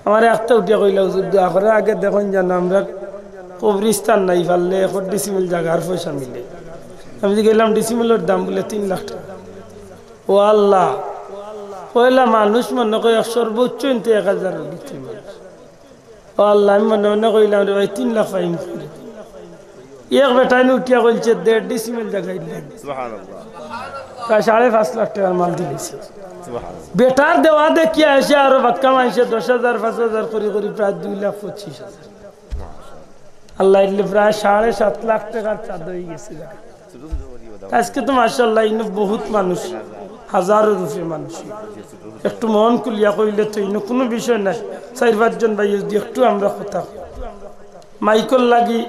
আমারে একটা উঠিয়া কইলা, "হুজুর, দোয়া করি আগে দেখইন যেন আমরার কবরস্থান নাই, পারলে এক ডিসিমেল জাগার পয়সা মিলে।" আমি যে গেলাম, "ডিসিমেলর দাম?" বুলে, "তিন লাখ টেকা।" ও আল্লাহ, পয়লা মানুষ মনে কয় এক সর্বোচ্চ ইনতে এক হাজার ভিতরে মানুষ। ও আল্লাহ, আমি মনে মনে কইলাম, "রে ভাই, তিন লাখ পাইমু করি।" এক বেটাইন উঠিয়া কইলছে, "দেড় ডিসিমেল জাগা ইলা।" সুবহানাল্লাহ। প্রায় সাড়ে পাঁচ লাখ টেকার মাল দিলিছে। সুবহানাল্লাহ। বেটার দেওয়া দেখিয়া আইছে আরো বাক্কা মাইনষে দশ হাজার, পাঁচ হাজার করি করি প্রায় দুই লাখ পঁচিশ হাজার। আল্লাহ, ইলে প্রায় সাড়ে সাত লাখ টেকার চাঁদা অইগেছে। আইজকে তো মাশাআল্লাহ, ইনো বউত মানুষ, হাজারর উপরে মানুষ। একটু মন খুলিয়া কইলে তো ইনো কুনু বিষয় নায়। চাইর পাঁচজন ভাই যদি একটু আমরা কথা কই, মাইকর লাগি,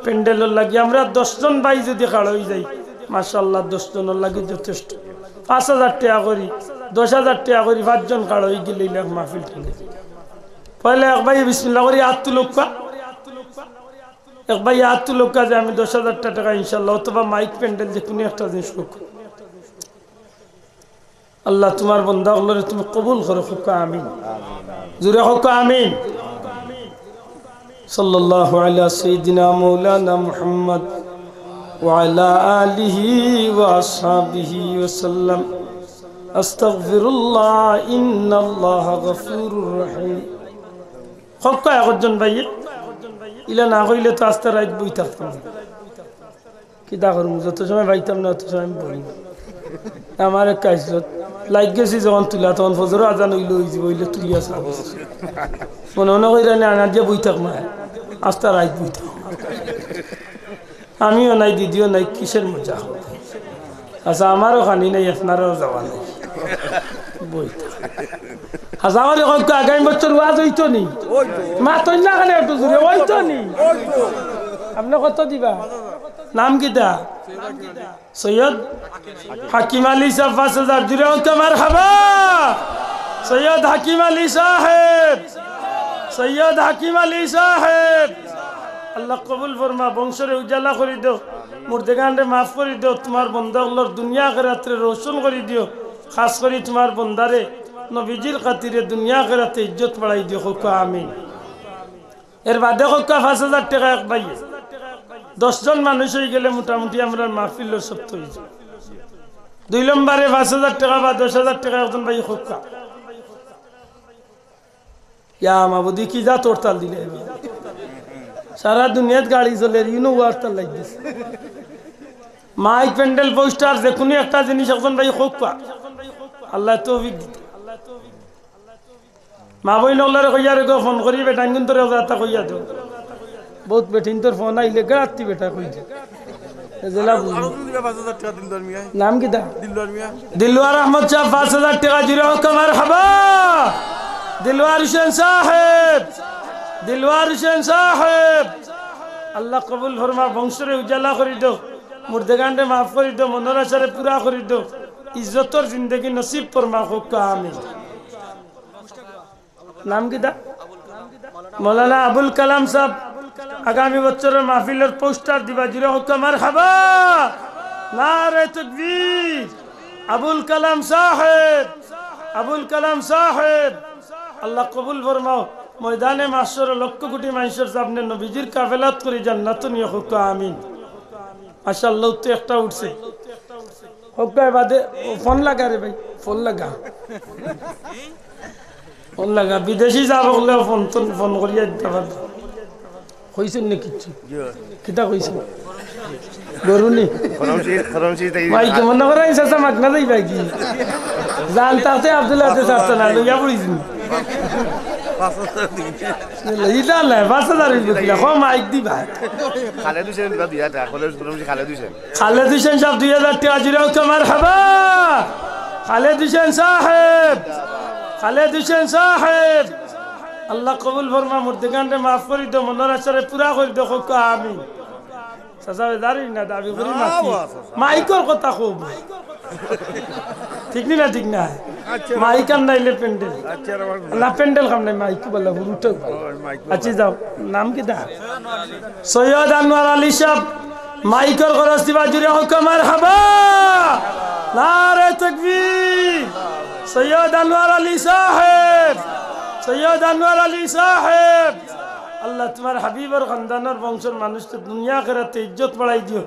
প্যান্ডেলর লাগি, আমরা দশজন ভাই যদি খাড়া অইযাই, মাশাআল্লাহ, দশজনর লাগি যথেষ্ট। পাঁচ হাজার টেকা করি, দশ হাজার টেকা করি, পাঁচজন খাড়া অইগেলে ইলা এক মাহফিল ঠেলে। পয়লা এক ভাই বিসমিল্লাহ করি আত তুলউক্কা। এক ভাই আত তুলউক্কা যে আমি দশ হাজার টেকা ইনশাআল্লাহ, অথবা মাইক প্যান্ডেল যে কুনু একটা জিনিস অউক। আল্লাহ, তুমার বন্দা অকলরে তুমি কবুল করো, কউক্কা আমিন। জুরে কউক্কা আমিন। صلى الله على سيدنا مولانا محمد وعلى آله وأصحابه وسلم. أستغفر الله إن الله غفور رحيم. কউক্কা একজন ভাইয়ে, ইলা না কইলে তো আস্তা রাইত বই থাকতাম। কিতা করমু, যত সময় পাইতাম না, অত সময় আমি বই। আমার এক কাইসত লাইগ গেছি যখন তুলা, তখন ফজরর আজান অইলো, অইযিবো, অইলে তুলিয়া চাও। মনে মনে কইরা নি আনা দিয়া বই থাকমু, আস্তা রাইত বই থাকমু। আমিও নাই, দিদিও নাই, কিসের মজা? আচ্ছা, আমারও খানি নাই, আপনারও যাওয়া নাই। বই থাক। আচ্ছা, আমার এখন তো আগামী বছর ওয়াজ অইতো নি? মাতইন না কেনে একটু জুরে, অইতো নি? আপনে কত দিবা? নাম কিতা? সৈয়দ হাকিম আলী সাহেব, পাঁচ হাজার। জুরে কউক্কা মারহাবা। সৈয়দ হাকিম আলী সাহেব, সৈয়দ হাকিম আলী সাহেব, আল্লাহ কবুল ফরমা, বংশরে উজালা করি দেও, মুর্দেগানরে মাফ করি দেও, তুমার বন্দা অকলর দুনিয়া আখেরাতরে রোশন করি দিও, খাস করি তুমার বন্দারে নবীজির খাতিরে দুনিয়া আখেরাতে ইজ্জত বাড়াই দিও, কউক্কা আমিন। এর বাদে কউক্কা পাঁচ হাজার টেকা এক ভাইয়ে। দশ জন মানুষ অইগেলে মোটামুটি আমরার মাহফিলর সপ্ত অইযিবো। দুই নম্বরে পাঁচ হাজার টেকা বা দশ হাজার টেকা একজন ভাইয়ে কউক্কা। ইয়া মাবুদি, কি জাত হরতাল দিলে এবার? সারা দুনিয়াত গাড়ি চলের, ইনো হরতাল লাগি গেছে। মাইক, প্যান্ডেল, পোস্টার, যেকুনু একটা জিনিস একজন ভাইয়ে কউক্কা। আল্লায় তৌফিক দিতা। মা-বইন অকলরে কইয়ার গো, ফোন করি বেটাইনগুনতরে অতা কইয়া দেও। বউত বেটিন্তর ফোন আইলে গাড়াত্তি বেটায় কই দে। এ জেলা বুঝি। নাম কিতা? দিলওয়ার আহমদ সাহেব, পাঁচ হাজার টেকা। জুরে কউক্কা মারহাবা। দিলওয়ার হোসেন সাহেব, দিলওয়ার হোসেন সাহেব, আল্লাহ কবুল ফরমা, বংশরে উজালা করি দেও, মুর্দেগানরে মাফ করি দেও, মনর আশারে পুরা করি দেও, ইজ্জতর জিন্দেগি নসিব ফরমা, কউক্কা আমিন। নাম কিতা? মৌলানা আবুল কালাম সাহেব, আগামী বছরর মাহফিলর পোস্টার দিবা, জুরে কউক্কা মারহাবা। নারে তাকবীর। আবুল কালাম সাহেব, আবুল কালাম সাহেব, আল্লাহ কবুল ফরমাও। ময়দানে মাহশরো লক্ষ কোটি মানষর সামনে নবীজির কাফেলাত করি জান্নাতো নিও, কউক্কা আমিন। মাশাআল্লাহ, উত্তে একটা উঠছে। কউক্কা বাদে, ও, ফোন লাগা রে ভাই, ফোন লাগা। ফোন লাগা, বিদেশি সাব অকলেও ফোন তো, ফোন করিয়া দিতা পারবা। কইছইন নি কিচ্ছু? কিতা কইছইন? গরু নি? মাইক মনো করইন চাচা মাগনা যাইবা কি? জান তাতে আব্দুল্লাহ আতে চাচা না, লইয়া পড়িছইন। ইটা নায়, পাঁচ হাজার অইবো কিলা? কও মাইক দিবা। খালেদ হোসেন দিবা দুই হাজার, খালেদ হোসেন, খালেদ হোসেন। খালেদ হোসেন সাহেব দুই হাজার টেকা। জুরে কউক্কা মারহাবা। খালেদ হোসেন সাহেব, খালেদ হোসেন সাহেব, আল্লাহ কবুল ফরমা, মুর্দেগানরে মাফ করি দেও, মনর আশারে পুরা করি দেও, কউক্কা আমিন। চাচা বেজার অইন না, দাবি করি মাতি। মাইকর কথা কও। ঠিক নি না, ঠিক না? মাইক আর নাইলে প্যান্ডেল। না, প্যান্ডেল কাম নাই, মাইক বালা, হুরুটাও বালা। আচ্ছা, যাও, নাম কিতা? সৈয়দ আনোয়ার আলী সাহেব, মাইকর খরচ দিবা, জুরে কউক্কা মারহাবা। নারে তাকবীর। সৈয়দ আনোয়ার আলী সাহেব, সৈয়দ আনোয়ার আলী সাহেব, আল্লাহ তুমার হাবিবর খানদানর বংশর মানুষ তো দুনিয়া আখেরাতে ইজ্জত বাড়াই দিও।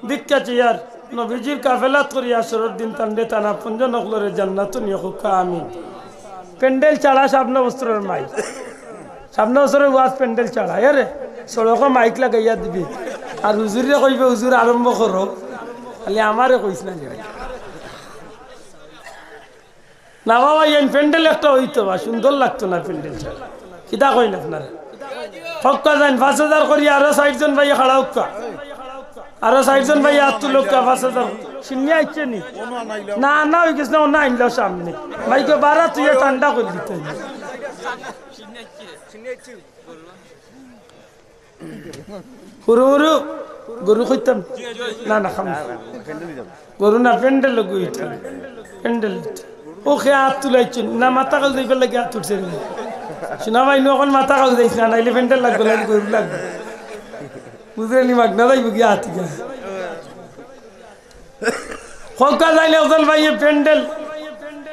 ভিক্ষা চাইয়ার নবীজির কাফেলাত করি হাশরর দিন তানরে তান আপনজন অকলরে জান্নাতো নিও, কউক্কা আমিন। প্যান্ডেল ছাড়া সামনে বছরর মাইক, সামনে বছরর ওয়াজ প্যান্ডেল ছাড়া। এরে, সড়কো মাইক লাগাইয়া দিবি, আর হুজুররে কইবে, "হুজুর আরম্ভ করো।" খালি আমারে কইছ না রে ভাই। না বাবা, এইন প্যান্ডেল একটা অইতো বা, সুন্দর লাগতো না প্যান্ডেল ছাড়া। কিতা কইন আপনারা? কউক্কা যাইন, পাঁচ হাজার করি আরো চাইরজন ভাইয়ে খাড়া অউক্কা। আরো চাইরজন ভাইয়ে আত তুলউক্কা, পাঁচ হাজার। শিন্নি আইছে নি? না, না, অই গেছে না, অনো আইনলো সামনে। ভাই, কেউ বাড়া তুই ঠান্ডা করি দিতে। হুরু হুরু, গরু কইতাম। না, না, খাম। গরু না, প্যান্ডেল গইতাম। প্যান্ডেল। ও খে আত তুলাইছইন। না, মাথা কাল যাইবার লাগি আত তুলছে রে। শোনা ভাই, নু অখন মাথা কাল যাইছ না, নাইলে প্যান্ডেল লাগবো, নাইলে গরু লাগবো। বুঝলে নি, মাগনা যাইবো কি আত গিয়া। কউক্কা যাইন একজন ভাইয়ে প্যান্ডেল।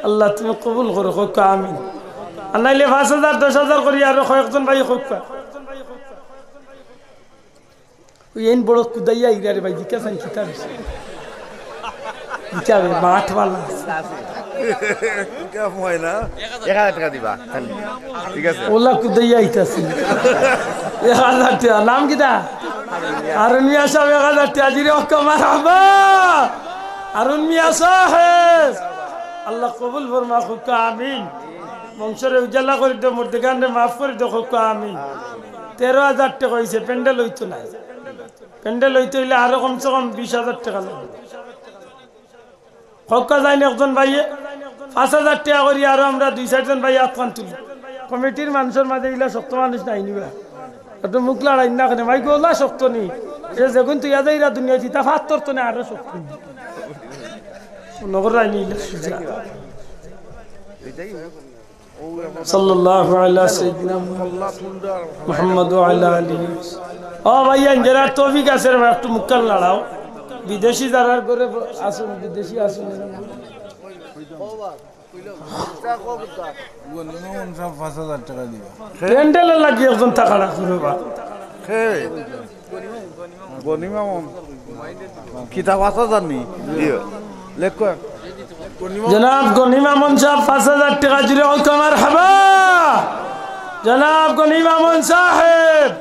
আল্লাহ তুমি কবুল করো, কউক্কা আমিন। আর নাইলে পাঁচ হাজার, দশ হাজার করি আরো কয়েকজন ভাইয়ে কউক্কা। ওই এইন বড় কুদাইয়া ইরা রে ভাই, জিকা চাইন কিতা বেশি। জিকা বে, মাঠ বালা আছে। কিতা হয় না? এক হাজার টেকা দিবা। ঠিক আছে। ওলা কুদাইয়া আইতাছি। এক হাজার টেকা, নাম কিতা? হারুন মিয়া সাব, এক হাজার টেকা, জিরে অক্কা মারহাবা। হারুন মিয়া সাহেব, আল্লাহ কবুল ফরমা, কউক্কা আমিন। বংশরে উজালা করি দেও, মুর্দেগানরে মাফ করি দেও, কউক্কা আমিন। তেরো হাজার টেকা অইছে, প্যান্ডেল অইতো নায়। প্যান্ডেল অইতে অইলে আরো কমসে কম বিশ হাজার টেকা লাগবো। কউক্কা যাইন একজন ভাইয়ে পাঁচ হাজার টেকা করি, আরো আমরা দুই চাইরজন ভাইয়ে আতখান তুলি। কমিটির মানষর মাঝে ইলা শক্ত মানুষ নাই নি বা। একটু মুখ লড়াইন না কেনে, মাইক ওলা শক্ত নি। সে যেগুন তুই আজ ইরা দুনিয়া জিতা ফাত্তর তো না আরো শক্ত নি। নগর রাইনি ইলা সুজা। সাল্লাল্লাহু আলা সাইয়্যিদিনা মুহাম্মদ ওয়া আলা আলিহি। ও ভাইয়াইন, যারার তৌফিক আছে রে ভাই, একটু মুখখান লড়াও। বিদেশি যারার ঘরে আছইন, বিদেশি আছইন। গনিমা মন সাব পাঁচ হাজার টেকা দিবা। প্যান্ডেলর লাগি একজন টেকা রাখো রে বা। কে? গনিমা মন। কিতা পাঁচ হাজার নি? দিও। লেখো। জনাব গনিমা মন সাব পাঁচ হাজার টেকা, জিরে অক্কা মারহাবা। জনাব গনিমা মন সাহেব।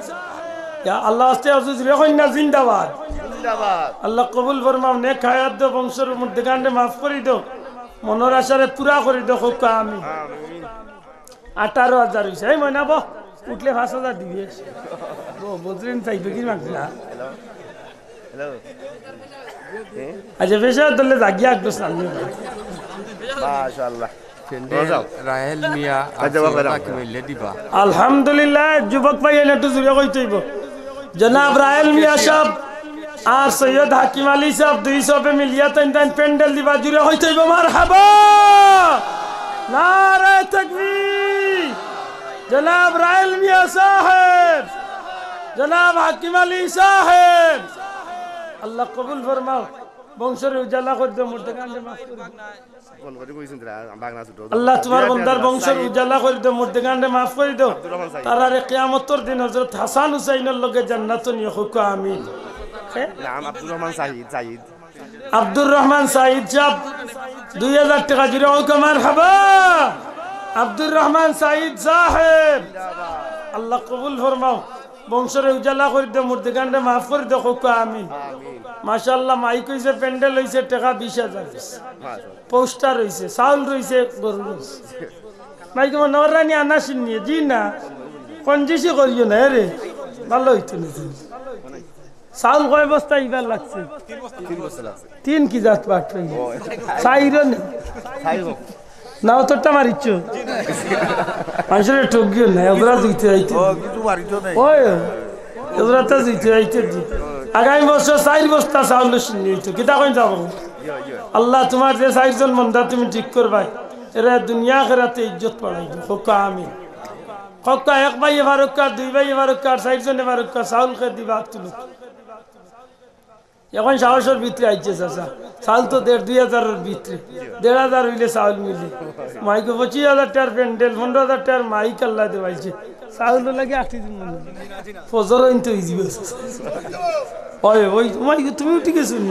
ইয়া আল্লাহ, আস্তে আস্তে জিরে কইন না, জিন্দাবাদ। জিন্দাবাদ। আল্লাহ কবুল ফরমাও, নেক হায়াত দেও, বংশর মুর্দেগানরে মাফ করি দেও, মনর আশারে পুরা করি দেও, কউক্কা আমিন। আমিন। আঠারো হাজার অইছে। এই ময়না বো, উঠলে পাঁচ হাজার দিবে। বো, বজরিন চাইবে কি মাগলা? হ্যালো। হ্যালো। আচ্ছা, বেশি ধরলে জাগিয়া একটু সামনে। মাশাআল্লাহ। প্যান্ডেল রাহেল মিয়া আর আচ্ছা, বাবা, সৈয়দ রাখো। হাকিম মিলে দিবা। আলহামদুলিল্লাহ, যুবক ভাইয়াইন একটু জুরে কইতে অইবো। জনাব রাহেল মিয়া সাব আর সৈয়দ হাকিম আলী সাব দুই সবে মিলিয়া তাইন তাইন প্যান্ডেল দিবা, জুরে কইতে অইবো মারহাবা। নারায়ে তাকবীর। জনাব রাহেল মিয়া সাহেব, জনাব হাকিম আলী সাহেব, আল্লাহ কবুল ফরমাও। বংশরে উজালা করি দেও, মুর্দেগানরে মাফ করি দেও। ফোন করি কইছইন তারা, বাগনা ছোট। আল্লাহ তুমার বন্দার বংশরে উজালা করি দেও, মুর্দেগানরে মাফ করি দেও। আব্দুর রহমান সাইদ। তারারে কিয়ামতর দিন হযরত হাসান হুসাইনর লগে জান্নাতো নিও, কউক্কা আমিন। হে? নাম আব্দুর রহমান সাইদ, সাইদ। আব্দুর রহমান সাইদ সাব, দুই হাজার টেকা, জিরে অক্কা মারহাবা। আব্দুর রহমান সাইদ সাহেব, আল্লাহ কবুল ফরমাও। বংশরে উজালা করি দেও, মুর্দেগানরে মাফ করি দেও, কউক্কা আমিন। আমিন। মাশাআল্লাহ, মাইক অইছে, প্যান্ডেল অইছে, টেকা বিশ হাজার অইছে। মাশাআল্লাহ। পোস্টার অইছে, চাউল রইছে, গরু রইছে। মাইক মনে অর রানি আনা শুনিয়ে, জি না, কঞ্জুসি করিও না রে, ভালা অইতো না। চাউল কয় বস্তা ইবার লাগছে? তিন বস্তা লাগছে। তিন কি জাত বাট পাই? ও। চাইরও নি। চাইরও। না, অতটা মারিচ্ছ। মানুষরে ঠকিও না, এগুলা দিতে আইতে। ও, কিছু মারিচ্ছ নাই। ওই, এগুলা তো দিতে আইতে দি। আগামী বছর চাইর বস্তা চাউল শুনিয়ে অইতো। কিতা কইন যাবো? ইয়া, ইয়া। আল্লাহ তুমার যে চাইরজন বন্দা তুমি ঠিক করবায়, এরা দুনিয়া আখেরাতে ইজ্জত বাড়াই দিও। কউক্কা আমিন। কউক্কা এক ভাইয়ে পারউক্কা, দুই ভাইয়ে পারউক্কা, চাইরজনে পারউক্কা, চাউল কে দিবা আত তুলো। এখন সাহসর ভিতরে আইছে চাচা, চাউল তো দেড় দুই হাজারর ভিতরে, দেড় হাজার অইলে চাউল মিলে। মাইকো পঁচিশ হাজার টেকার প্যান্ডেল, পনরো হাজার টেকার মাইক আল্লায় দেওয়াইছে, চাউল লাগে আটি দিন মনে হয়। ফজর অইন তো ইজি বস। ওই, ওই, মাইকো তুমিও ঠিক আছো নি?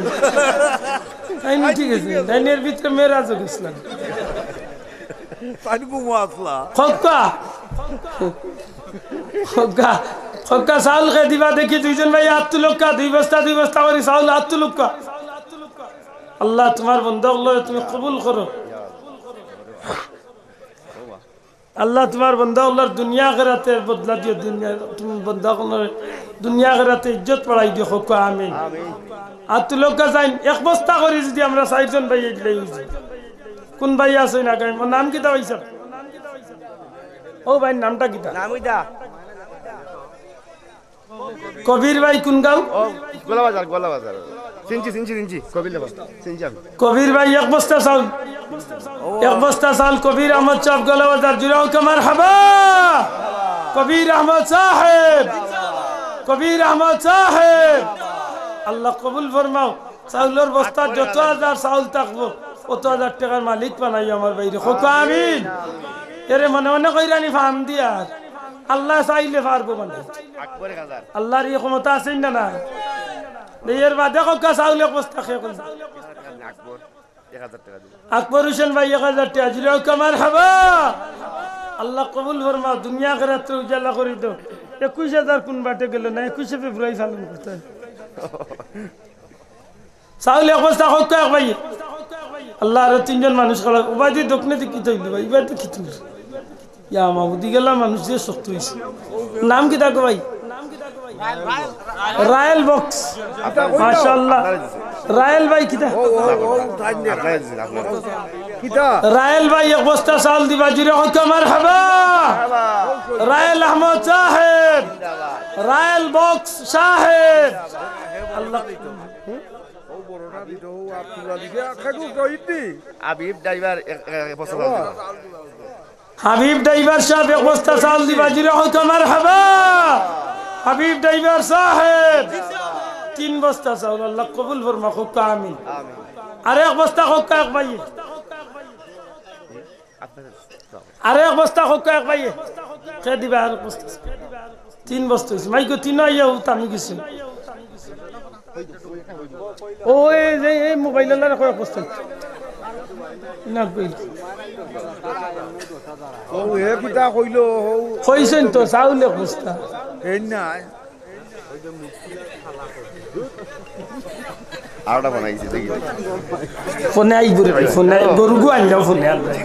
তাই নি ঠিক আছে, তাই নি এর ভিতরে মেরাজও গেছিলাম। তাইন ঘুমো আসলা। কউক্কা। কউক্কা। কউক্কা চাউল কে দিবা দেখি, দুইজন ভাই আত তুলউক্কা, দুই বস্তা, দুই বস্তা করি চাউল আত তুলউক্কা। আল্লাহ তুমার বন্দা অকলরে তুমি কবুল করো। আল্লাহ তুমার বন্দা অকলর দুনিয়া আখেরাতের বদলা দিও, দুনিয়া, তুমি বন্দা অকলর দুনিয়া আখেরাতে ইজ্জত বাড়াই দিও, কউক্কা আমিন। আমিন। আত তুলউক্কা যাইন, এক বস্তা করি যদি আমরা চাইরজন ভাই এগলাই অইছি। কুন ভাই আছইন আগামী? ওর নাম কিতা অইছে? ও ভাইর নামটা কিতা? নাম কিতা? কবির ভাই কুন গাঁও? ও, গোলাবাজার, গোলাবাজার। চিনছি, চিনছি, চিনছি। কবির লেবা। চিনছি আমি। কবির ভাই এক বস্তা চাউল। এক বস্তা চাউল কবির আহমদ সাব গোলাবাজার, জুরে কউক্কা মারহাবা। কবির আহমদ সাহেব। কবির আহমদ সাহেব। আল্লাহ কবুল ফরমাও। চাউলর বস্তাত যত হাজার চাউল থাকবো, অত হাজার টেকার মালিক বানাইও আমার ভাইরে। কউক্কা আমিন। এরে মনে মনে কইরানি ফান দিয়ার। আল্লায় চাইলে পারবো বানাইতে। আকবরে হাজার। আল্লার ই ক্ষমতা আছে না নাই? এর বাদে কউক্কা চাউল এক বস্তা কে কইছে? আকবর, এক হাজার টেকা দিবা। আকবর হোসেন ভাই এক হাজার টেকা দিলে, কউক্কা মারহাবা। আল্লাহ কবুল ফরমাও, দুনিয়া আখেরাতরে উজালা করি দেও। একুশ হাজার কুন বাটে গেল না, একুশে ফেব্রুয়ারি পালন করতে হয়। চাউল এক বস্তা কউক্কা এক ভাই। আল্লাহ, আরো তিনজন মানুষ খাড়া। উবাদি দোকানে দি কিতা অইলো ভাই? ইবাদি কিতা অইলো? ইয়া মাবুদি গেলা মানুষ যে শক্ত অইছে। নাম কিতা গো ভাই? রায়েল বক্স। মাশাআল্লাহ। রায়েল ভাই কিতা? ও, ও, ও, উঠাই দে। আপনারা দিছেন, আপনারা। কিতা? রায়েল ভাই এক বস্তা চাউল দিবা, জুরে কউক্কা মারহাবা। রায়েল আহমদ সাহেব। রায়েল বক্স সাহেব। আল্লাহ। ও বড়টা দিত, ও আব্দুল আলী, কে, কে গো, কইতি? হাবিব ড্রাইভার এক, এক বস্তা চাউল দিবা। হাবিব ড্রাইভার সাহেব এক বস্তা চাউল দিবা, জুরে কউক্কা মারহাবা। হাবিব ড্রাইভার সাহেব তিন বস্তা চাউল, আল্লাহ কবুল ফরমা, কউক্কা আমিন। আমিন। আর এক বস্তা কউক্কা এক ভাই। আরো এক বস্তা কউক্কা এক ভাইয়ে। কে দিবা আর এক বস্তা? তিন বস্তা অইছে। মাইকো তিন আইয়া ও তামি গেছে। ও এই যে এই মোবাইল আলার কয় এক বস্তা? না কই। ও এ কিতা কইলো? ও কইছেন তো চাউল এক বস্তা। এই না। আরোটা বানাইছে, দেখি। ফোনে আইব রে ভাই, ফোনে আইব। গরু গু আনলাম ফোনে আর ভাই।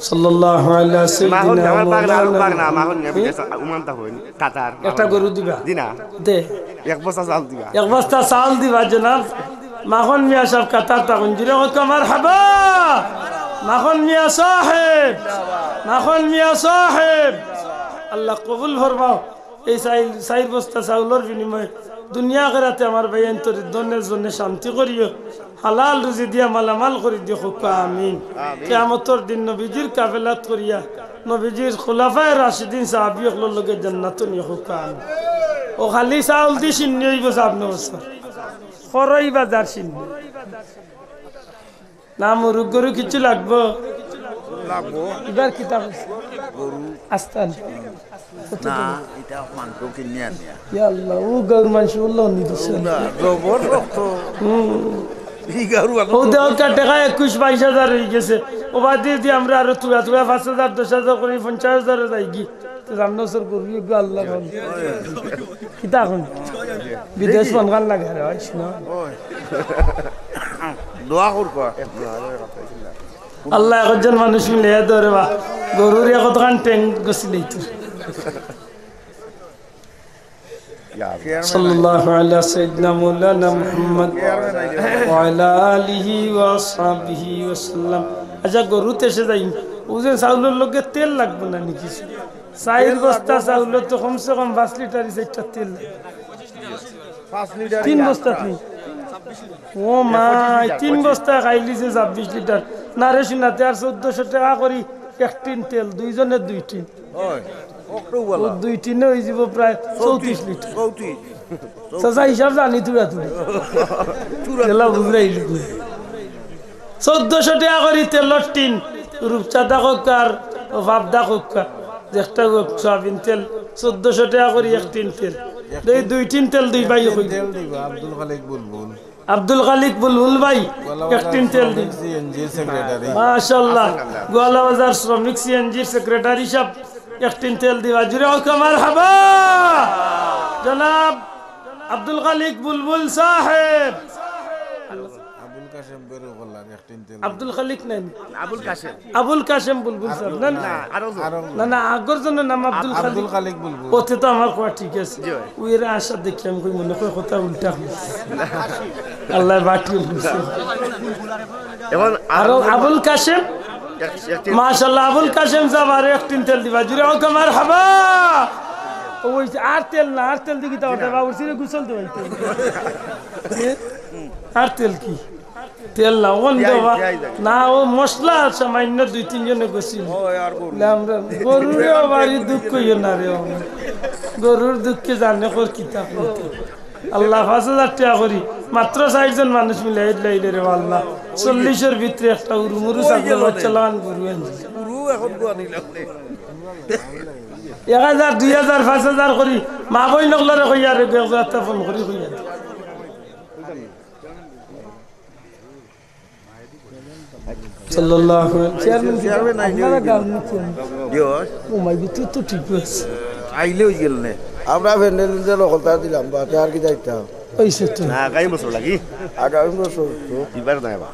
সাল্লাল্লাহু আলা সাইয়্যিদিনা মাখন, আমার পাগলা, আমার মাওলানা। পাগলা, মাখন নিয়ে বিদেশ, উমান তা হইন, কাতার, একটা মাখন। গরু দিবা? জি না। দে। এক বস্তা চাউল দিবা। এক বস্তা চাউল দিবা জনাব। মাখন মিয়া সাহেব কাতার তখন জুরে কউক্কা মারহাবা। মাখন মিয়া সাহেব। মাখন মিয়া সাহেব। আল্লাহ কবুল ফরমাও। এই চাইর, চাইর বস্তা চাউলর বিনিময়ে দুনিয়া আখেরাতে আমার ভাইয়াইন্তরে ধনে জনে শান্তি করিও, হালাল রুজি দিয়া মালামাল করি দিও, কউক্কা আমিন। আমিন। কিয়ামতর দিন নবীজির কাফেলাত করিয়া, নবীজির খুলাফায়ে রাশিদিন সাহাবী অকলর লগে জান্নাতো নিও, কউক্কা আমিন। ও খালি চাউল দি শিন্নি অইবো সাব নবসর। খরই বাজার শিন্নি। না, মুরগ গরু কিছু লাগবো? লাগবো। ইবার কিতা অইছে? গরু। আস্তান। কত না, দিন? ইটা মাংস কিনে আনিয়া। ইয়া আল্লাহ, ও গরু মাংস বললো নি দিছে। না, জবর রক্ত। হুম। ই গরু এখন ও দেওয়ার টেকা একুশ বাইশ হাজার অই গেছে। ও বাদ দিয়া দিয়া আমরা আরো তুলা তুলা পাঁচ হাজার, দশ হাজার করি পঞ্চাশ হাজার যাইগি। তো রান্না সর করবি, এগুলো আল্লাহ কন। কিতা কন? বিদেশ মন খান লাগে রে, হয় না? ওই। দোয়া কর কর। আল্লাহ একজন মানুষ মিলে এ ধরে বা গরুর কতখান টেং গছিলেই তো। সাল্লাল্লাহু আলা সাইয়্যিদিনা মাওলানা মুহাম্মদ ওয়া আলা আলিহি ওয়া আসহাবিহি ওয়া সাল্লাম। আচ্ছা, গরুত এসে যাই, ও যে চাউলর লগে তেল লাগবো না নি কিছু? চাইর বস্তা চাউল তো কমসে কম পাঁচ লিটার, চাইরটা তেল লাগে। পাঁচ লিটার তিন বস্তা তিন। ও মাই, তিন বস্তা খাইলি যে ছাব্বিশ লিটার। না রে শুনাতে আর চৌদ্দশো টেকা করি এক টিন তেল, দুইজনের দুই টিন। ওই, অক্টো ও বালা। দুই টিনে অই যাব প্রায় চৌত্রিশ লিটার। চৌত্রিশ। চাচা হিসাব জানি তুরা তুরা। তুরা। তেলা বুঝরাইলি। চৌদ্দশো টেকা করি তেলর টিন, রূপচাঁদা কউক্কা আর পাবদা কউক্কা, যেটা কউক সয়াবিন তেল, চৌদ্দশো টেকা করি এক টিন তেল। এই দুই টিন তেল দুই ভাই কই। তেল দিবা, আব্দুল খালিক বুলবুল। আব্দুল খালিক বুলবুল ভাই, এক টিন তেল দিবা। CNG secretary. মাশাআল্লাহ, গোয়ালাবাজার শ্রমিক সিএনজি সেক্রেটারি সাহেব, এক টিন তেল দিবা। জুরে কউক্কা মারহাবা। জনাব আব্দুল খালিক বুলবুল সাহেব। আবুল কাশেম বেরু বললাম, এক টিন তেল। আব্দুল খালিক নাই নি? আবুল কাশেম। আবুল কাশেম বুলবুল সাহেব, না, না। না, আরো জন। আরো না, না, আগর জনের নাম আব্দুল আব্দুল খালিক। খালিক বুলবুল। ওতে তো আমার কথা ঠিক আছে। জি ভাই। ওই এরা আশা দেখি আমি কই মনে কয় কথা উল্টা হইছে। আল্লাহ বাকি হইছে। এখন আরো আবুল কাশেম। এক, এক টিন। মাশাআল্লাহ, আবুল কাশেম সাহেব আরো এক টিন তেল দিবা। জুরে কউক্কা মারহাবা। ওই আর তেল না, আর তেল দিকে তো ওটা বাবুর সিরে গোসল দেওয়াইতে। আর তেল কি? তেল না, ওন দেওয়া। না, ও মশলা সামান্য দুই তিনজনে গোসল। ও, আর গরু। লে আমরা গরুরেও বাড়ি দুঃখ কইও না রে, ও। গরুর দুঃখে জানে কর কিতা করতে। আল্লাহ, পাঁচ হাজার টেকা করি, মাত্র চাইরজন মানুষ মিলে হেড লাইলে রে আল্লাহ। চল্লিশর ভিতরে একটা উরুমুরু ছাগল বাচ্চা লাগান গরু আনছি। গরু এখন গোয়া দিলাম রে। এক হাজার, দুই হাজার, পাঁচ হাজার করি মা বইন অকলরে কইয়া রে, এক হাজার টা ফোন করি কইয়া। সাল্লাল্লাহু আলাইহি ওয়াসাল্লাম। চেয়ারম্যান কি? চেয়ারম্যান আইলে আপনারা হয়ে গেল। Gown chairman. জি, হয়। ও মাই গড, তুই তো ঠিক আছে। আইলে হয়ে গেল নে। আমরা প্যান্ডেল প্যান্ডেল হকলতা দিলাম, বাকি আর কি যাইতাম? ওই সে তো। না, আগামী বছর লাগি। আগামী বছর তো। এবার নাই বা।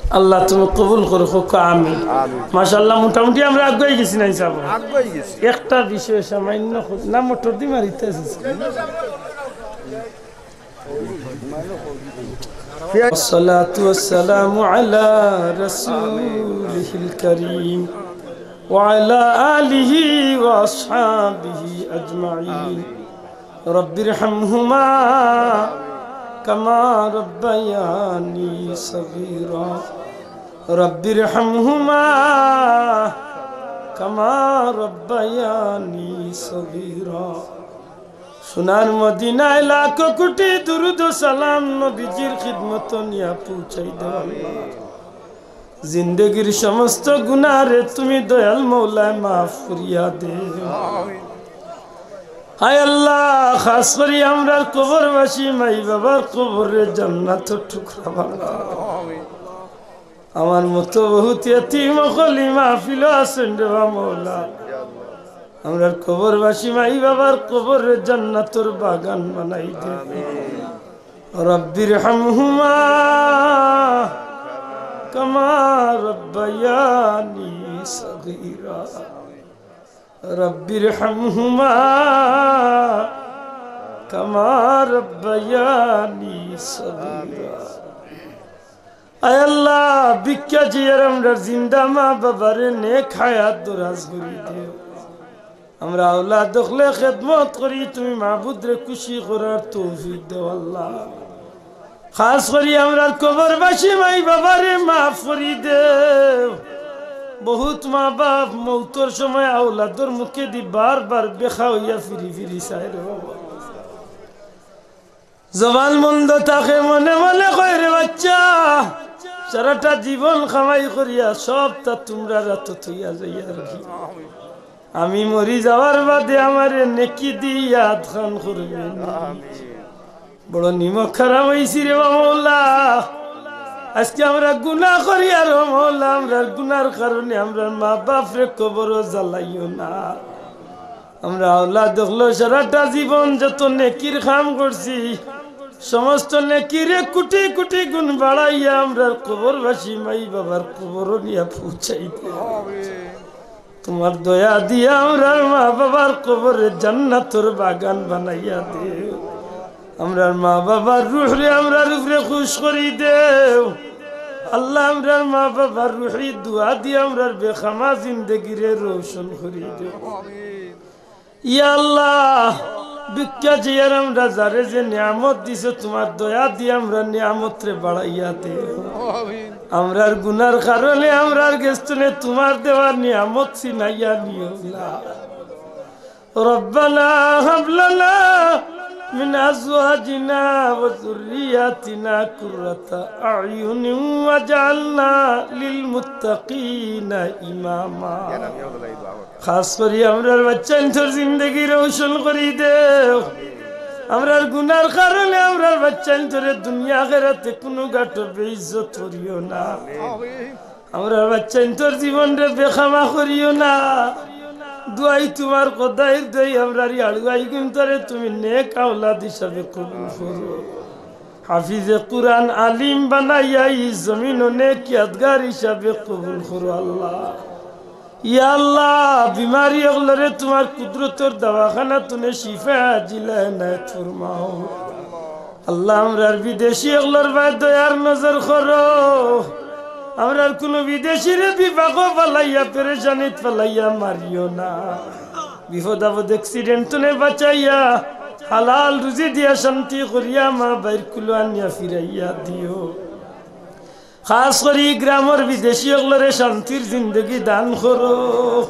আল্লাহ তুমি কবুল করো, হোক আমিন। আমিন। মাশাআল্লাহ, মোটামুটি আমরা আগুয়াই গেছি না হিসাব? আগুয়াই গেছি। একটা বিষয় সামান্য হোক না, মোটর দি মারিতে এসেছি। والصلاة والسلام على رسوله الكريم وعلى آله وأصحابه أجمعين. رب ارحمهما كما ربياني صغيرا. رب ارحمهما كما ربياني صغيرا. সোনার মদিনায় লাখো কোটি দুরুদ ও সালাম নবীজির খিদমত নিয়া পৌঁছাই দেও আল্লাহ। জিন্দেগির সমস্ত গুনারে তুমি দয়াল মৌলায় মাফ করিয়া দেও। হায় আল্লাহ, খাস করি আমরার কবরবাসী মাই বাবার কবররে জান্নাতর টুকরা বানাও। আমার মতো বহুত এতিম অকল ই মাহফিলো আছইন রে বা মৌলা। আমরার কবরবাসী মাই বাবার কবররে জান্নাতর বাগান বানাই দে। رب ارحمهما كما ربياني صغيرا. رب ارحمهما كما ربياني صغيرا. আয় আল্লাহ, ভিক্ষা চেয়ার আমরার জিন্দা মা বাবারে নেক হায়াত দরাজ করি দেও। আমরা আওলাদ অকলে খেদমত করি, তুমি মাবুদরে খুশি করার তৌফিক দেও আল্লাহ। খাস করি আমরার কবরবাসী মাই বাবারে মাফ করি দেও। বহুত মা বাপ মৌতর সময় আওলাদর মুখেদি বারবার বেখা অইয়া ফিরি ফিরি চায় রে বাবা। জবান বন্ধ থাকে, মনে মনে কয়, "রে বাচ্চা, সারাটা জীবন কামাই করিয়া সবতা তুমরার আতো থইয়া যাইয়ার গি। আমি মরি যাওয়ার বাদে আমারে নেকি দি ইয়াদ খান করবে না।" বড় নিমক হারাম অইছি রে বা মৌলা। আজকে আমরা গুনা করিয়ার ও মৌলা, আমরার গুনার কারণে আমরার মা বাপরে কবরো জ্বালাইও না। আমরা আওলাদ অকলে সারাটা জীবন যত নেকির কাম করছি, সমস্ত নেকিরে কোটি কোটি গুণ বাড়াইয়া আমরার কবরবাসী মাই বাবার কবরো নিয়া পৌঁছাই দেও। তুমার দয়া দিয়া আমরার মা বাবার কবররে জান্নাতর বাগান বানাইয়া দেও। আমরার মা বাবার রুহরে আমরার উপরে খুশ করি দেও। আল্লাহ, আমরার মা বাবার রুহি দোয়া দিয়া আমরার বেখামা জিন্দেগিরে রোশন করি দেও। ইয়া আল্লাহ, ভিক্ষা চেয়ার আমরা যারে যে নিয়ামত দিছো, তুমার দয়া দিয়া আমরার নিয়ামতরে বাড়াইয়া দেও। আমরার গুনার কারণে আমরার গেছ থনে তুমার দেওয়ার নিয়ামত ছিনাইয়া নিও না। ربنا هب لنا من أزواجنا وذرياتنا قرة أعين واجعلنا للمتقين إماما. খাস করি আমরার বাচ্চাইন্তর জিন্দেগি রোশন করি দেও। আমরার গুনার কারণে আমরার বাচ্চাইন্তরে দুনিয়া আখেরাতে কুনু ঘাটো বেইজ্জত করিও না। আমরার বাচ্চাইন্তর জীবনরে বেখামা করিও না। দোয়াই তুমার কদাইর দোয়াই, আমরার ই আড়ুয়াইগুইন্তরে তুমি নেক আওলাদ হিসাবে কবুল করো। হাফিজে কুরআন আলিম বানাইয়া ই জমিনো নেক ইয়াদগার হিসাবে কবুল করো আল্লাহ। ইয়া আল্লাহ, বিমারি অকলরে তুমার কুদরতর দাওয়াখানা থনে শিফা আজিলা এনায়েত ফরমাও। আল্লাহ, আমরার বিদেশি অকলর বায় দয়ার নজর করো। আমরার কুনু বিদেশিরে বিপাকো ফালাইয়া, পেরেশানিত ফালাইয়া মারিও না। বিপদ আপদ accident থনে বাঁচাইয়া, হালাল রুজি দিয়া শান্তি করিয়া মা বাইর কুলো আনিয়া ফিরাইয়া দিও। খাস করি গ্রামর বিদেশি অকলরে শান্তির জিন্দেগি দান করো।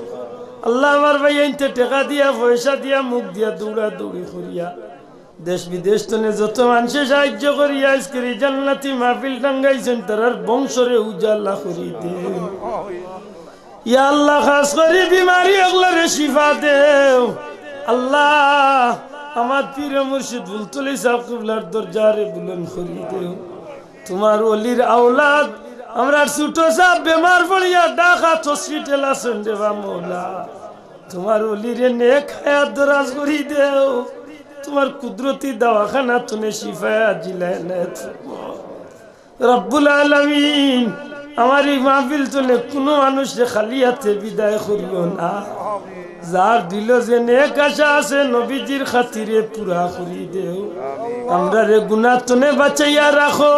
আল্লাহ, আমার ভাইয়াইন্তে টেকা দিয়া, পয়সা দিয়া, মুখ দিয়া, দৌড়াদৌড়ি করিয়া, দেশ বিদেশ থনে যত মানষে সাহায্য করিয়া আইজকের ই জান্নাতি মাহফিল টাঙ্গাইছইন, তারার বংশরে উজালা করি দেও। ইয়া আল্লাহ, খাস করি বিমারি অকলরে শিফা দেও। আল্লাহ, আমার পীর মুর্শিদ ফুলতলি ছাব কিবলার দরজারে বুলন্দ করি দেও। তুমার ওলির আওলাদ, আমরার ছোট ছাব বেমার পড়িয়া ঢাকাত হসপিটাল আছইন রে বা মওলা। তুমার ওলিরে নেক হায়াত দরাজ করি দেও। তুমার কুদরতি দাওয়াখানা তনে শিফায়ে আজিলা এনায়েত ফরমাও। রব্বুল আলামিন, আমার ই মাহফিল তনে কুনু মানুষরে খালি আতে বিদায় করিও না। যার দিলো যে নেক আশা আছে, নবীজির খাতিরে পুরা করি দেও। আমরারে গুনাহ তনে বাঁচাইয়া রাখো।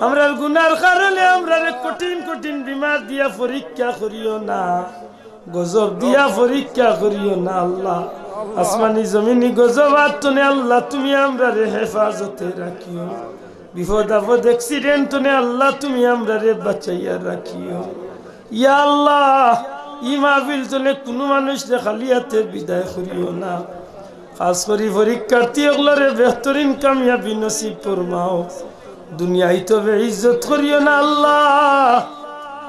আমরার গুনার কারণে আমরারে কঠিন কঠিন বিমার দিয়া পরীক্ষা করিও না, গজব দিয়া পরীক্ষা করিও না আল্লাহ। আসমানি জমিনি গজব আত তনে আল্লাহ তুমি আমরারে হেফাজতে রাখিও। বিপদ আপদ accident তনে আল্লাহ তুমি আমরারে বাঁচাইয়া রাখিও। ইয়া আল্লাহ, ই মাহফিল তনে কুনু মানুষরে খালি আতে বিদায় করিও না। খাস করি পরীক্ষার্থী অকলরে বেহতরিন কামিয়াবি নসিব ফরমাও। দুনিয়াইত বেইজ্জত করিও না আল্লাহ,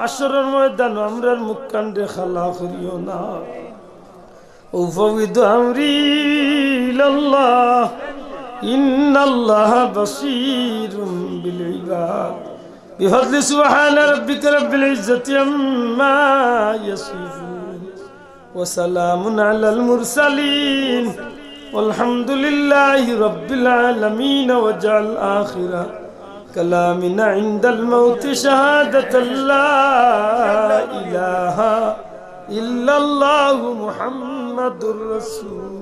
হাশরর ময়দানো আমরার মুখখানরে কালা করিও না। أفوض أمري إلى الله إن الله بصير بالعباد. بفضل سبحان ربك رب العزة عما يصفون وسلام على المرسلين والحمد لله رب العالمين. واجعل آخر كلامنا عند الموت شهادة لا إله إلا الله محمد رسول